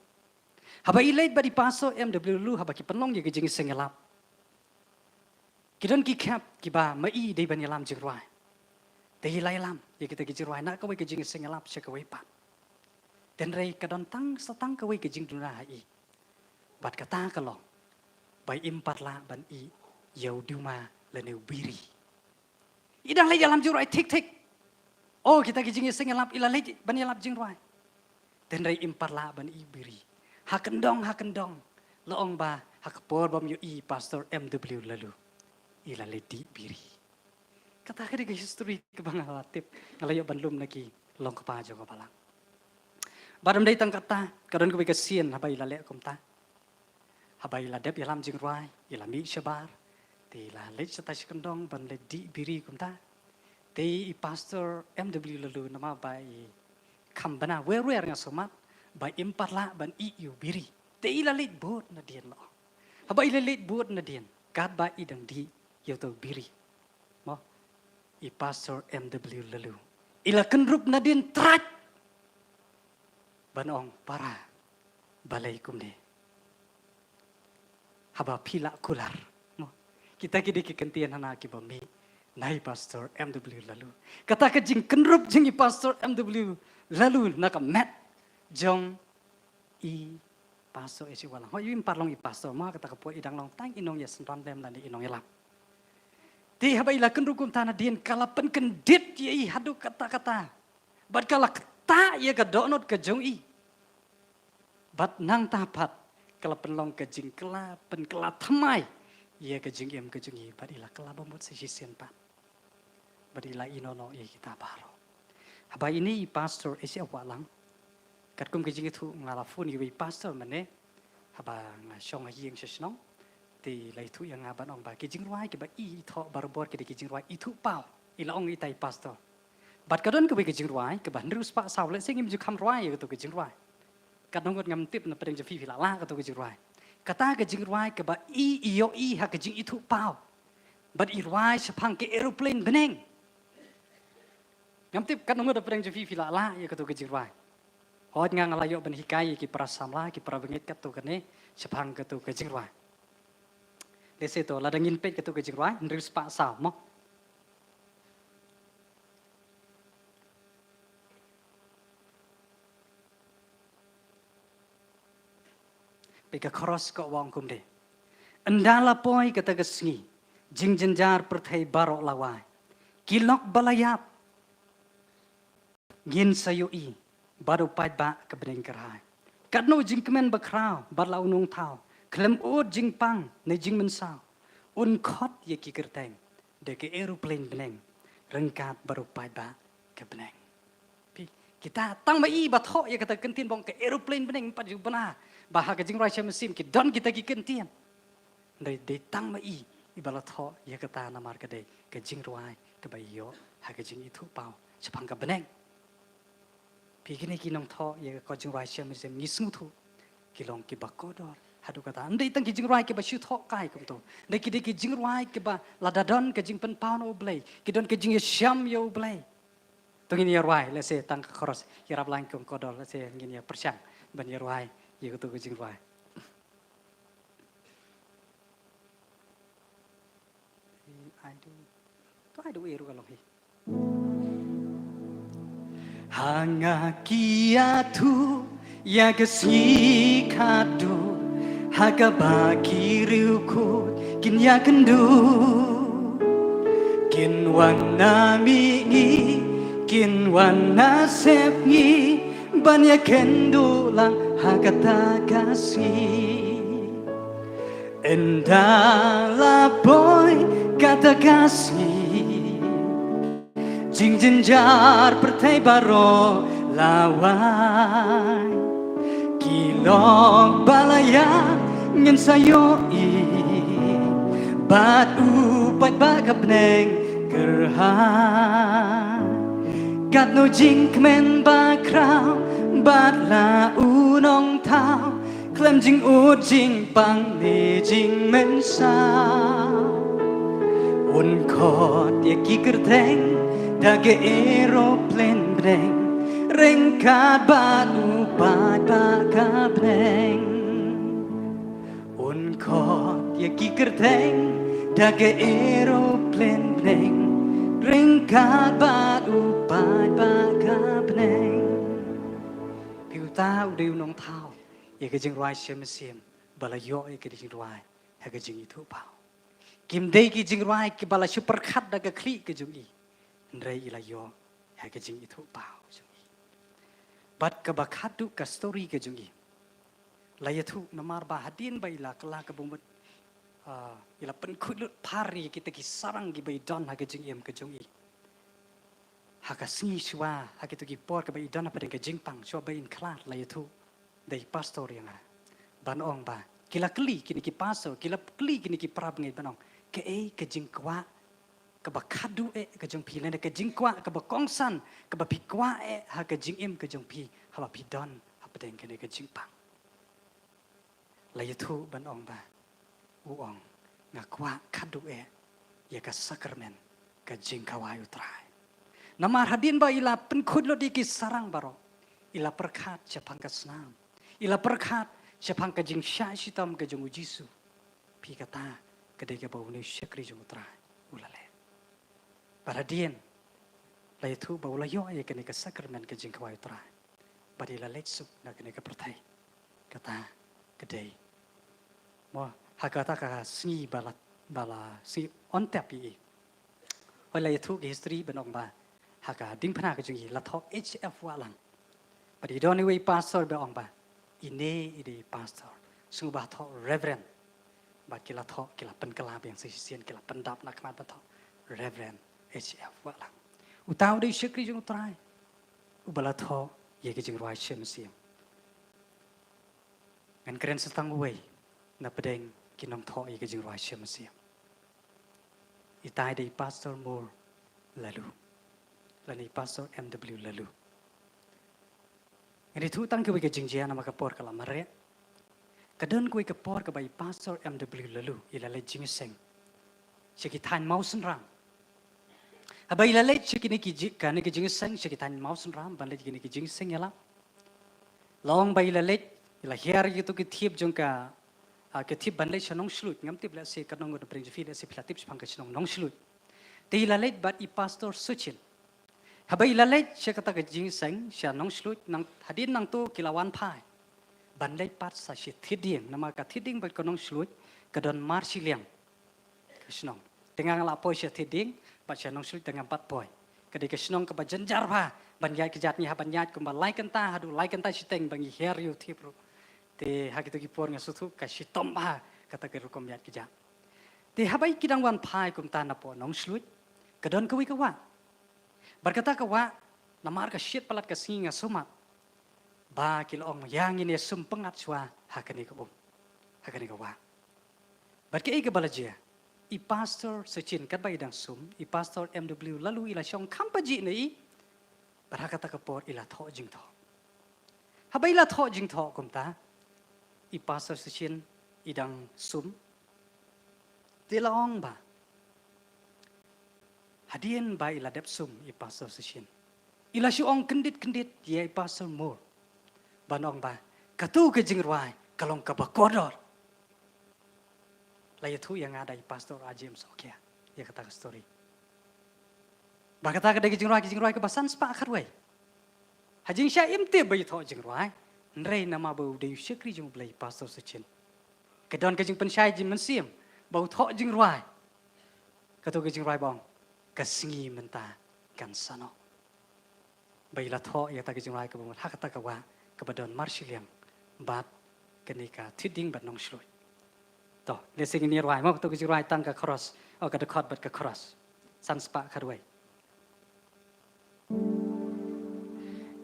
Haba i leit bad i Pastor M W Laloo, haba ki pynlong ïa ka jingïaseng ïalap, ki don ki khep kiba ma i dei ban ïalam jingrwai. Te i la ïalam ïa kita ki jingrwai na kawei ka jingïaseng ïalap sha kawei pat. Hynrei ka don tang sa tang kawei ka jingduna ha i. Bad kata ka long ba im pat lah ban ïeh ïa u duma lane u biri. I dang leit ïalam jingrwai thik thik. Oh, kita ki jingïaseng ïalap, i la leit ban ïalap jingrwai. Hynrei im pat lah ban ïeh biri. Ha kyndong ha kyndong, la ong ba ha ka por bym ïohi i Pastor M W Laloo, i la leit dih biri. Kata ka dei ka history kaba nga la tip, nga la ïoh ban lum na ki long kpa jong ka balang. Bad ym dei tang kata, ka don kawei ka sien haba i la leh kumta. Haba i la dep ïalam jingrwai, i la mih shabar, te i la leit shata sha kyndong ban leit dih biri kumta. Te i Pastor M W Laloo, namar ba i kham bna wer wer, nga sumar ba im pat lah ban ïeh ïa u biri. Te i la leit bud nadien, la ong. Haba i la leit bud nadien, katba i dang dih ïa uto u biri, mo, i Pastor M W Laloo i la kynrup nadien trai ban ong, para, balei kumne. Haba phi lah kular. Mo. Kita ki dei ki kyntien hana kiba mih na i Pastor M W Laloo. Kata ka jingkynrup jong i Pastor M W Laloo na ka met jong i Pastor H C Wahlang. Hooid, ym pat long i Pastor mo, kata ka por i dang long tang i nongïasynran lem lane i nongïalam. Te haba i la kynrup kumta nadien ka la pynkyndit ïa i haduh katta katta. Bad ka la ktah ïa ka dohnud ka jong i. Bad nangta pat ka la pynlong ka jingkylla, pynkylla thymmai ïa ka jingim ka jong i, bad i la kylla bamut sa shisien pat. Bad i la ïehnoh noh ïa kita baroh. Haba ine i Pastor H C Wahlang, katkum ka jingïathuh nga la phone ïa i Pastor mynne, haba nga shong ha ïing sha shnong, te i la ïathuh ïa nga ban ong ba ki jingrwai kiba i thoh barabor ki dei ki jingrwai ithuh paw. I la ong ita i Pastor. Bad ka don kawei ka jingrwai kaba hynriew spah saw, lehse ngim ju kham rwai ïa kato ka jingrwai. Katno ngut ngam tip na pdeng jong phi phi la lah kato ka jingrwai. Kata ka jingrwai kaba i ïohi ha ka jingithuh paw. Bad i rwai shaphang ka aeroplane bneng. Ngam tip katno ngut na pdeng jong phi phi la lah ïa kato ka jingrwai. Hooid, nga nga la ïoh ban hikai ïa ki para samla, ki para bangeit katto katne shaphang kato ka jingrwai. Lehse to lada ngin peit kato ka jingrwai, hynriew spah saw mo. Peit ka chorus ka ong kumne. Ynda la poi kata ka sngi, jingjynjar pyrthei baroh la wai. Ki lok ba la ïap ngin sa ïohi, bad u paidbah ka bneng kyrhai. Katno jingkmen bakhraw bad la u nongthaw, khlem ud jingpang ne jingmynsaw. Un khot ïa ki kyrteng da ka aeroplane bneng, ryngkat bad u paidbah ka bneng. Phi, kita tang ma i ba thoh ïa kata ka kyntien ba ong ka aeroplane bneng, ym pat ju bna ba ha ka jingrwai Shem Mynsiem ki don kita ki kyntien. Dei, dei tang ma i iba la thoh ïa kata namar ka dei ka jingrwai kaba i ïoh ha ka jingithuh paw shaphang ka bneng. Phi, kine ki nongthoh ïa ka jingrwai Shem Mynsiem ngi sngewthuh ki long kiba kordor haduh katta. Ym dei tang ki jingrwai kiba shu thoh kai kumto. Dei ki dei ki jingrwai kiba lada don ka jingpynpaw na U Blei, ki don ka jingïashem ïa U Blei. To ngin ïa rwai, lehse tang ka chorus, ïarap lang kong kordor, lehse ngin ïa pyrshang ban ïa rwai ïa kato ka jingrwai. Ai du. To ai du, i ruh ka long hi. Ha nga ki ïathuh ïa ka sngi khadduh, ha kaba ki riewkhuid kin ïakynduh. Kin wan na mihngi, kin wan na sepngi, ban ïakynduh lang ha kata ka sngi. Ynda la poi kata ka sngi, jingjynjar pyrthei baroh la wai. Ki lok ba la ïap ngin sa ïohi, bad u paidbah ka bneng kyrhai. Katno jingkmen bakhraw bad la u nongthaw, khlem jingud jingpang ne jingmynsaw. Un khot ïa ki kyrteng da ka aeroplane bneng, ryngkat bad u paidbah ka bneng. Un khot ïa ki kyrteng da ka aeroplane bneng, ryngkat bad u paidbah ka bneng. Phi, uta u dei u nongthaw ïa ka jingrwai Shem Mynsiem ba la ïoh ïa ka jingrwai ha ka jingithuh paw. Kim dei ki jingrwai kiba la shu pyrkhat da ka khlieh ka jong i, hynrei i la ïoh ha ka jingithuh paw jong i. Bad kaba khadduh ka story ka jong i, la ïathuh namar ba hadien ba i la kylla ka bamut, ah, i la pynkhuid lut phar ïa kita ki sarang kiba i don ha ka jingim ka jong i. Ha ka sngi shuwa, ha kito ki por kaba i don hapdeng ka jingpang, shuwa ba in khlad, la ïathuh da i pastor ïa nga ban ong ba ki la kylli kine ki pastor, ki la kylli kine ki parabangeit ban ong, kaei ka jingkwah kaba khadduh eh ka jong phi, lane ka jingkwah kaba kongsan kaba phi kwah eh ha ka jingim ka jong phi haba phi don hapdeng kane ka jingpang? La ïathuh ban ong ba u ong, nga kwah khadduh eh ïa ka sakramen ka jingkhawai U Trai. Namar hadien ba i la pynkhuid lut ïa ki sarang baroh, i la pyrkhat shaphang ka snam, I la pyrkhat shaphang ka jingshah shitom ka jong u Jisu. Phi, kata ka dei kaba une u shakri jong u Trai u la leh. Bad hadien la ïathuh ba u la ïoh ïa kane ka sakramen ka jingkhawai u Trai. Bad i la leit suk na kane ka pyrthei. Kata ka dei. Mo, ha kata ka sngi ba la, ba la sngi on tep ïa i. Hooid, la ïathuh ka history ban ong ba ha ka diengphna ka jong i la thoh H F Wahlang. Bad i don iwei i pastor ba ong ba ine i dei i pastor. Sngewbha thoh Reverend. Bad ki la thoh, ki la pynkylla biang sa shisien, ki la pyndap na khmat ba thoh Reverend H F Wahlang. Uta u dei u shakri jong u Trai uba la thoh ïa ka jingrwai Shem Siem. Ngan kren sa tang uwei na pdeng ki nongthoh ïa ka jingrwai Shem Siem. Itai dei i Pastor Moore Laloo, lane i Pastor M W Laloo. Ngan ïathuh tang kawei ka jingjia namar ka por ka la mareh. Ka don kawei ka por kaba i Pastor M W Laloo i la leit jingïaseng sha ki thaiñ Mawsynram. Haba i la leit sha kine ki ji-, kane ka jingïaseng sha ki thaiñ Mawsynram, ban leit kine ki jingïaseng ïalam. La ong ba i la leit, i la hiar ïa kito ki thiep jong ka, ah, ki thiep ban leit sha Nongshluit, ngam tip lehse katno ngut na pdeng jong phi lehse phi la tip shaphang ka shnong Nongshluit. Te i la leit bad i Pastor Sachin. Haba i la leit sha kata ka jingïaseng sha Nongshluit, nang hadien nangto ki la wan phai ban leit pat sa sha Thied Dieng, namar ka Thied Dieng bad ka Nongshluit ka don marshiliang ka shnong. Te nga la poi sha Thied Dieng bad sha Nongshluit te ngam pat poi. Ka dei ka shnong kaba jynjar bha ban ïaid kjat, ngi hap ban ïaid kumba lai kynta haduh lai kynta shiteng ba ngi hiar ïa u thiep ruh. Te ha kito ki por nga sngewthuh ka shitom bha kata ka rukom ïaid kjat. Te haba ki dang wan phai kumta napoh Nongshluit, ka don kawei ka wah. Bad kata ka wah, namar ka shit palat ka sngi nga sumar ba ki la ong ïa ngin ïa sum pyngngad shuwa ha kane ka um, ha kane ka wah. Bad kaei kaba la jia, i Pastor Sachin katba i dang sum, i Pastor M W Laloo i la shong kham pajih na i. Bad ha kata ka por i la thoh jingthoh. Haba i la thoh jingthoh kumta, i Pastor Sachin i dang sum. Te la ong ba hadien ba i la dep sum i Pastor Sachin, i la shu ong kyndit kyndit ïa i Pastor Moore ban ong ba kato ka jingrwai ka long kaba kordor. La ïathuh ïa nga da i Pastor Ajim Sokia ïa kata ka story. Ba kata ka dei ka jingrwai, ka jingrwai kaba san spah khatwei. Ha jingshah im tip ba i thoh jingrwai, hynrei namar ba u dei u shakri jong U Blei i Pastor Sachin, ka don ka jingpynshai jingmynsiem ba u thoh jingrwai. Kato ka jingrwai ba ong ka sngi mynta kan sa noh. Ba i la thoh ïa kata ka jingrwai kaba mut ha kata ka wah kaba don marshiliang bad kane ka Thied Dieng bad Nongshluit. To, lehse ngin ïa rwai mo kato ka jingrwai tang ka chorus, oh, ka dkhot bad ka chorus. San spah khatwei.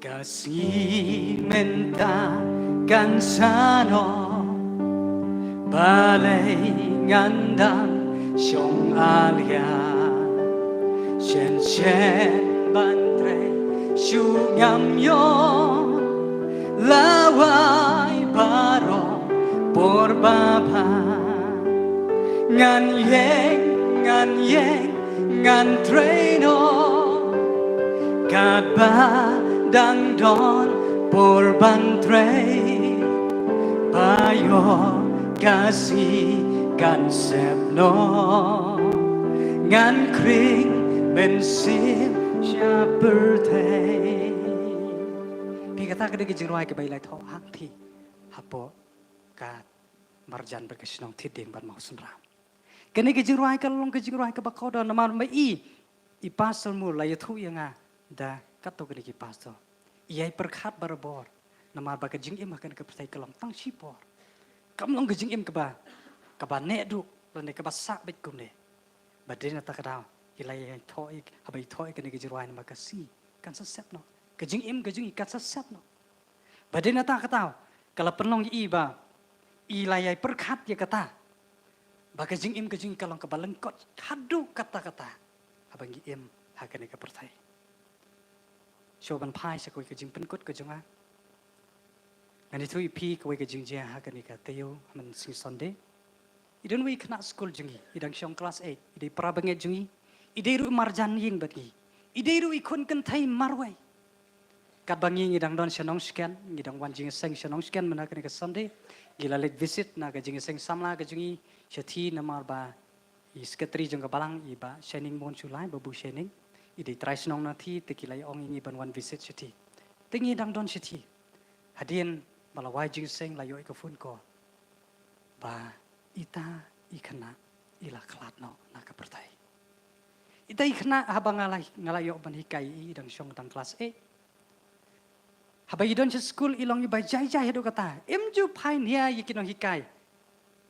Ka sngi mynta kan sa noh, balei ngan dang shong aliang? Shen shen ban trei shu ngam ïoh, lawei baroh por ba bha. Ngan ïeng, ngan ïeng, ngan trei noh, katba dang don por ban trei. Ba ïoh ka sngi kan sep noh, ngan khring mynsiem sha pyrthei. Phi, kata ka dei ka jingrwai kaba i la thoh hangtei hapoh ka marjan bad ka shnong Thied Dieng bad Mawsynram. Kane ka jingrwai ka long ka jingrwai kaba kordor namar ma i, i Pastor Moore la ïathuh ïa nga da kato kane ki pastor. I ïai pyrkhat barabor namar ba ka jingim ha kane ka pyrthei ka long tang shipor. Kam long ka jingim kaba, kaba neh duh lane kaba sah beit kumne. Ba dei na kata ka daw i la ïai thoh ïa, haba i thoh ïa kane ka jingrwai namar ka sngi kan sa sep noh, ka jingim ka jong i kan sa sep noh. Ba dei na kata ka daw ka la pynlong ïa i ba i la ïai pyrkhat ïa kata, ba ka jingim ka jong i ka long kaba lyngkot haduh katta katta haba ngi im ha kane ka pyrthei. Shuwa ban phai sha kawei ka jingpynkut ka jong nga, ngan ïathuh ïa phi kawei ka jingjia ha kane ka taïew ha mynsngi Sunday. I don iwei i khynnah skul jong ngi, i dang shong klas eight, i dei para bangeit jong ngi, i dei ruh i marjan ïing bad ngi, i dei ruh i khun kynthei marwei. Katba ngi ngi dang don sha Nongshken, ngi dang wan jingïaseng sha Nongshken mynta kane ka Sunday. Ngi la leit visit na ka jingïaseng samla ka jong ngi shathie namar ba i secretary jong ka balang i Bah Shining Mon Shullai, Bah Bu Shining, i dei trai shnong na thie, te ki la ong ïa ngi ban wan visit shathie. Te ngi dang don shathie. Hadien ba la wai jingïaseng la ïoh ïa ka phone call ba ita i khynnah i la khlad noh na ka pyrthei. Ita i khynnah haba nga la, nga la ïoh ban hikai i, i dang shong tang klas eight. Haba i don sha skul i long iba jai jai haduh katta. Im ju pynhiar ïa ki nonghikai.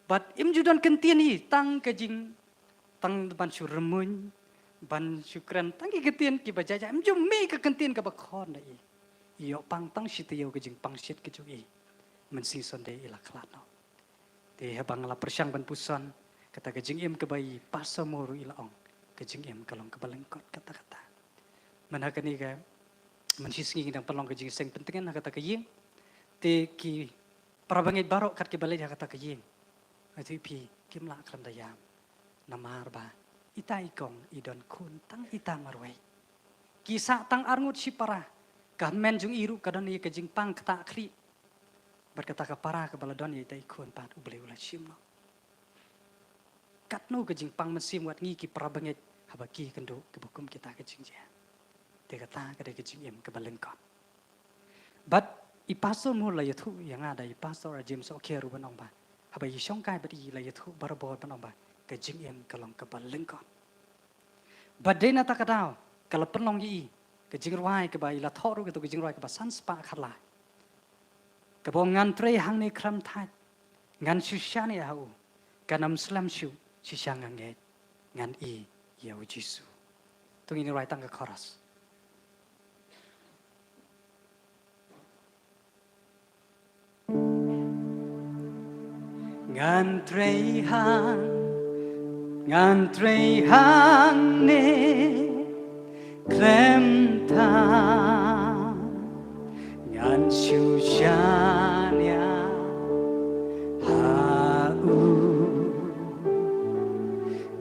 Bad im ju don kyntien hi tang ka jing, tang ban shu rymmuiñ, ban shu kren tang ki kyntien kiba jai jai. Im ju mih ka kyntien kaba khon da i. I ïoh pang tang shi taïew ka jingpang shit ka jong i. Mynsngi Sunday i la khlad noh. Te haba nga la pyrshang ban puson kata ka jingim kaba i Pastor Mur i la ong, ka jingim ka long kaba lyngkot katta katta. Mynta kane ka, mynshisngi ngi dang pynlong ka jingïaseng pyntngen ha kata ka ïing. Te ki para bangeit baroh kat kiba leit ha kata ka ïing, nga ïathuh ïa phi, kim lah khlem da ïam. Namar ba ita i kong i don khun tang ita marwei. Ki sah tang arngut shipara. Ka hynmen jong i ruh ka don ïa ka jingpang ktah khlieh. Bad kata ka para kaba la don ïa ita i khun pat U Blei u la shim noh. Katno ka jingpang mynsiem wat ngi ki para bangeit haba ki ïakynduh kiba kum kita ka jingjia. Te kata ka dei ka jingim kaba lyngkot. Bad i Pastor Mur la ïathuh ïa nga da i Pastor James Okhiar ruh ban ong ba haba i shongkai bad i la ïathuh barabor ban ong ba ka jingim ka long kaba lyngkot. Bad dei na kata ka daw ka la pynlong ïa i ka jingrwai kaba i la thoh ruh, kato ka jingrwai kaba san spah khatlai, kaba ong: Ngan trei hangne khlem thait, ngan shu shaniah ha u, kan ym slem shuh shisha nga ngeit, ngan ïoh ïa u Jisu. To ngin rwai tang ka chorus. Ngan trei hang, ngan trei hangne khlem thait, ngan shu shaniah ha u,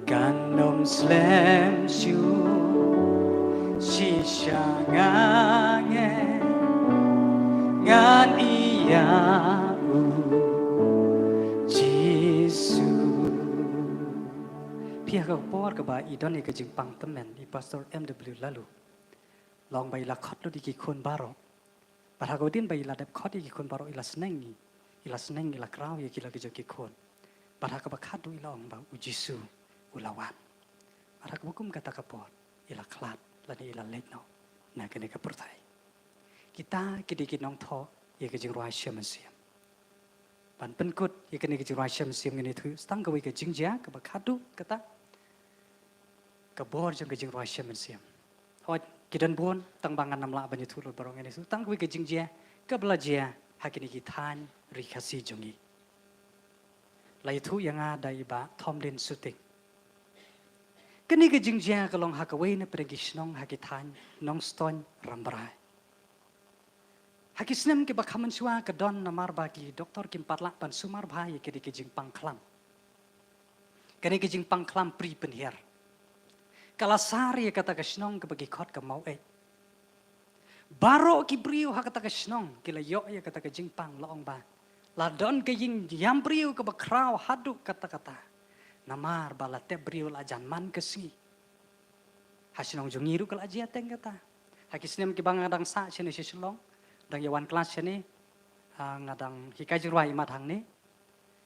kan ym slem shuh shisha nga ngeit, ngan ïoh ïa u Jisu. Phi, ha ka por kaba i don ïa ka jingpang tymmen, i Pastor M W Laloo la ong ba i la khot lut ïa ki khun baroh. Bad ha kaba dien ba i la dep khot ïa ki khun baroh i la sneng, i la sneng, i la kraw ïa ki la ki jong ki khun. Bad ha kaba khatduh i la ong ba u Jisu u la wan. Bad ha kaba kum kata ka por i la khlad lane i la leit noh na kane ka pyrthei. Kita ki dei ki nongthoh ïa ka jingrwai shem mynsiem. Ban pynkut ïa kane ka jingrwai shem mynsiem ngin ïathuh tang kawei ka jingjia kaba khatduh kata, ka bor jong ka jingrwai shem mynsiem. Hooid, ki don bun, tang ba ngan ym lah ban ïathuh lut baroh, ngin ïathuh tang kawei ka jingjia kaba la jia ha kine ki thaiñ ri Khasi jong ngi. La ïathuh ïa nga da i Bah Thomlin Suting. Kane ka jingjia ka long ha kawei na pdeng ki shnong ha ki thaiñ Nongstoiñ, Rambrai. Ha ki snem kiba kham mynshuwa ka don namar ba ki doktor kim pat lah ban sumar bha ïa kane ka jingpang khlam. Kane ka jingpang khlam pri pynhiar ka la sar ïa kata ka shnong kaba ki khot ka Maweit. Baroh ki briew ha kata ka shnong ki la ïoh ïa kata ka jingpang, la ong ba la don ka ïing ïam briew kaba khraw haduh katta katta. Namar ba la tep briew la jan man ka sngi. Ha shnong jong ngi ruh ka la jia teng kata. Ha ki snem kiba nga dang sah shane sha Shillong, dang ïa wan klas shane, ah, nga dang hikai jingrwai imat hangne.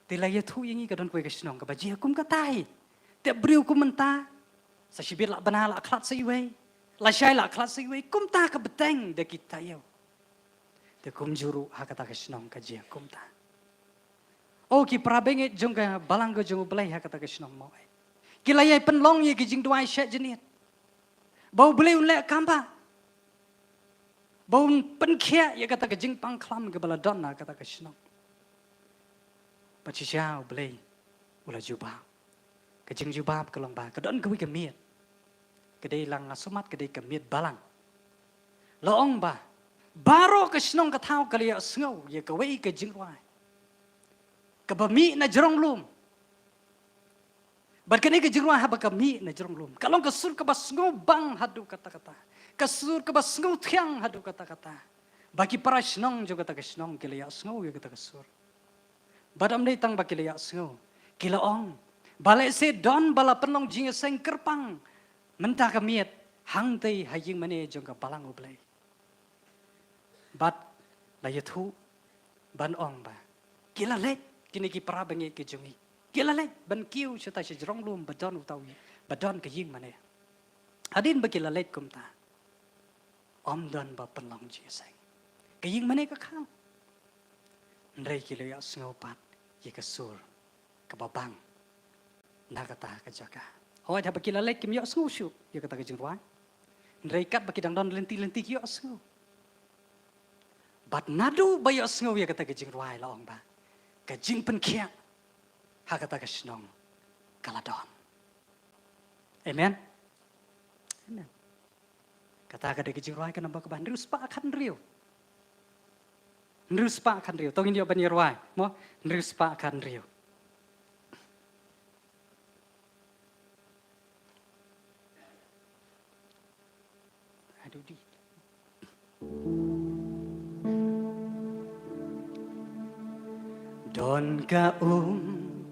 Te la ïathuh ïa ngi ka don kawei ka shnong kaba jia kum kata hi. Tep briew kum mynta, sa shibit la bna la khlad sa iwei, la shai la khlad sa iwei, kumta ka bteng da ki taïew. Te kumjuh ruh ha kata ka shnong ka jia kumta. O ki para bangeit jong ka balang ka jong U Blei ha kata ka shnong Maweit, ki la ïai pynlong ïa ki jingduwai shet jynit ba U Blei un leh kam ba, ba un pynkhiah ïa kata ka jingpang khlam kaba la don ha kata ka shnong. Bad shisha U Blei u la jubab. Ka jingjubab ka long ba ka don kawei ka miet. Ka dei, la nga sumar ka dei ka miet balang. La ong ba baroh ka shnong ka thaw ka la ïohsngew ïa kawei ka jingrwai kaba mih na jrong lum. Bad kane ka jingrwai haba ka mih na jrong lum ka long ka sur kaba sngewbang haduh katta katta, ka sur kaba sngewthiang haduh katta katta. Ba ki para shnong jong kata ka shnong ki la ïohsngew ïa kata ka sur. Bad ym dei tang ba ki la ïohsngew, ki la ong ba lehse don ba la pynlong jingïaseng kyrpang mynta ka miet hangtei ha ïingmane jong ka balang U Blei. Bad la ïathuh ban ong ba ki la leit, kine ki para bangeit ki jong ngi, ki la leit ban kiew shata sha jrong lum ba don uta u ïing, ba don ka ïingmane. Hadien ba ki la leit kumta, ym don ba pynlong jingïaseng. Ka ïingmane ka khang. Hynrei ki la ïohsngew pat ïa ka sur kaba bang na kata ka jaka. Hooid, haba ki la leit kim ïohsngew shuh ïa kata ka jingrwai. Hynrei katba ki dang don lynti lynti ki ïohsngew. Bad naduh ba ïohsngew ïa kata ka jingrwai, la ong ba ka jingpynkhiah ha kata ka shnong ka la don. Amen. Amen. Kata ka dei ka jingrwai ka nombor kaba hynriew spah khathynriew. Hynriew spah khathynriew. To ngin ïoh ban ïa rwai mo, hynriew spah khathynriew. Aduh di. Don ka um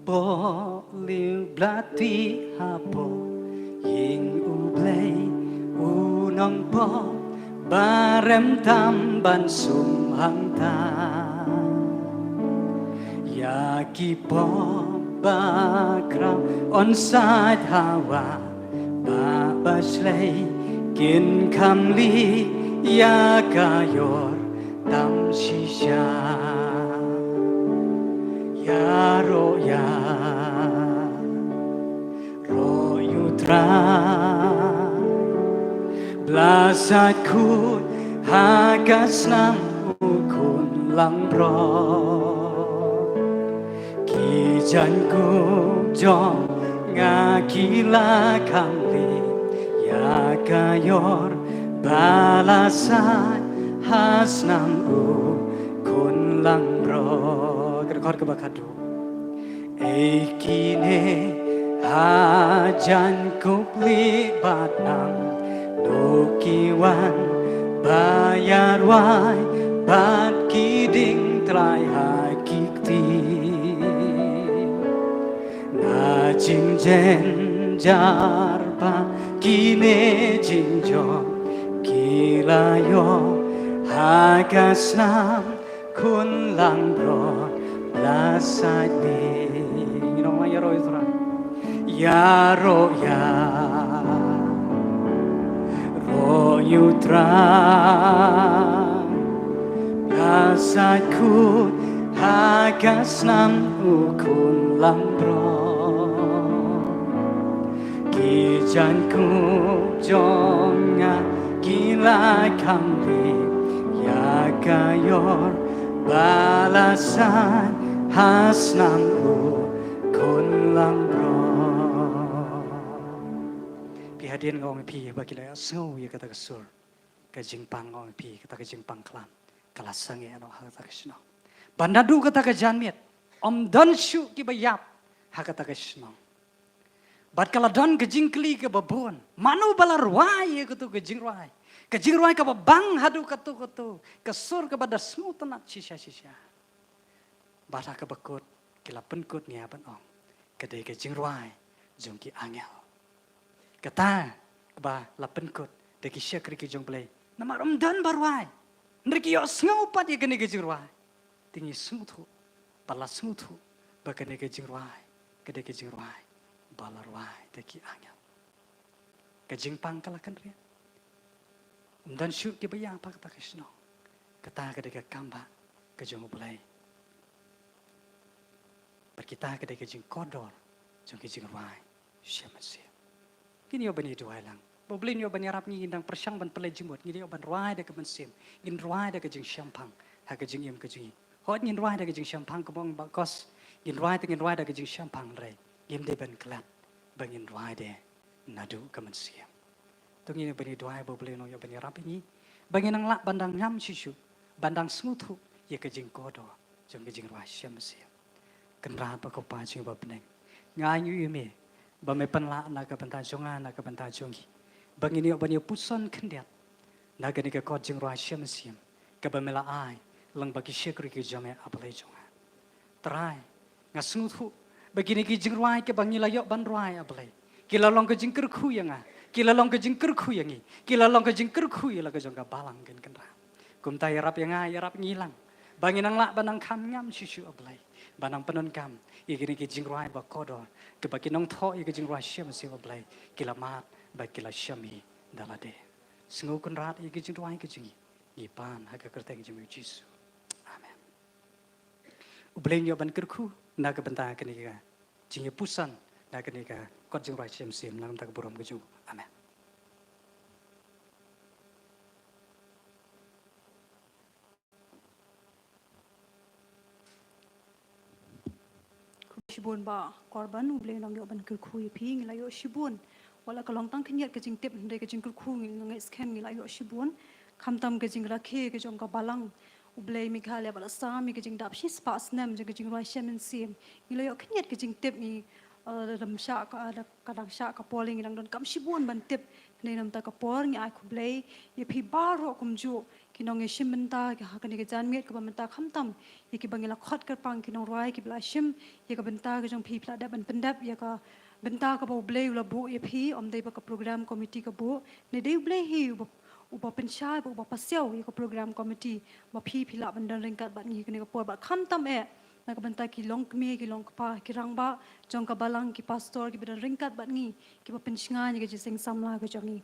poh lieh bla tih hapoh ïing U Blei, u nongpop ba rem tam ban sum hangta. Ïa ki pop ba khraw yn sait ha wah ba ba shlei, kin kham lih ïa ka ïor tam shisha. Ïaroh ïa, roh ïa U Trai, bla sait khuid ha ka snam u khun langbrot. Ki jaiñkup jong nga ki la kham lih ïa ka ïor ba la sait ha snam u khun langbrot. Ka dkhot kaba khatduh. Ei kine ha jaiñkup lieh bad nam, no ki wan ba ïarwai bad ki dieng trai ha ki kti. Na jingjynjar ba kine jingjop ki la ïoh ha ka snam khun langbrot la sait lih. Ngi ong lang ïaroh ïa U Trai. Ïaroh ïa, roh ïa U Trai. Bla sait khuid ha ka snam u khun langbrot. Ki jaiñkup jong nga ki la kham lih ïa ka ïor ba la sait ha snam u khun langbrot. Phi, hadien nga ong ïa phi ba ki la ïohsngew ïa kata ka sur, ka jingpang, nga ong ïa phi, kata ka jingpang khlam ka la sangeh noh ha kata ka shnong. Bad naduh kata ka janmiet ym don shuh kiba ïap ha kata ka shnong. Bad ka la don ka jingkylli kaba bun, mano ba la rwai ïa kato ka jingrwai, ka jingrwai kaba bang haduh kato kato, ka sur kaba da sngewtynnat shisha shisha. Bad ha kaba kut ki la pynkut nia ban ong, ka dei ka jingrwai jong ki angel. Kata kaba la pynkut da ki shakri ki jong U Blei, namar ym don ba rwai, hynrei ki ïohsngew pat ïa kane ka jingrwai. Te ngi sngewthuh, ba la sngewthuh ba kane ka jingrwai ka dei ka jingrwai ba la rwai da ki angel. Ka jingpang ka la kynriah. Ym don shuh kiba ïap ha kata ka shnong. Kata ka dei ka kambah ka jong U Blei. Bad kita ka dei ka jingkordor jong ka jingrwai sha mynsiem. Ngin ïoh ban ïa duwai lang ba U Blei un ïoh ban ïarap ngi, ngin dang pyrshang ban pynleit jingmut, ngin ïoh ban rwai da ka mynsiem, ngin rwai da ka jingshemphang ha ka jingim ka jong ngi. Hooid, ngin rwai da ka jingshemphang, kumba ong Bah Kos, ngin rwai te ngin rwai da ka jingshemphang, hynrei ngim dei ban klet ba ngin rwai de naduh ka mynsiem. To ngin ïoh ban ïa duwai ba U Blei un ïoh ban ïarap ïa ngi ba ngin nang lah ban dang ngam shisha, ban dang sngewthuh ïa ka jingkordor jong ka jingrwai sha mynsiem. Kynrad bad ko Pa jong ngi ba ha bneng, nga ainguh ïa me ba me pynlah na ka bynta jong nga, na ka bynta jong ngi, ba ngin ïoh ban ïa puson khyndiat na kane ka kot jingrwai sha mynsiem, kaba me la ai lyngba ki shakri ki jong me, A Blei jong nga. Trai, nga sngewthuh ba kine ki jingrwai kiba ngi la ïoh ban rwai, A Blei, ki la long ka jingkyrkhu ïa nga, ki la long ka jingkyrkhu ïa ngi, ki la long ka jingkyrkhu ïa la ka jong ka balang, kynrad. Kumta ïarap ïa nga, ïarap ngi lang ba ngin nang lah ban nang kham ngam shuh shuh, A Blei, ban nang pyndonkam ïa kine ki jingrwai ba kordor, kiba ki nongthoh ïa ki jingrwai shem shem, A Blei, ki la mad bad ki la shem hi da lade. Sngew kynrad ïa ki jingrwai ki jong ngi, ngi pan ha ka kyrteng jong U Jisu. Amen. U Blei un ïoh ban kyrkhu na ka bynta kane ka jingïapuson, na kane ka kot jingrwai shem shem, na ka bynta ka burom ka jong u. Amen. Shibun Bah Korban, U Blei un ïoh ban kyrkhu ïa phi. Ngi la ïoh shibun, wat la ka long tang khyndiat ka jingtip, hynrei ka jingkyrkhu ngi, ngi skhem ngi la ïoh shibun. Khamtam ka jingrakhe ka jong ka balang U Blei Meghalaya, ba la sam ïa ka jingdap shispah snem jong ka jingrwai shem mynsiem. Ngi la ïoh khyndiat ka jingtip, ngi, eh, dang shah ka, eh, ka dang shah ka por, ngi dang donkam shibun ban tip. Hynrei na ka bynta ka por ngi ai khublei ïa phi baroh kumjuh ki nongïashim bynta ha kane ka janmiet kaba mynta, khamtam ïa kiba ngi la khot kyrpang, ki nongrwai kiba la shim ïa ka bynta ka jong phi, phi la dep ban pyndep ïa ka bynta kaba U Blei u la buh ïa phi, ym dei ba ka program committee ka buh. Ne dei U Blei hi uba, uba pynshai bad uba pasiaw ïa ka program committee, ba phi, phi lah ban don ryngkat bad ngi ha kane ka por. Bad khamtam eh na ka bynta ki longkmie, ki longkpa, ki rangbah jong ka balang, ki pastor kiba don ryngkat bad ngi, kiba pynshngaiñ ïa ka jingïaseng samla ka jong ngi.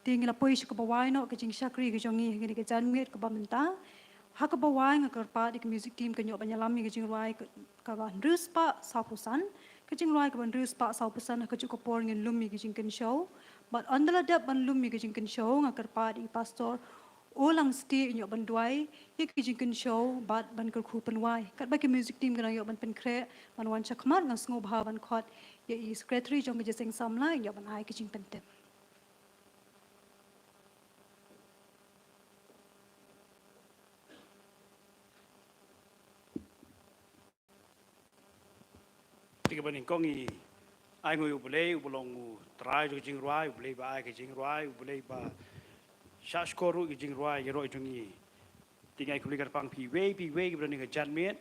Te ngi la poi sha kaba wai noh ka jingshakri ka jong ngi ha kane ka janmiet kaba mynta. Ha kaba wai nga kyrpad ïa ka music team kan ïoh ban ïalam ïa ka jingrwai ka, kaba hynriew spah sawphew san. Ka jingrwai kaba hynriew spah sawphew san, ha kajuh ka por ngin lum ïa ka jingkynshew. Bad ynda la dep ban lum ïa ka jingkynshew, nga kyrpad ïa i Pastor O Langstieh un ïoh ban duwai ïa ka jingkynshew bad ban kyrkhu pynwai. Katba ki music team ki dang ïoh ban pynkhreh ban wan shakhmat, nga sngewbha ban khot ïa i secretary jong ka jingïaseng samla un ïoh ban ai ka jingpyntip. Te kaba nyngkong ngi ainguh ïa U Blei uba long U Trai jong ka jingrwai, U Blei ba ai ka jingrwai, U Blei ba shahshkor ruh ïa ka jingrwai ïaroh jong ngi. Te ngi ai khublei kyrpang ïa phi iwei pa iwei kiba don ha kane ka janmiet,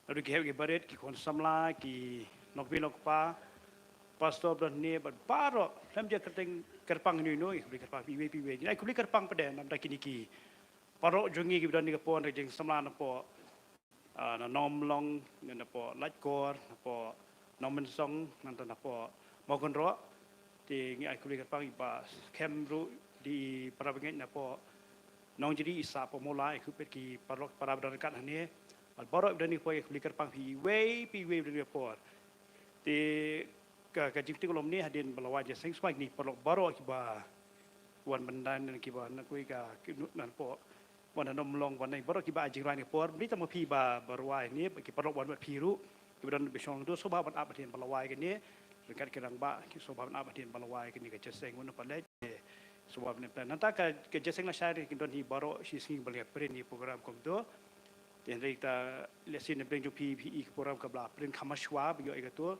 naduh ki heh ki barit, ki khun samla, ki nongkmie nongkpa, pastor ba don hangne bad baroh, khlem jia kyrteng kyrpang hynne hynne, khublei kyrpang ïa phi iwei pa iwei. Ngi ai khublei kyrpang pat de na ka bynta kine ki paralok jong ngi kiba don ha kane ka por, na ka jingsamla napoh, ah, na Nongmlong, napoh Laitkor, napoh Nongmynsong, nangta napoh Mawkynroh. Te ngi ai khublei kyrpang ïa i Bah Skhem ruh, i parabangeit napoh Nongjri, i Sah Pamula, ai khublei ki paralok para ba don ryngkat hangne. Bad baroh ba don ha kane ka por, ai khublei kyrpang ïa phi iwei pa iwei ba don ha kane ka por. Te ka, ka jingpyntip ka long kumne, hadien ba la wai jingïaseng sumar, kine ki paralok baroh kiba wan ban don, kiba na kawei ka, ki, napoh, wan na Nongmlong, wan na baroh kiba ai jingrwai ha kane ka por, ym dei tang ma phi ba, ba rwai hangne, ki paralok wan bad phi ruh kiba don ba shong lyngdoh, sngewbha ban ap hadien ba la wai kane, ryngkat ki rangbah, ki sngewbha ban ap hadien ba la wai kane ka jingïaseng, wat nym pat leit, sngewbha ban ap. Nangta ka, ka jingïaseng lashai ki don hi baroh shi sngi ba la print ïa ka program kumto. Te hynrei te lehse na pdeng jong phi, phi i ka program kaba la print kham mashwa, ba ïoh ïa kato.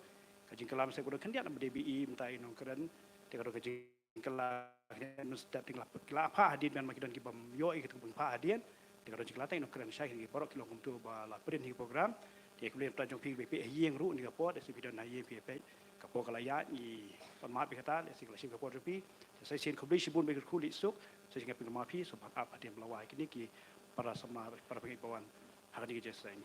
Ka jingkylla mynstep ka don khyndiat, namar ba dei ba i mynta i nongkren. Te ka don ka jingkylla khyndiat mynstep, te ngi la, ngi la phah hadien, namar ki don kibym ïoh ïa kato, ba ngi phah hadien. Te ka don jingkylla, te i nongkren shai, ki baroh ki long kumto ba la print hi ka program. Te khublei na ka bynta jong phi kiba peit ha ïing ruh ha kane ka por, lehse phi don ha ïing phi peit ka por ka la ïaid, ngi pan map ïa kata, lehse ka la shim ka por jong phi. Te sa shisien khublei shibun, ba kyrkhu leit suk. Sa shisien nga pynlong ma phi, sngewbha ap hadien ba la wai kine ki para samla, para bangeit ba wan ha kane ka jingïaseng.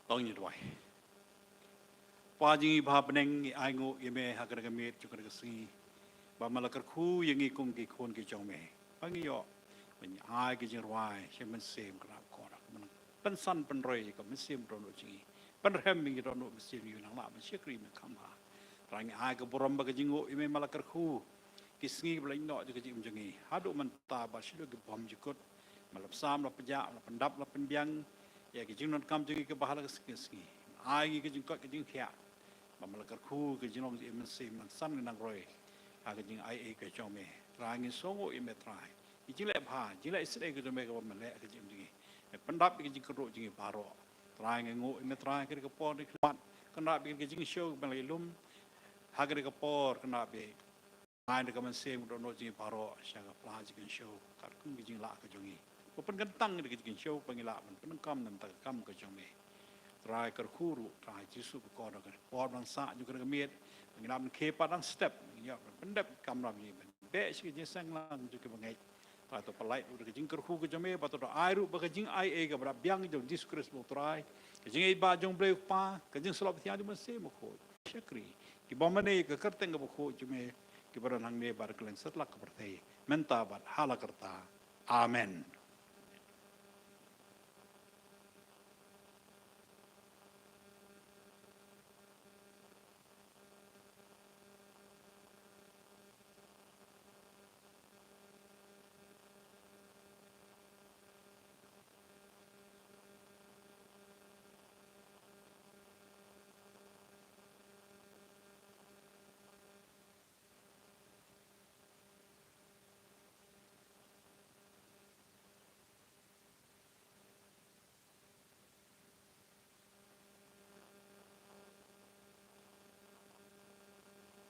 Tang ngi duwai. Kpa jong ngi ba ha bneng, ngi ainguh ïa me ha kane ka miet jong kane ka sngi, ba me la kyrkhu ïa ngi kum ki khun ki jong me, ba ngi ïoh ban ai ki jingrwai sha Mynsiem Bakhuid, khnang ba men pynsan pynroi ïa ka mynsiem dohnud jong ngi, pynrhem ïa ngi dohnud mynsiem, ngi nang lah ban shakri me kham bha. Trai ngi ai ka burom bad ka jingnguh ïa me, me la kyrkhu ki sngi ba la ïehnoh jong ka jingim jong ngi haduh mynta, ba shu ki bymjukut, me la pynsan, la pynjah, la pyndap, la pynbiang ïa ki jingdonkam jong ngi kiba ha la ka sngi ka sngi. Ai ngi ka jingkoit ka jingkhiah, ba me la kyrkhu ka jinglong jong ka mynsiem, nang san nang roi ha ka jingaiei ka jong me. Trai ngi sngewnguh ïa me Trai, ki jingleh bha, jingleh shisha ka jong me kaba me leh ha ka jingim jong ngi. Me pyndap ïa ka jingkyrduh jong ngi baroh. Trai ngi nguh ïa me Trai, ha kane ka por ngi khmat, kynrap ïa ka jingshow ba la ïalum ha kane ka por, kynrap ïa Trai da ka mynsiem dohnud jong ngi baroh sha ka pla jingkynshew, katkum ka jinglah ka jong ngi, ba pynkyntang ïa ka jingkynshew ba ngi lah ban pyndonkam na ka bynta ka kam ka jong me. Trai kyrkhu ruh Trai Jisu ba kor da ka por ba dang sah jong kane ka miet, ba ngi lah ban khie pat dang step, ngi ïoh ban pyndep kamram jong ngi, ban beh sha ka jingseng lang jong ki bangeit. Trai to pynlait ruh da ka jingkyrkhu ka jong me, ba to ai ruh ba ka jingaiei kaba dap biang jong Jisu Khrist ba U Trai, ka jingïeit ba jong U Blei U Kpa, ka jingsyllok ba thiang jong U Mynsiem Bakhuid, shakri ki bym mane ïa ka kyrteng kaba khuid jong me, kiba don hangne bad ha kylleng satlak ka pyrthei, mynta bad ha la karta. Amen.